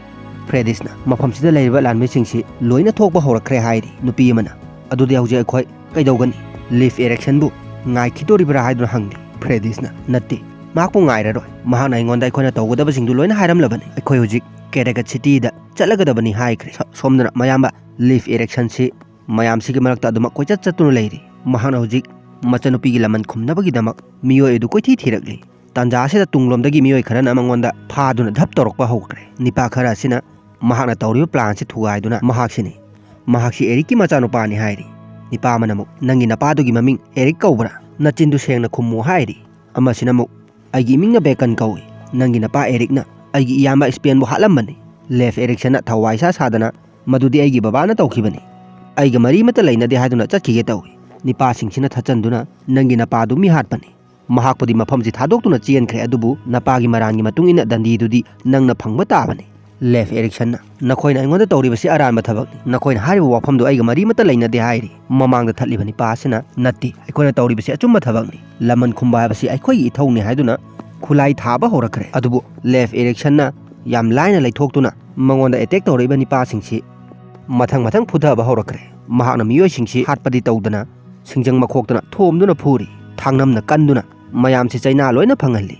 ꯐ꯭ꯔꯦꯗꯤꯁꯅ ꯃꯐꯝꯁꯤꯗ ꯂꯩꯔꯤꯕ ꯂꯥꯟꯃꯤꯁꯤꯡꯁꯤ ꯂꯣꯏꯅ ꯊꯣꯛꯄ ꯍꯧꯔꯛꯈ꯭ꯔꯦ ꯍꯥꯏꯔꯤ꯫ ꯅꯨꯄꯤ ꯑꯃꯅ, "ꯑꯗꯨꯗꯤ ꯍꯧꯖꯤꯛ ꯑꯩꯈꯣꯏ ꯀꯩꯗꯧꯒꯅꯤ? ꯂꯤꯐ ꯏꯔꯦꯛꯁꯟꯕꯨ ꯉꯥꯏꯈꯤꯗꯣꯔꯤꯕ꯭ꯔꯥ?" ꯍꯥꯏꯗꯨꯅ ꯍꯪꯂꯤ꯫ ꯐ꯭ꯔꯦꯗꯤꯁꯅ, "ꯅꯠꯇꯦ, ꯃꯍꯥꯛꯄꯨ ꯉꯥꯏꯔꯔꯣꯏ꯫ ꯃꯍꯥꯛꯅ ꯑꯩꯉꯣꯟꯗ ꯑꯩꯈꯣꯏꯅ ꯇꯧꯒꯗꯕꯁꯤꯡꯗꯨ ꯂꯣꯏꯅ ꯍꯥꯏꯔꯝꯂꯕꯅꯤ꯫ ꯑꯩꯈꯣꯏ ꯍꯧꯖꯤꯛ ꯀꯦꯔꯦꯒꯠ ꯁꯤꯇꯤꯗ ꯆꯠꯂꯒꯗꯕꯅꯤ" ꯍꯥꯏꯈ꯭ꯔꯦ꯫ ꯁ-, ꯁꯣꯝꯗꯅ ꯃꯌꯥꯝꯕ ꯂꯤꯐ ꯏꯔꯦꯛꯁꯟꯁꯤ ꯃꯌꯥꯝꯁꯤꯒꯤ ꯃꯔꯛꯇ ꯑꯗꯨꯃꯛ ꯀꯣꯏꯆꯠ ꯆꯠꯇꯨꯅ ꯂꯩꯔꯤ꯫ ꯃꯍꯥꯛꯅ ꯍꯧꯖꯤꯛ ꯃꯆꯟꯅꯨꯄꯤꯒꯤ ꯂꯃꯟ ꯈꯨꯝꯅꯕꯒꯤꯗꯃꯛ ꯃꯤꯑꯣꯏ ꯑꯗꯨ ꯀꯣꯏꯊꯤ ꯊꯤꯔꯛꯂꯤ꯫ ꯇꯥꯟꯖꯥ ꯑꯁꯤꯗ ꯇꯨꯡꯂꯣꯝꯗꯒꯤ ꯃꯤꯑꯣꯏ ꯈꯔꯅ ꯃꯉꯣꯟꯗ ꯐꯥꯗꯨꯅ ꯙꯞ ꯇꯧꯔꯛꯄ ꯍꯧꯈ꯭ꯔꯦ꯫ ꯅꯤꯄꯥ ꯈꯔ ꯑꯁꯤꯅ ꯃꯍꯥꯛꯅ ꯇꯧꯔꯤꯕ ꯄ꯭ꯂꯥꯟꯁꯤ ꯊꯨꯒꯥꯏꯗꯨꯅ ꯃꯍꯥꯛꯁꯤꯅꯤ, ꯃꯍꯥꯛꯁꯤ ꯑꯦꯔꯤꯛꯀꯤ ꯃꯆꯥꯅꯨꯄꯥꯅꯤ ꯍꯥꯏꯔꯤ꯫ ꯅꯤꯄꯥ ꯑꯃꯅ ꯑꯃꯨꯛ, "ꯅꯪꯒꯤ ꯅꯄꯥꯗꯨꯒꯤ ꯃꯃꯤꯡ ꯑꯦꯔꯤꯛ ꯀꯧꯕ꯭ꯔꯥ? ꯅꯆꯤꯟꯗꯨ ꯁꯦꯡꯅ ꯈꯨꯝꯃꯨ" ꯍꯥꯏꯔꯤ꯫ ꯑꯃꯁꯤꯅ ꯑꯃꯨꯛ, "ꯑꯩꯒꯤ ꯏꯃꯤꯡꯅ ꯕꯦꯀꯟ ꯀꯧꯏ꯫ ꯅꯪꯒꯤ ꯅꯄꯥ ꯑꯦꯔꯤꯛꯅ ꯑꯩꯒꯤ ꯏꯌꯥꯝꯕ ꯁ꯭ꯄꯦꯟꯕꯨ ꯍꯥꯠꯂꯝꯕꯅꯤ"꯫ ꯂꯦꯐ ꯏꯔꯦꯛꯁꯟꯅ ꯊꯋꯥꯏ ꯁꯥ ꯁꯥꯗꯅ, "ꯃꯗꯨꯗꯤ ꯑꯩꯒꯤ ꯕꯕꯥꯅ ꯇꯧꯈꯤꯕꯅꯤ꯫ ꯑꯩꯒ ꯃꯔꯤ ꯑꯃꯠꯇ ꯂꯩꯅꯗꯦ" ꯍꯥꯏꯗꯨꯅ ꯆꯠꯈꯤꯒꯦ ꯇꯧꯏ꯫ ꯅꯤꯄꯥꯁꯤꯡꯁꯤꯅ ꯊꯠꯆꯟꯗꯨꯅ, "ꯅꯪꯒꯤ ꯅꯄꯥꯗꯨ ꯃꯤ ꯍꯥꯠꯄꯅꯤ"꯫ ꯃꯍꯥꯛꯄꯨꯗꯤ ꯃꯐꯝꯁꯤ ꯊꯥꯗꯣꯛꯇꯨꯅ ꯆꯦꯟꯈ꯭ꯔꯦ, ꯑꯗꯨꯕꯨ ꯅꯄꯥꯒꯤ ꯃꯔꯥꯟꯒꯤ ꯃꯇꯨꯡ ꯏꯟꯅ ꯗꯟꯗꯤꯗꯨꯗꯤ ꯅꯪꯅ ꯐꯪꯕ ꯇꯥꯕꯅꯤ꯫ ꯂꯦꯐ ꯏꯔꯦꯛꯁꯟꯅ, "ꯅꯈꯣꯏꯅ ꯑꯩꯉꯣꯟꯗ ꯇꯧꯔꯤꯕꯁꯤ ꯑꯔꯥꯟꯕ ꯊꯕꯛꯅꯤ꯫ ꯅꯈꯣꯏꯅ ꯍꯥꯏꯔꯤꯕ ꯋꯥꯐꯝꯗꯨ ꯑꯩꯒ ꯃꯔꯤ ꯑꯃꯠꯇ ꯂꯩꯅꯗꯦ" ꯍꯥꯏꯔꯤ꯫ ꯃꯃꯥꯡꯗ ꯊꯠꯂꯤꯕ ꯅꯤꯄꯥ ꯑꯁꯤꯅ, "ꯅꯠꯇꯦ, ꯑꯩꯈꯣꯏꯅ ꯇꯧꯔꯤꯕꯁꯤ ꯑꯆꯨꯝꯕ ꯊꯕꯛꯅꯤ꯫ ꯂꯃꯟ ꯈꯨꯝꯕ ꯍꯥꯏꯕꯁꯤ ꯑꯩꯈꯣꯏꯒꯤ ꯏꯊꯧꯅꯤ" ꯍꯥꯏꯗꯨꯅ ꯈꯨꯠꯂꯥꯏ ꯊꯥꯕ ꯍꯧꯔꯛꯈ꯭ꯔꯦ꯫ ꯑꯗꯨꯕꯨ ꯂꯦꯐ ꯏꯔꯦꯛꯁꯟꯅ ꯌꯥꯝ ꯂꯥꯏꯅ ꯂꯩꯊꯣꯛꯇꯨꯅ ꯃꯉꯣꯟꯗ ꯑꯦꯇꯦꯛ ꯇꯧꯔꯛꯏꯕ ꯅꯤꯄꯥꯁꯤꯡꯁꯤ ꯃꯊꯪ ꯃꯊꯪ ꯐꯨꯊꯕ ꯍꯧꯔꯛꯈ꯭ꯔꯦ꯫ ꯃꯍꯥꯛꯅ ꯃꯤꯑꯣꯏꯁꯤꯡꯁꯤ ꯍꯥꯠꯄꯗꯤ ꯇꯧꯗꯅ ꯁꯤꯡꯖꯪ ꯃꯈꯣꯛꯇꯨꯅ ꯊꯣꯝꯗꯨꯅ ꯐꯨꯔꯤ꯫ ꯊꯥꯡꯅꯝꯅ ꯀꯟꯗꯨꯅ ꯃꯌꯥꯝꯁꯤ ꯆꯩꯅꯥ ꯂꯣꯏꯅ ꯐꯪꯍꯜꯂꯤ꯫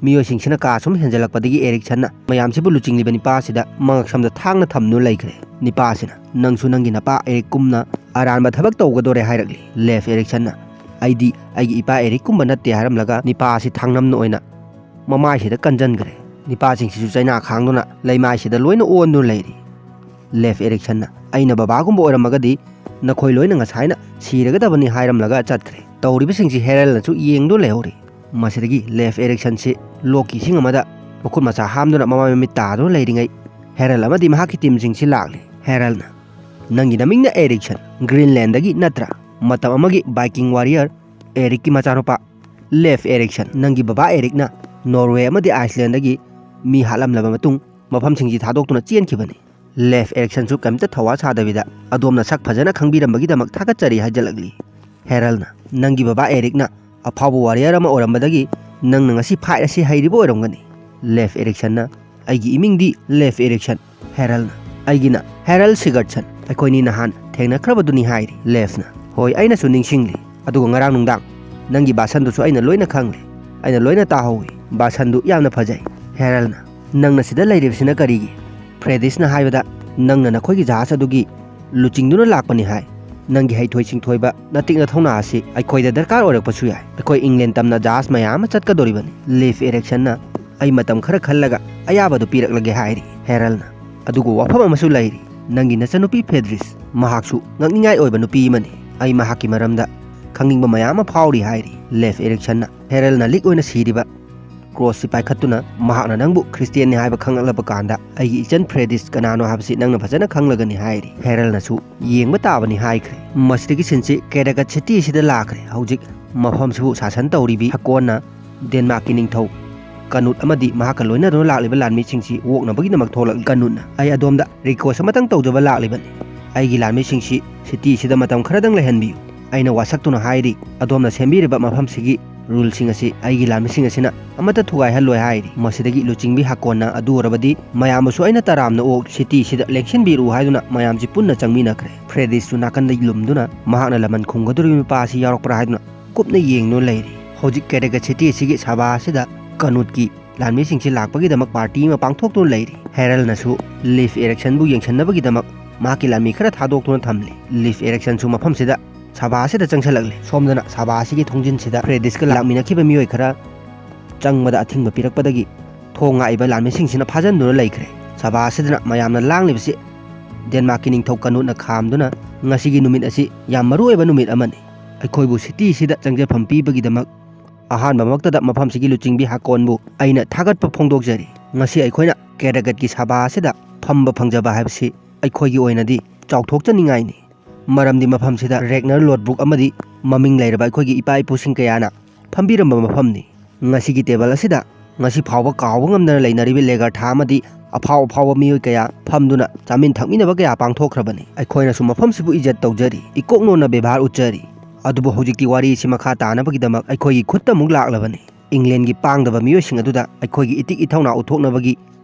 ꯃꯤꯑꯣꯏꯁꯤꯡꯁꯤꯅ ꯀꯥ ꯁꯨꯝ ꯍꯦꯟꯖꯜꯂꯛꯄꯗꯒꯤ ꯑꯦꯔꯤꯛꯁꯟꯅ ꯃꯌꯥꯝꯁꯤꯕꯨ ꯂꯨꯆꯤꯡꯂꯤꯕ ꯅꯤꯄꯥ ꯑꯁꯤꯗ ꯃꯉꯛꯁꯝꯗ ꯊꯥꯡꯅ ꯊꯝꯗꯨꯅ ꯂꯩꯈ꯭ꯔꯦ꯫ ꯅꯤꯄꯥ ꯑꯁꯤꯅ, "ꯅꯪꯁꯨ ꯅꯪꯒꯤ ꯅꯄꯥ ꯑꯦꯔꯤꯛꯀꯨꯝꯅ ꯑꯔꯥꯟꯕ ꯊꯕꯛ ꯇꯧꯒꯗꯣꯔꯦ" ꯍꯥꯏꯔꯛꯂꯤ꯫ ꯂꯦꯐ ꯏꯔꯤꯛꯁꯟꯅ, "ꯑꯩꯗꯤ ꯑꯩꯒꯤ ꯏꯄꯥ ꯑꯦꯔꯤꯛꯀꯨꯝꯕ ꯅꯠꯇꯦ" ꯍꯥꯏꯔꯝꯂꯒ ꯅꯤꯄꯥ ꯑꯁꯤ ꯊꯥꯡꯅꯝꯅ ꯑꯣꯏꯅ ꯃꯃꯥꯏꯁꯤꯗ ꯀꯟꯖꯟꯈ꯭ꯔꯦ꯫ ꯅꯤꯄꯥꯁꯤꯡꯁꯤꯁꯨ ꯆꯩꯅꯥ ꯈꯥꯡꯗꯨꯅ ꯂꯩꯃꯥꯏꯁꯤꯗ ꯂꯣꯏꯅ ꯑꯣꯟꯗꯨꯅ ꯂꯩꯔꯤ꯫ ꯂꯦꯐ ꯏꯔꯤꯛꯁꯟꯅ, "ꯑꯩꯅ ꯕꯕꯥꯒꯨꯝꯕ ꯑꯣꯏꯔꯝꯃꯒꯗꯤ ꯅꯈꯣꯏ ꯂꯣꯏꯅ ꯉꯁꯥꯏꯅ ꯁꯤꯔꯒꯗꯕꯅꯤ" ꯍꯥꯏꯔꯝꯂꯒ ꯆꯠꯈ꯭ꯔꯦ꯫ ꯇꯧꯔꯤꯕꯁꯤꯡꯁꯤ ꯍꯦꯔꯜꯅꯁꯨ ꯌꯦꯡꯗꯨꯅ ꯂꯩꯍꯧꯔꯤ꯫ ꯃꯁꯤꯗꯒꯤ ꯂꯦꯐ ꯏꯔꯤꯛꯁꯟꯁꯤ ꯂꯣꯛꯀꯤ ꯏꯁꯤꯡ ꯑꯃꯗ ꯃꯈꯨꯠ ꯃꯁꯥ ꯍꯥꯝꯗꯨꯅ ꯃꯃꯥꯏ ꯃꯃꯤꯠ ꯇꯥꯗꯨꯅ ꯂꯩꯔꯤꯉꯩ, ꯍꯦꯔꯜ ꯑꯃꯗꯤ ꯃꯍꯥꯛꯀꯤ ꯇꯤꯝꯁꯤꯡꯁꯤ ꯂꯥꯛꯂꯤ꯫ ꯍꯦꯔꯜꯅ, "ꯅꯪꯒꯤ ꯅꯃꯤꯡꯅ ꯏꯔꯤꯛꯁꯟ, ꯒ꯭ꯔꯤꯟꯂꯦꯟꯗꯒꯤ ꯅꯠꯇ꯭ꯔꯥ? ꯃꯇꯝ ꯑꯃꯒꯤ ꯕꯥꯏꯀꯤꯡ ꯋꯥꯔꯤꯌꯔ ꯑꯦꯔꯤꯛꯀꯤ ꯃꯆꯥꯅꯨꯄꯥ ꯂꯦꯐ ꯏꯔꯤꯛꯁꯟ꯫ ꯅꯪꯒꯤ ꯕꯕꯥ ꯑꯦꯔꯤꯛꯅ ꯅꯣꯔꯋꯦ ꯑꯃꯗꯤ ꯑꯥꯏꯁꯂꯦꯟꯗꯒꯤ ꯃꯤ ꯍꯥꯠꯂꯝꯂꯕ ꯃꯇꯨꯡ ꯃꯐꯝꯁꯤꯡꯁꯤ ꯊꯥꯗꯣꯛꯇꯨꯅ ꯆꯦꯟꯈꯤꯕꯅꯤ"꯫ ꯂꯦꯐ ꯏꯔꯤꯛꯁꯟꯁꯨ ꯀꯩꯝꯇ ꯊꯧꯋꯥ ꯁꯥꯗꯕꯤꯗ, "ꯑꯗꯣꯝꯅ ꯁꯛ ꯐꯖꯅ ꯈꯪꯕꯤꯔꯝꯕꯒꯤꯗꯃꯛ ꯊꯥꯒꯠꯆꯔꯤ" ꯍꯥꯏꯖꯜꯂꯛꯂꯤ꯫ ꯍꯦꯔꯜꯅ, "ꯅꯪꯒꯤ ꯕꯕꯥ ꯑꯦꯔꯤꯛꯅ ꯑꯐꯥꯎꯕ ꯋꯥꯔꯤꯌꯔ ꯑꯃ ꯑꯣꯏꯔꯝꯕꯗꯒꯤ ꯅꯪꯅ ꯉꯁꯤ ꯐꯥꯏꯠ ꯑꯁꯤ ꯍꯩꯔꯤꯕ ꯑꯣꯏꯔꯝꯒꯅꯤ"꯫ ꯂꯦꯐ ꯏꯔꯤꯛꯁꯟꯅ, "ꯑꯩꯒꯤ ꯏꯃꯤꯡꯗꯤ ꯂꯦꯐ ꯏꯔꯤꯛꯁꯟ"꯫ ꯍꯦꯔꯜꯅ, "ꯑꯩꯒꯤꯅ ꯍꯦꯔꯜ ꯁꯤꯒꯔꯠꯁꯟ, ꯑꯩꯈꯣꯏꯅꯤ ꯅꯍꯥꯟ ꯊꯦꯡꯅꯈ꯭ꯔꯕꯗꯨꯅꯤ" ꯍꯥꯏꯔꯤ꯫ ꯂꯦꯐꯅ, "ꯍꯣꯏ, ꯑꯩꯅꯁꯨ ꯅꯤꯡꯁꯤꯡꯂꯤ, ꯑꯗꯨꯒ ꯉꯔꯥꯡ ꯅꯨꯡꯗꯥꯡ ꯅꯪꯒꯤ ꯚꯥꯁꯟꯗꯨꯁꯨ ꯑꯩꯅ ꯂꯣꯏꯅ ꯈꯪꯂꯤ, ꯑꯩꯅ ꯂꯣꯏꯅ ꯇꯥꯍꯧꯏ, ꯚꯥꯁꯟꯗꯨ ꯌꯥꯝꯅ ꯐꯖꯩ"꯫ ꯍꯦꯔꯜꯅ, "ꯅꯪꯅ ꯁꯤꯗ ꯂꯩꯔꯤꯕꯁꯤꯅ ꯀꯔꯤꯒꯤ? ꯐ꯭ꯔꯦꯗꯤꯁꯅ ꯍꯥꯏꯕꯗ ꯅꯪꯅ ꯅꯈꯣꯏꯒꯤ ꯖꯍꯥꯖ ꯑꯗꯨꯒꯤ ꯂꯨꯆꯤꯡꯗꯨꯅ ꯂꯥꯛꯄꯅꯤ ꯍꯥꯏ꯫ ꯅꯪꯒꯤ ꯍꯩꯊꯣꯏ ꯁꯤꯡꯊꯣꯏꯕ ꯅꯇꯤꯛ ꯅꯊꯧꯅꯥ ꯑꯁꯤ ꯑꯩꯈꯣꯏꯗ ꯗꯔꯀꯥꯔ ꯑꯣꯏꯔꯛꯄꯁꯨ ꯌꯥꯏ꯫ ꯑꯩꯈꯣꯏ ꯏꯪꯂꯦꯟ ꯇꯝꯅ ꯖꯍꯥꯖ ꯃꯌꯥꯝ ꯑꯃ ꯆꯠꯀꯗꯧꯔꯤꯕꯅꯤ"꯫ ꯂꯦꯐ ꯏꯔꯤꯛꯁꯟꯅ, "ꯑꯩ ꯃꯇꯝ ꯈꯔ ꯈꯜꯂꯒ ꯑꯌꯥꯕꯗꯨ ꯄꯤꯔꯛꯂꯒꯦ" ꯍꯥꯏꯔꯤ꯫ ꯍꯦꯔꯜꯅ, "ꯑꯗꯨꯒ ꯋꯥꯐꯝ ꯑꯃꯁꯨ ꯂꯩꯔꯤ꯫ ꯅꯪꯒꯤ ꯅꯆꯟꯅꯨꯄꯤ ꯐꯦꯗ꯭ꯔꯤꯁ, ꯃꯍꯥꯛꯁꯨ ꯉꯛꯅꯤꯡꯉꯥꯏ ꯑꯣꯏꯕ ꯅꯨꯄꯤ ꯑꯃꯅꯤ꯫ ꯑꯩ ꯃꯍꯥꯛꯀꯤ ꯃꯔꯝꯗ ꯈꯪꯅꯤꯡꯕ ꯃꯌꯥꯝ ꯑꯃ ꯐꯥꯎꯔꯤ" ꯍꯥꯏꯔꯤ꯫ ꯂꯦꯐ ꯏꯔꯤꯛꯁꯟꯅ, "ꯍꯦꯔꯜꯅ ꯂꯤꯛ ꯑꯣꯏꯅ ꯁꯤꯔꯤꯕ ꯀ꯭ꯔꯣꯁꯁꯤ ꯄꯥꯏꯈꯠꯇꯨꯅ ꯃꯍꯥꯛꯅ ꯅꯪꯕꯨ ꯈ꯭ꯔꯤꯁꯇꯤꯌꯥꯟꯅꯤ ꯍꯥꯏꯕ ꯈꯪꯂꯛꯂꯕ ꯀꯥꯟꯗ ꯑꯩꯒꯤ ꯏꯆꯟ ꯐ꯭ꯔꯦꯗꯤꯁ ꯀꯅꯥꯅꯣ ꯍꯥꯏꯕꯁꯤ ꯅꯪꯅ ꯐꯖꯅ ꯈꯪꯂꯒꯅꯤ" ꯍꯥꯏꯔꯤ꯫ ꯍꯦꯔꯜꯅꯁꯨ, "ꯌꯦꯡꯕ ꯇꯥꯕꯅꯤ" ꯍꯥꯏꯈ꯭ꯔꯦ꯫ ꯃꯁꯤꯗꯒꯤ ꯁꯤꯟꯁꯤ ꯀꯦꯔꯦꯒꯠ ꯁꯤꯇꯤ ꯑꯁꯤꯗ ꯂꯥꯛꯈ꯭ꯔꯦ꯫ ꯍꯧꯖꯤꯛ ꯃꯐꯝꯁꯤꯕꯨ ꯁꯥꯁꯟ ꯇꯧꯔꯤꯕꯤ ꯍꯀꯣꯟꯅ ꯗꯦꯟꯃꯥꯔꯛꯀꯤ ꯅꯤꯡꯊꯧ ꯀꯅꯨꯠ ꯑꯃꯗꯤ ꯃꯍꯥꯛꯀ ꯂꯣꯏꯅꯗꯨꯅ ꯂꯥꯛꯂꯤꯕ ꯂꯥꯟꯃꯤꯁꯤꯡꯁꯤ ꯑꯣꯛꯅꯕꯒꯤꯗꯃꯛ ꯊꯣꯛꯂꯛꯂꯤ꯫ ꯀꯅꯨꯠꯅ, "ꯑꯩ ꯑꯗꯣꯝꯗ ꯔꯤꯀ꯭ꯋꯦꯁ ꯑꯃꯇꯪ ꯇꯧꯖꯕ ꯂꯥꯛꯂꯤꯕꯅꯤ꯫ ꯑꯩꯒꯤ ꯂꯥꯟꯃꯤꯁꯤꯡꯁꯤ ꯁꯤꯇꯤ ꯑꯁꯤꯗ ꯃꯇꯝ ꯈꯔꯗꯪ ꯂꯩꯍꯟꯕꯤꯌꯨ꯫ ꯑꯩꯅ ꯋꯥꯁꯛꯇꯨꯅ ꯍꯥꯏꯔꯤ, ꯑꯗꯣꯝꯅ ꯁꯦꯝꯕꯤꯔꯤꯕ ꯃꯐꯝꯁꯤꯒꯤ ꯔꯨꯜꯁꯤꯡ ꯑꯁꯤ ꯑꯩꯒꯤ ꯂꯥꯟꯃꯤꯁꯤꯡ ꯑꯁꯤꯅ ꯑꯃꯠꯇ ꯊꯨꯒꯥꯏꯍꯜꯂꯣꯏ" ꯍꯥꯏꯔꯤ꯫ ꯃꯁꯤꯗꯒꯤ ꯂꯨꯆꯤꯡꯕꯤ ꯍꯀꯣꯟꯅ, "ꯑꯗꯨ ꯑꯣꯏꯔꯕꯗꯤ ꯃꯌꯥꯝꯕꯨꯁꯨ ꯑꯩꯅ ꯇꯔꯥꯝꯅ ꯑꯣꯛ ꯁꯤꯇꯤ ꯑꯁꯤꯗ ꯂꯦꯡꯁꯤꯟꯕꯤꯔꯛꯎ" ꯍꯥꯏꯗꯨꯅ ꯃꯌꯥꯝꯁꯤ ꯄꯨꯟꯅ ꯆꯪꯃꯤꯟꯅꯈ꯭ꯔꯦ꯫ ꯐ꯭ꯔꯦꯗꯤꯁꯁꯨ ꯅꯥꯀꯟꯗ ꯂꯨꯝꯗꯨꯅ ꯃꯍꯥꯛꯅ ꯂꯃꯟ ꯈꯨꯝꯒꯗꯧꯔꯤꯕ ꯅꯨꯄꯥ ꯑꯁꯤ ꯌꯥꯎꯔꯛꯄ꯭ꯔꯥ ꯍꯥꯏꯗꯨꯅ ꯀꯨꯞꯅ ꯌꯦꯡꯗꯨꯅ ꯂꯩꯔꯤ꯫ ꯍꯧꯖꯤꯛ ꯀꯦꯔꯦꯒꯠ ꯁꯤꯇꯤ ꯑꯁꯤꯒꯤ ꯁꯚꯥ ꯑꯁꯤꯗ ꯀꯅꯨꯠꯀꯤ ꯂꯥꯟꯃꯤꯁꯤꯡꯁꯤ ꯂꯥꯛꯄꯒꯤꯗꯃꯛ ꯄꯥꯔꯇꯤ ꯑꯃ ꯄꯥꯡꯊꯣꯛꯇꯨꯅ ꯂꯩꯔꯤ꯫ ꯍꯦꯔꯜꯅꯁꯨ ꯂꯤꯐ ꯏꯔꯤꯛꯁꯟꯕꯨ ꯌꯦꯡꯁꯤꯟꯅꯕꯒꯤꯗꯃꯛ ꯃꯍꯥꯛꯀꯤ ꯂꯥꯟꯃꯤ ꯈꯔ ꯊꯥꯗꯣꯛꯇꯨꯅ ꯊꯝꯂꯤ꯫ ꯂꯤꯐ ꯏꯔꯤꯛꯁꯟꯁꯨ ꯃꯐꯝꯁꯤꯗ, ꯁꯚꯥ ꯑꯁꯤꯗ ꯆꯪꯁꯤꯜꯂꯛꯂꯦ꯫ ꯁꯣꯝꯗꯅ ꯁꯚꯥ ꯑꯁꯤꯒꯤ ꯊꯣꯡꯖꯤꯟꯁꯤꯗ ꯐ꯭ꯔꯦꯗꯤꯁꯀ ꯂꯥꯛꯃꯤꯟꯅꯈꯤꯕ ꯃꯤꯑꯣꯏ ꯈꯔ ꯆꯪꯕꯗ ꯑꯊꯤꯡꯕ ꯄꯤꯔꯛꯄꯗꯒꯤ ꯊꯣꯡ ꯉꯥꯛꯏꯕ ꯂꯥꯟꯃꯤꯁꯤꯡꯁꯤꯅ ꯐꯥꯖꯤꯟꯗꯨꯅ ꯂꯩꯈ꯭ꯔꯦ꯫ ꯁꯚꯥ ꯑꯁꯤꯗꯅ ꯃꯌꯥꯝꯅ ꯂꯥꯡꯂꯤꯕꯁꯤ ꯗꯦꯟꯃꯥꯔꯛꯀꯤ ꯅꯤꯡꯊꯧ ꯀꯅꯨꯠꯅ ꯈꯥꯝꯗꯨꯅ, "ꯉꯁꯤꯒꯤ ꯅꯨꯃꯤꯠ ꯑꯁꯤ ꯌꯥꯝ ꯃꯔꯨꯑꯣꯏꯕ ꯅꯨꯃꯤꯠ ꯑꯃꯅꯤ꯫ ꯑꯩꯈꯣꯏꯕꯨ ꯁꯤꯇꯤ ꯑꯁꯤꯗ ꯆꯪꯖꯐꯝ ꯄꯤꯕꯒꯤꯗꯃꯛ ꯑꯍꯥꯟꯕꯃꯛꯇꯗ ꯃꯐꯝꯁꯤꯒꯤ ꯂꯨꯆꯤꯡꯕꯤ ꯍꯀꯣꯟꯕꯨ ꯑꯩꯅ ꯊꯥꯒꯠꯄ ꯐꯣꯡꯗꯣꯛꯆꯔꯤ꯫ ꯉꯁꯤ ꯑꯩꯈꯣꯏꯅ ꯀꯦꯔꯦꯒꯠꯀꯤ ꯁꯚꯥ ꯑꯁꯤꯗ ꯐꯝꯕ ꯐꯪꯖꯕ ꯍꯥꯏꯕꯁꯤ ꯑꯩꯈꯣꯏꯒꯤ ꯑꯣꯏꯅꯗꯤ ꯆꯥꯎꯊꯣꯛꯆꯅꯤꯡꯉꯥꯏꯅꯤ꯫ ꯃꯔꯝꯗꯤ ꯃꯐꯝꯁꯤꯗ ꯔꯦꯒꯅꯔ ꯂꯣꯗꯕ꯭ꯔꯨꯛ ꯑꯃꯗꯤ ꯃꯃꯤꯡ ꯂꯩꯔꯕ ꯑꯩꯈꯣꯏꯒꯤ ꯏꯄꯥ ꯏꯄꯨꯁꯤꯡ ꯀꯌꯥꯅ ꯐꯝꯕꯤꯔꯝꯕ ꯃꯐꯝꯅꯤ꯫ ꯉꯁꯤꯒꯤ ꯇꯦꯕꯜ ꯑꯁꯤꯗ ꯉꯁꯤ ꯐꯥꯎꯕ ꯀꯥꯎꯕ ꯉꯝꯗꯅ ꯂꯩꯅꯔꯤꯕ ꯂꯦꯒꯔꯊꯥ ꯑꯃꯗꯤ ꯑꯐꯥꯎ ꯑꯐꯥꯎꯕ ꯃꯤꯑꯣꯏ ꯀꯌꯥ ꯐꯝꯗꯨꯅ ꯆꯥꯃꯤꯟ ꯊꯛꯃꯤꯟꯅꯕ ꯀꯌꯥ ꯄꯥꯡꯊꯣꯛꯈ꯭ꯔꯕꯅꯤ꯫ ꯑꯩꯈꯣꯏꯅꯁꯨ ꯃꯐꯝꯁꯤꯕꯨ ꯏꯖꯠ ꯇꯧꯖꯔꯤ, ꯏꯀꯣꯛ ꯅꯣꯟꯅ ꯕꯦꯕꯥꯔ ꯎꯠꯆꯔꯤ꯫ ꯑꯗꯨꯕꯨ ꯍꯧꯖꯤꯛꯇꯤ ꯋꯥꯔꯤꯁꯤ ꯃꯈꯥ ꯇꯥꯅꯕꯒꯤꯗꯃꯛ ꯑꯩꯈꯣꯏꯒꯤ ꯈꯨꯠꯇ ꯑꯃꯨꯛ ꯂꯥꯛꯂꯕꯅꯤ꯫ ꯏꯪꯂꯦꯟꯒꯤ ꯄꯥꯡꯗꯕ ꯃꯤꯑꯣꯏꯁꯤꯡ ꯑꯗꯨꯗ ꯑꯩꯈꯣꯏꯒꯤ ꯏꯇꯤꯛ ꯏꯊꯧꯅꯥ ꯎꯠꯊꯣꯛꯅꯕꯒꯤ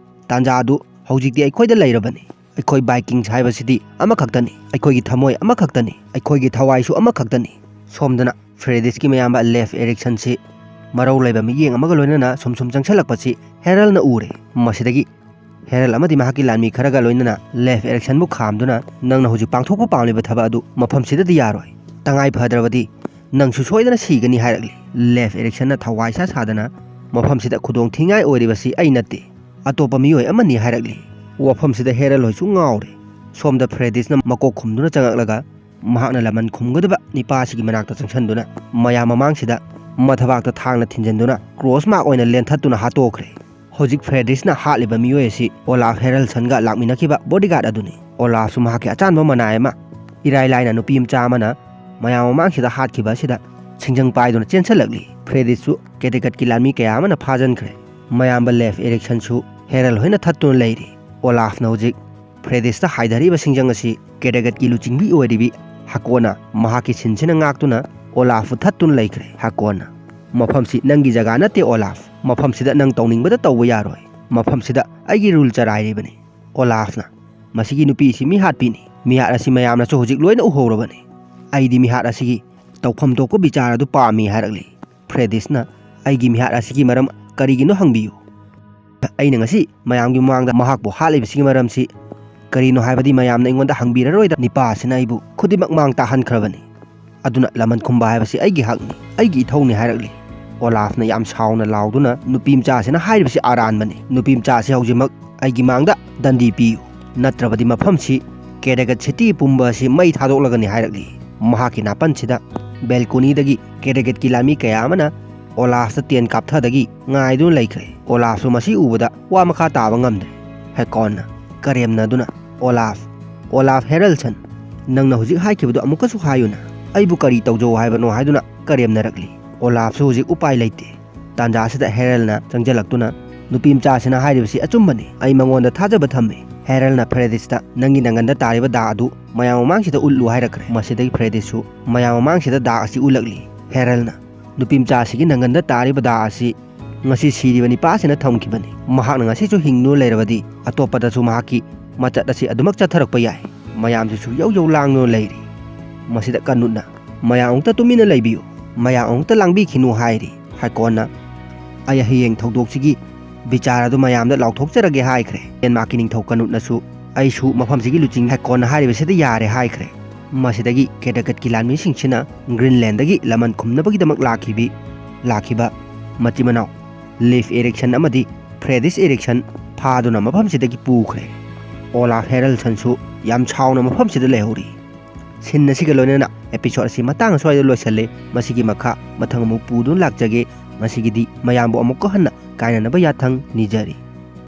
ꯇꯥꯟꯖꯥ ꯑꯗꯨ ꯍꯧꯖꯤꯛꯇꯤ ꯑꯩꯈꯣꯏꯗ ꯂꯩꯔꯕꯅꯤ꯫ ꯑꯩꯈꯣꯏ ꯕꯥꯏꯀꯤꯡꯁ ꯍꯥꯏꯕꯁꯤꯗꯤ ꯑꯃꯈꯛꯇꯅꯤ, ꯑꯩꯈꯣꯏꯒꯤ ꯊꯃꯣꯏ ꯑꯃꯈꯛꯇꯅꯤ, ꯑꯩꯈꯣꯏꯒꯤ ꯊꯋꯥꯏꯁꯨ ꯑꯃꯈꯛꯇꯅꯤ꯫ ꯁꯣꯝꯗꯅ ꯐ꯭ꯔꯦꯗꯤꯁꯀꯤ ꯃꯌꯥꯝꯕ ꯂꯦꯐ ꯑꯦꯔꯤꯛꯁꯟꯁꯤ ꯃꯔꯧ ꯂꯩꯕ ꯃꯤꯠꯌꯦꯡ ꯑꯃꯒ ꯂꯣꯏꯅꯅ ꯁꯨꯝ ꯁꯨꯝ ꯆꯪꯁꯤꯜꯂꯛꯄꯁꯤ ꯍꯦꯔꯜꯅ ꯎꯔꯦ꯫ ꯃꯁꯤꯗꯒꯤ ꯍꯦꯔꯜ ꯑꯃꯗꯤ ꯃꯍꯥꯛꯀꯤ ꯂꯥꯟꯃꯤ ꯈꯔꯒ ꯂꯣꯏꯅꯅ ꯂꯦꯐ ꯑꯦꯔꯤꯛꯁꯟꯕꯨ ꯈꯥꯝꯗꯨꯅ, "ꯅꯪꯅ ꯍꯧꯖꯤꯛ ꯄꯥꯡꯊꯣꯛꯄ ꯄꯥꯝꯂꯤꯕ ꯊꯕꯛ ꯑꯗꯨ ꯃꯐꯝꯁꯤꯗꯗꯤ ꯌꯥꯔꯣꯏ꯫ ꯇꯉꯥꯏ ꯐꯗ꯭ꯔꯕꯗꯤ ꯅꯪꯁꯨ ꯁꯣꯏꯗꯅ ꯁꯤꯒꯅꯤ" ꯍꯥꯏꯔꯛꯂꯤ꯫ ꯂꯦꯐ ꯑꯦꯔꯤꯛꯁꯟꯅ ꯊꯋꯥꯏ ꯁꯥ ꯁꯥꯗꯅ, "ꯃꯐꯝꯁꯤꯗ ꯈꯨꯗꯣꯡ ꯊꯤꯉꯥꯏ ꯑꯣꯏꯔꯤꯕꯁꯤ ꯑꯩ ꯅꯠꯇꯦ, ꯑꯇꯣꯞꯄ ꯃꯤꯑꯣꯏ ꯑꯃꯅꯤ" ꯍꯥꯏꯔꯛꯂꯤ꯫ ꯋꯥꯐꯝꯁꯤꯗ ꯍꯦꯔꯜ ꯍꯣꯏꯁꯨ ꯉꯥꯎꯔꯦ꯫ ꯁꯣꯝꯗ ꯐ꯭ꯔꯦꯗꯤꯁꯅ ꯃꯀꯣꯛ ꯈꯨꯝꯗꯨꯅ ꯆꯪꯉꯛꯂꯒ, ꯃꯍꯥꯛꯅ ꯂꯃꯟ ꯈꯨꯝꯒꯗꯕ ꯅꯤꯄꯥꯁꯤꯒꯤ ꯃꯅꯥꯛꯇ ꯆꯪꯁꯤꯟꯗꯨꯅ, ꯃꯌꯥꯝ ꯃꯃꯥꯡꯁꯤꯗ ꯃꯊꯕꯥꯛꯇ ꯊꯥꯡꯅ ꯊꯤꯟꯖꯤꯟꯗꯨꯅ ꯀ꯭ꯔꯣꯁ ꯃꯥꯔꯛ ꯑꯣꯏꯅ ꯂꯦꯟꯊꯠꯇꯨꯅ ꯍꯥꯠꯇꯣꯛꯈ꯭ꯔꯦ꯫ ꯍꯧꯖꯤꯛ ꯐ꯭ꯔꯦꯗꯤꯁꯅ ꯍꯥꯠꯂꯤꯕ ꯃꯤꯑꯣꯏ ꯑꯁꯤ ꯑꯣꯂꯥꯐ ꯍꯦꯔꯜꯁꯟꯒ ꯂꯥꯛꯃꯤꯟꯅꯈꯤꯕ ꯕꯣꯗꯤꯒꯥꯔꯗ ꯑꯗꯨꯅꯤ꯫ ꯑꯣꯂꯥꯐꯁꯨ ꯃꯍꯥꯛꯀꯤ ꯑꯆꯥꯟꯕ ꯃꯅꯥꯏ ꯑꯃ ꯏꯔꯥꯏ ꯂꯥꯏꯅ ꯅꯨꯄꯤ ꯃꯆꯥ ꯑꯃꯅ ꯃꯌꯥꯝ ꯃꯃꯥꯡꯁꯤꯗ ꯍꯥꯠꯈꯤꯕ ꯑꯁꯤꯗ ꯁꯤꯡꯖꯪ ꯄꯥꯏꯗꯨꯅ ꯆꯦꯟꯁꯤꯜꯂꯛꯂꯤ꯫ ꯐ꯭ꯔꯦꯗꯤꯁꯁꯨ ꯀꯦꯗꯦꯒꯠꯀꯤ ꯂꯥꯟꯃꯤ ꯀꯌꯥ ꯑꯃꯅ ꯐꯥꯖꯤꯟꯈ꯭ꯔꯦ꯫ ꯃꯌꯥꯝꯕ ꯂꯦꯐ ꯑꯦꯔꯤꯛꯁꯟꯁꯨ ꯍꯦꯔꯜ ꯍꯣꯏꯅ ꯊꯠꯇꯨꯅ ꯂꯩꯔꯤ꯫ ꯑꯣꯂꯥꯐꯅ ꯍꯧꯖꯤꯛ ꯐ꯭ꯔꯦꯗꯤꯁꯇ ꯍꯥꯏꯊꯔꯤꯕ ꯁꯤꯡꯖꯪ ꯑꯁꯤ ꯀꯦꯗꯦꯒꯠꯀꯤ ꯂꯨꯆꯤꯡꯕꯤ ꯑꯣꯏꯔꯤꯕꯤ ꯍꯥꯀꯣꯟꯅ ꯃꯍꯥꯛꯀꯤ ꯁꯤꯟꯁꯤꯅ ꯉꯥꯛꯇꯨꯅ ꯑꯣꯂꯥꯐꯄꯨ ꯊꯠꯇꯨꯅ ꯂꯩꯈ꯭ꯔꯦ꯫ ꯍꯥꯀꯣꯟꯅ, "ꯃꯐꯝꯁꯤ ꯅꯪꯒꯤ ꯖꯒꯥ ꯅꯠꯇꯦ ꯑꯣꯂꯥꯐ꯫ ꯃꯐꯝꯁꯤꯗ ꯅꯪ ꯇꯧꯅꯤꯡꯕꯗ ꯇꯧꯕ ꯌꯥꯔꯣꯏ꯫ ꯃꯐꯝꯁꯤꯗ ꯑꯩꯒꯤ ꯔꯨꯜ ꯆꯔꯥꯏꯔꯤꯕꯅꯤ꯫" ꯑꯣꯂꯥꯐꯅ, "ꯃꯁꯤꯒꯤ ꯅꯨꯄꯤꯁꯤ ꯃꯤꯍꯥꯠꯄꯤꯅꯤ꯫ ꯃꯤꯍꯥꯠ ꯑꯁꯤ ꯃꯌꯥꯝꯅꯁꯨ ꯍꯧꯖꯤꯛ ꯂꯣꯏꯅ ꯎꯍꯧꯔꯕꯅꯤ꯫ ꯑꯩꯗꯤ ꯃꯤꯍꯥꯠ ꯑꯁꯤꯒꯤ ꯇꯧꯐꯝ ꯊꯣꯛꯄ ꯕꯤꯆꯥꯔ ꯑꯗꯨ ꯄꯥꯝꯃꯤ" ꯍꯥꯏꯔꯛꯂꯤ꯫ ꯐ꯭ꯔꯦꯗꯤꯁꯅ, "ꯑꯩꯒꯤ ꯃꯤꯍꯥꯠ ꯑꯁꯤꯒꯤ ꯃꯔꯝ ꯀꯔꯤꯒꯤꯅꯣ ꯍꯪꯕꯤꯌꯨ꯫ ꯑꯩꯅ ꯉꯁꯤ ꯃꯌꯥꯝꯒꯤ ꯃꯃꯥꯡꯗ ꯃꯍꯥꯛꯄꯨ ꯍꯥꯠꯂꯤꯕꯁꯤꯒꯤ ꯃꯔꯝꯁꯤ ꯀꯔꯤꯅꯣ ꯍꯥꯏꯕꯗꯤ ꯃꯌꯥꯝꯅ ꯑꯩꯉꯣꯟꯗ ꯍꯪꯕꯤꯔꯔꯣꯏꯗ꯫ ꯅꯤꯄꯥ ꯑꯁꯤꯅ ꯑꯩꯕꯨ ꯈꯨꯗꯤꯡꯃꯛ ꯃꯥꯡ ꯇꯥꯍꯟꯈ꯭ꯔꯕꯅꯤ꯫ ꯑꯗꯨꯅ ꯂꯃꯟ ꯈꯨꯝꯕ ꯍꯥꯏꯕꯁꯤ ꯑꯩꯒꯤ ꯍꯛꯅꯤ, ꯑꯩꯒꯤ ꯏꯊꯧꯅꯤ" ꯍꯥꯏꯔꯛꯂꯤ꯫ ꯑꯣꯂꯥꯐꯅ ꯌꯥꯝ ꯁꯥꯎꯅ ꯂꯥꯎꯗꯨꯅ, "ꯅꯨꯄꯤ ꯃꯆꯥꯁꯤꯅ ꯍꯥꯏꯔꯤꯕꯁꯤ ꯑꯔꯥꯟꯕꯅꯤ꯫ ꯅꯨꯄꯤ ꯃꯆꯥꯁꯤ ꯍꯧꯖꯤꯛꯃꯛ ꯑꯩꯒꯤ ꯃꯥꯡꯗ ꯗꯟꯗꯤ ꯄꯤꯌꯨ, ꯅꯠꯇ꯭ꯔꯕꯗꯤ ꯃꯐꯝꯁꯤ, ꯀꯦꯗꯦꯒꯠ ꯁꯤꯇꯤ ꯄꯨꯝꯕ ꯑꯁꯤ ꯃꯩ ꯊꯥꯗꯣꯛꯂꯒꯅꯤ" ꯍꯥꯏꯔꯛꯂꯤ꯫ ꯃꯍꯥꯛꯀꯤ ꯅꯥꯄꯟꯁꯤꯗ ꯕꯦꯜꯀꯣꯅꯤꯗꯒꯤ ꯀꯦꯗꯦꯒꯠꯀꯤ ꯂꯥꯟꯃꯤ ꯀꯌꯥ ꯑꯃꯅ ꯑꯣꯂꯥꯐꯇ ꯇꯦꯟ ꯀꯥꯞꯊꯗꯒꯤ ꯉꯥꯏꯗꯨꯅ ꯂꯩꯈ꯭ꯔꯦ꯫ ꯑꯣꯂꯥꯐꯁꯨ ꯃꯁꯤ ꯎꯕꯗ ꯋꯥ ꯃꯈꯥ ꯇꯥꯕ ꯉꯝꯗ꯭ꯔꯦ꯫ ꯍꯦꯀꯣꯟꯅ ꯀꯔꯦꯝꯅꯗꯨꯅ, "ꯑꯣꯂꯥꯐ, ꯑꯣꯂꯥꯐ ꯍꯦꯔꯜꯁꯟ, ꯅꯪꯅ ꯍꯧꯖꯤꯛ ꯍꯥꯏꯈꯤꯕꯗꯨ ꯑꯃꯨꯛꯀꯁꯨ ꯍꯥꯏꯌꯨꯅ꯫ ꯑꯩꯕꯨ ꯀꯔꯤ ꯇꯧꯖꯧ ꯍꯥꯏꯕꯅꯣ?" ꯍꯥꯏꯗꯨꯅ ꯀꯔꯦꯝꯅꯔꯛꯂꯤ꯫ ꯑꯣꯂꯥꯐꯁꯨ ꯍꯧꯖꯤꯛ ꯎꯄꯥꯏ ꯂꯩꯇꯦ꯫ ꯇꯥꯟꯖꯥꯁꯤꯗ ꯍꯦꯔꯜꯅ ꯆꯪꯁꯤꯜꯂꯛꯇꯨꯅ, ꯅꯨꯄꯤ ꯃꯆꯥꯁꯤꯅ ꯍꯥꯏꯔꯤꯕꯁꯤ ꯑꯆꯨꯝꯕꯅꯤ꯫ ꯑꯩ ꯃꯉꯣꯟꯗ ꯊꯥꯖꯕ ꯊꯝꯃꯤ꯫ ꯍꯦꯔꯜꯅ ꯐ꯭ꯔꯦꯗꯤꯁꯇ ꯅꯪꯒꯤ ꯅꯪꯒꯟꯗ ꯇꯥꯔꯤꯕ ꯗꯥꯛ ꯑꯗꯨ ꯃꯌꯥꯝ ꯃꯃꯥꯡꯁꯤꯗ ꯎꯠꯂꯨ ꯍꯥꯏꯔꯛꯈ꯭ꯔꯦ꯫ ꯃꯁꯤꯗꯒꯤ ꯐ꯭ꯔꯦꯗꯤꯁꯁꯨ ꯃꯌꯥꯝ ꯃꯃꯥꯡꯁꯤꯗ ꯗꯥꯛ ꯑꯁꯤ ꯎꯠꯂꯛꯂꯤ꯫ ꯍꯦꯔꯜꯅ ꯅꯨꯄꯤ ꯃꯆꯥ ꯑꯁꯤꯒꯤ ꯅꯪꯒꯟꯗ ꯇꯥꯔꯤꯕ ꯗꯥꯛ ꯑꯁꯤ ꯉꯁꯤ ꯁꯤꯔꯤꯕ ꯅꯤꯄꯥꯁꯤꯅ ꯊꯝꯈꯤꯕꯅꯤ꯫ ꯃꯍꯥꯛꯅ ꯉꯁꯤꯁꯨ ꯍꯤꯡꯗꯨꯅ ꯂꯩꯔꯕꯗꯤ ꯑꯇꯣꯞꯄꯗꯁꯨ ꯃꯍꯥꯛꯀꯤ ꯃꯆꯠ ꯑꯁꯤ ꯑꯗꯨꯃꯛ ꯆꯠꯊꯔꯛꯄ ꯌꯥꯏ꯫ ꯃꯌꯥꯝꯁꯤꯁꯨ ꯌꯧ ꯌꯧ ꯂꯥꯡꯗꯨꯅ ꯂꯩꯔꯤ꯫ ꯃꯁꯤꯗ ꯀꯅꯨꯠꯅ ꯃꯌꯥꯝ ꯑꯃꯨꯛꯇ ꯇꯨꯃꯤꯟꯅ ꯂꯩꯕꯤꯌꯨ, ꯃꯌꯥꯝ ꯑꯃꯨꯛꯇ ꯂꯥꯡꯕꯤꯈꯤꯅꯨ ꯍꯥꯏꯔꯤ꯫ ꯍꯥꯏꯀꯣꯟꯅ ꯑꯩ ꯍꯌꯦꯡ ꯊꯧꯗꯣꯛꯁꯤꯒꯤ ꯕꯤꯆꯥꯔ ꯑꯗꯨ ꯃꯌꯥꯝꯗ ꯂꯥꯎꯊꯣꯛꯆꯔꯒꯦ ꯍꯥꯏꯈ꯭ꯔꯦ꯫ ꯗꯦꯟꯃꯥꯔꯛꯀꯤ ꯅꯤꯡꯊꯧ ꯀꯅꯨꯠꯅꯁꯨ ꯑꯩꯁꯨ ꯃꯐꯝꯁꯤꯒꯤ ꯂꯨꯆꯤꯡ ꯍꯥꯏꯀꯣꯟꯅ ꯍꯥꯏꯔꯤꯕꯁꯤꯗ ꯌꯥꯔꯦ ꯍꯥꯏꯈ꯭ꯔꯦ꯫ ꯃꯁꯤꯗꯒꯤ ꯀꯦꯗꯒꯠꯀꯤ ꯂꯥꯟꯃꯤꯁꯤꯡꯁꯤꯅ ꯒ꯭ꯔꯤꯟꯂꯦꯟꯗꯒꯤ ꯂꯃꯟ ꯈꯨꯝꯅꯕꯒꯤꯗꯃꯛ ꯂꯥꯛꯈꯤꯕꯤ ꯂꯥꯛꯈꯤꯕ ꯃꯆꯤꯟ ꯃꯅꯥꯎ ꯂꯤꯐ ꯏꯔꯤꯛꯁꯟ ꯑꯃꯗꯤ ꯐ꯭ꯔꯦꯗꯤꯁ ꯏꯔꯤꯛꯁꯟ ꯐꯥꯗꯨꯅ ꯃꯐꯝꯁꯤꯗꯒꯤ ꯄꯨꯈ꯭ꯔꯦ꯫ ꯑꯣꯂꯥꯐ ꯍꯦꯔꯜꯁꯟꯁꯨ ꯌꯥꯝ ꯁꯥꯎꯅ ꯃꯐꯝꯁꯤꯗ ꯂꯩꯍꯧꯔꯤ꯫ ꯁꯤꯟ ꯑꯁꯤꯒ ꯂꯣꯏꯅꯅ episode ꯑꯁꯤ ꯃꯇꯥꯡ ꯑꯁ꯭ꯋꯥꯏꯗ ꯂꯣꯏꯁꯤꯜꯂꯤ꯫ ꯃꯁꯤꯒꯤ ꯃꯈꯥ ꯃꯊꯪ ꯑꯃꯨꯛ ꯄꯨꯗꯨꯅ ꯂꯥꯛꯆꯒꯦ꯫ ꯉꯁꯤꯒꯤꯗꯤ ꯃꯌꯥꯝꯕꯨ ꯑꯃꯨꯛꯀ ꯍꯟꯅ ꯀꯥꯏꯅꯅꯕ ꯌꯥꯊꯪ ꯅꯤꯖꯔꯤ꯫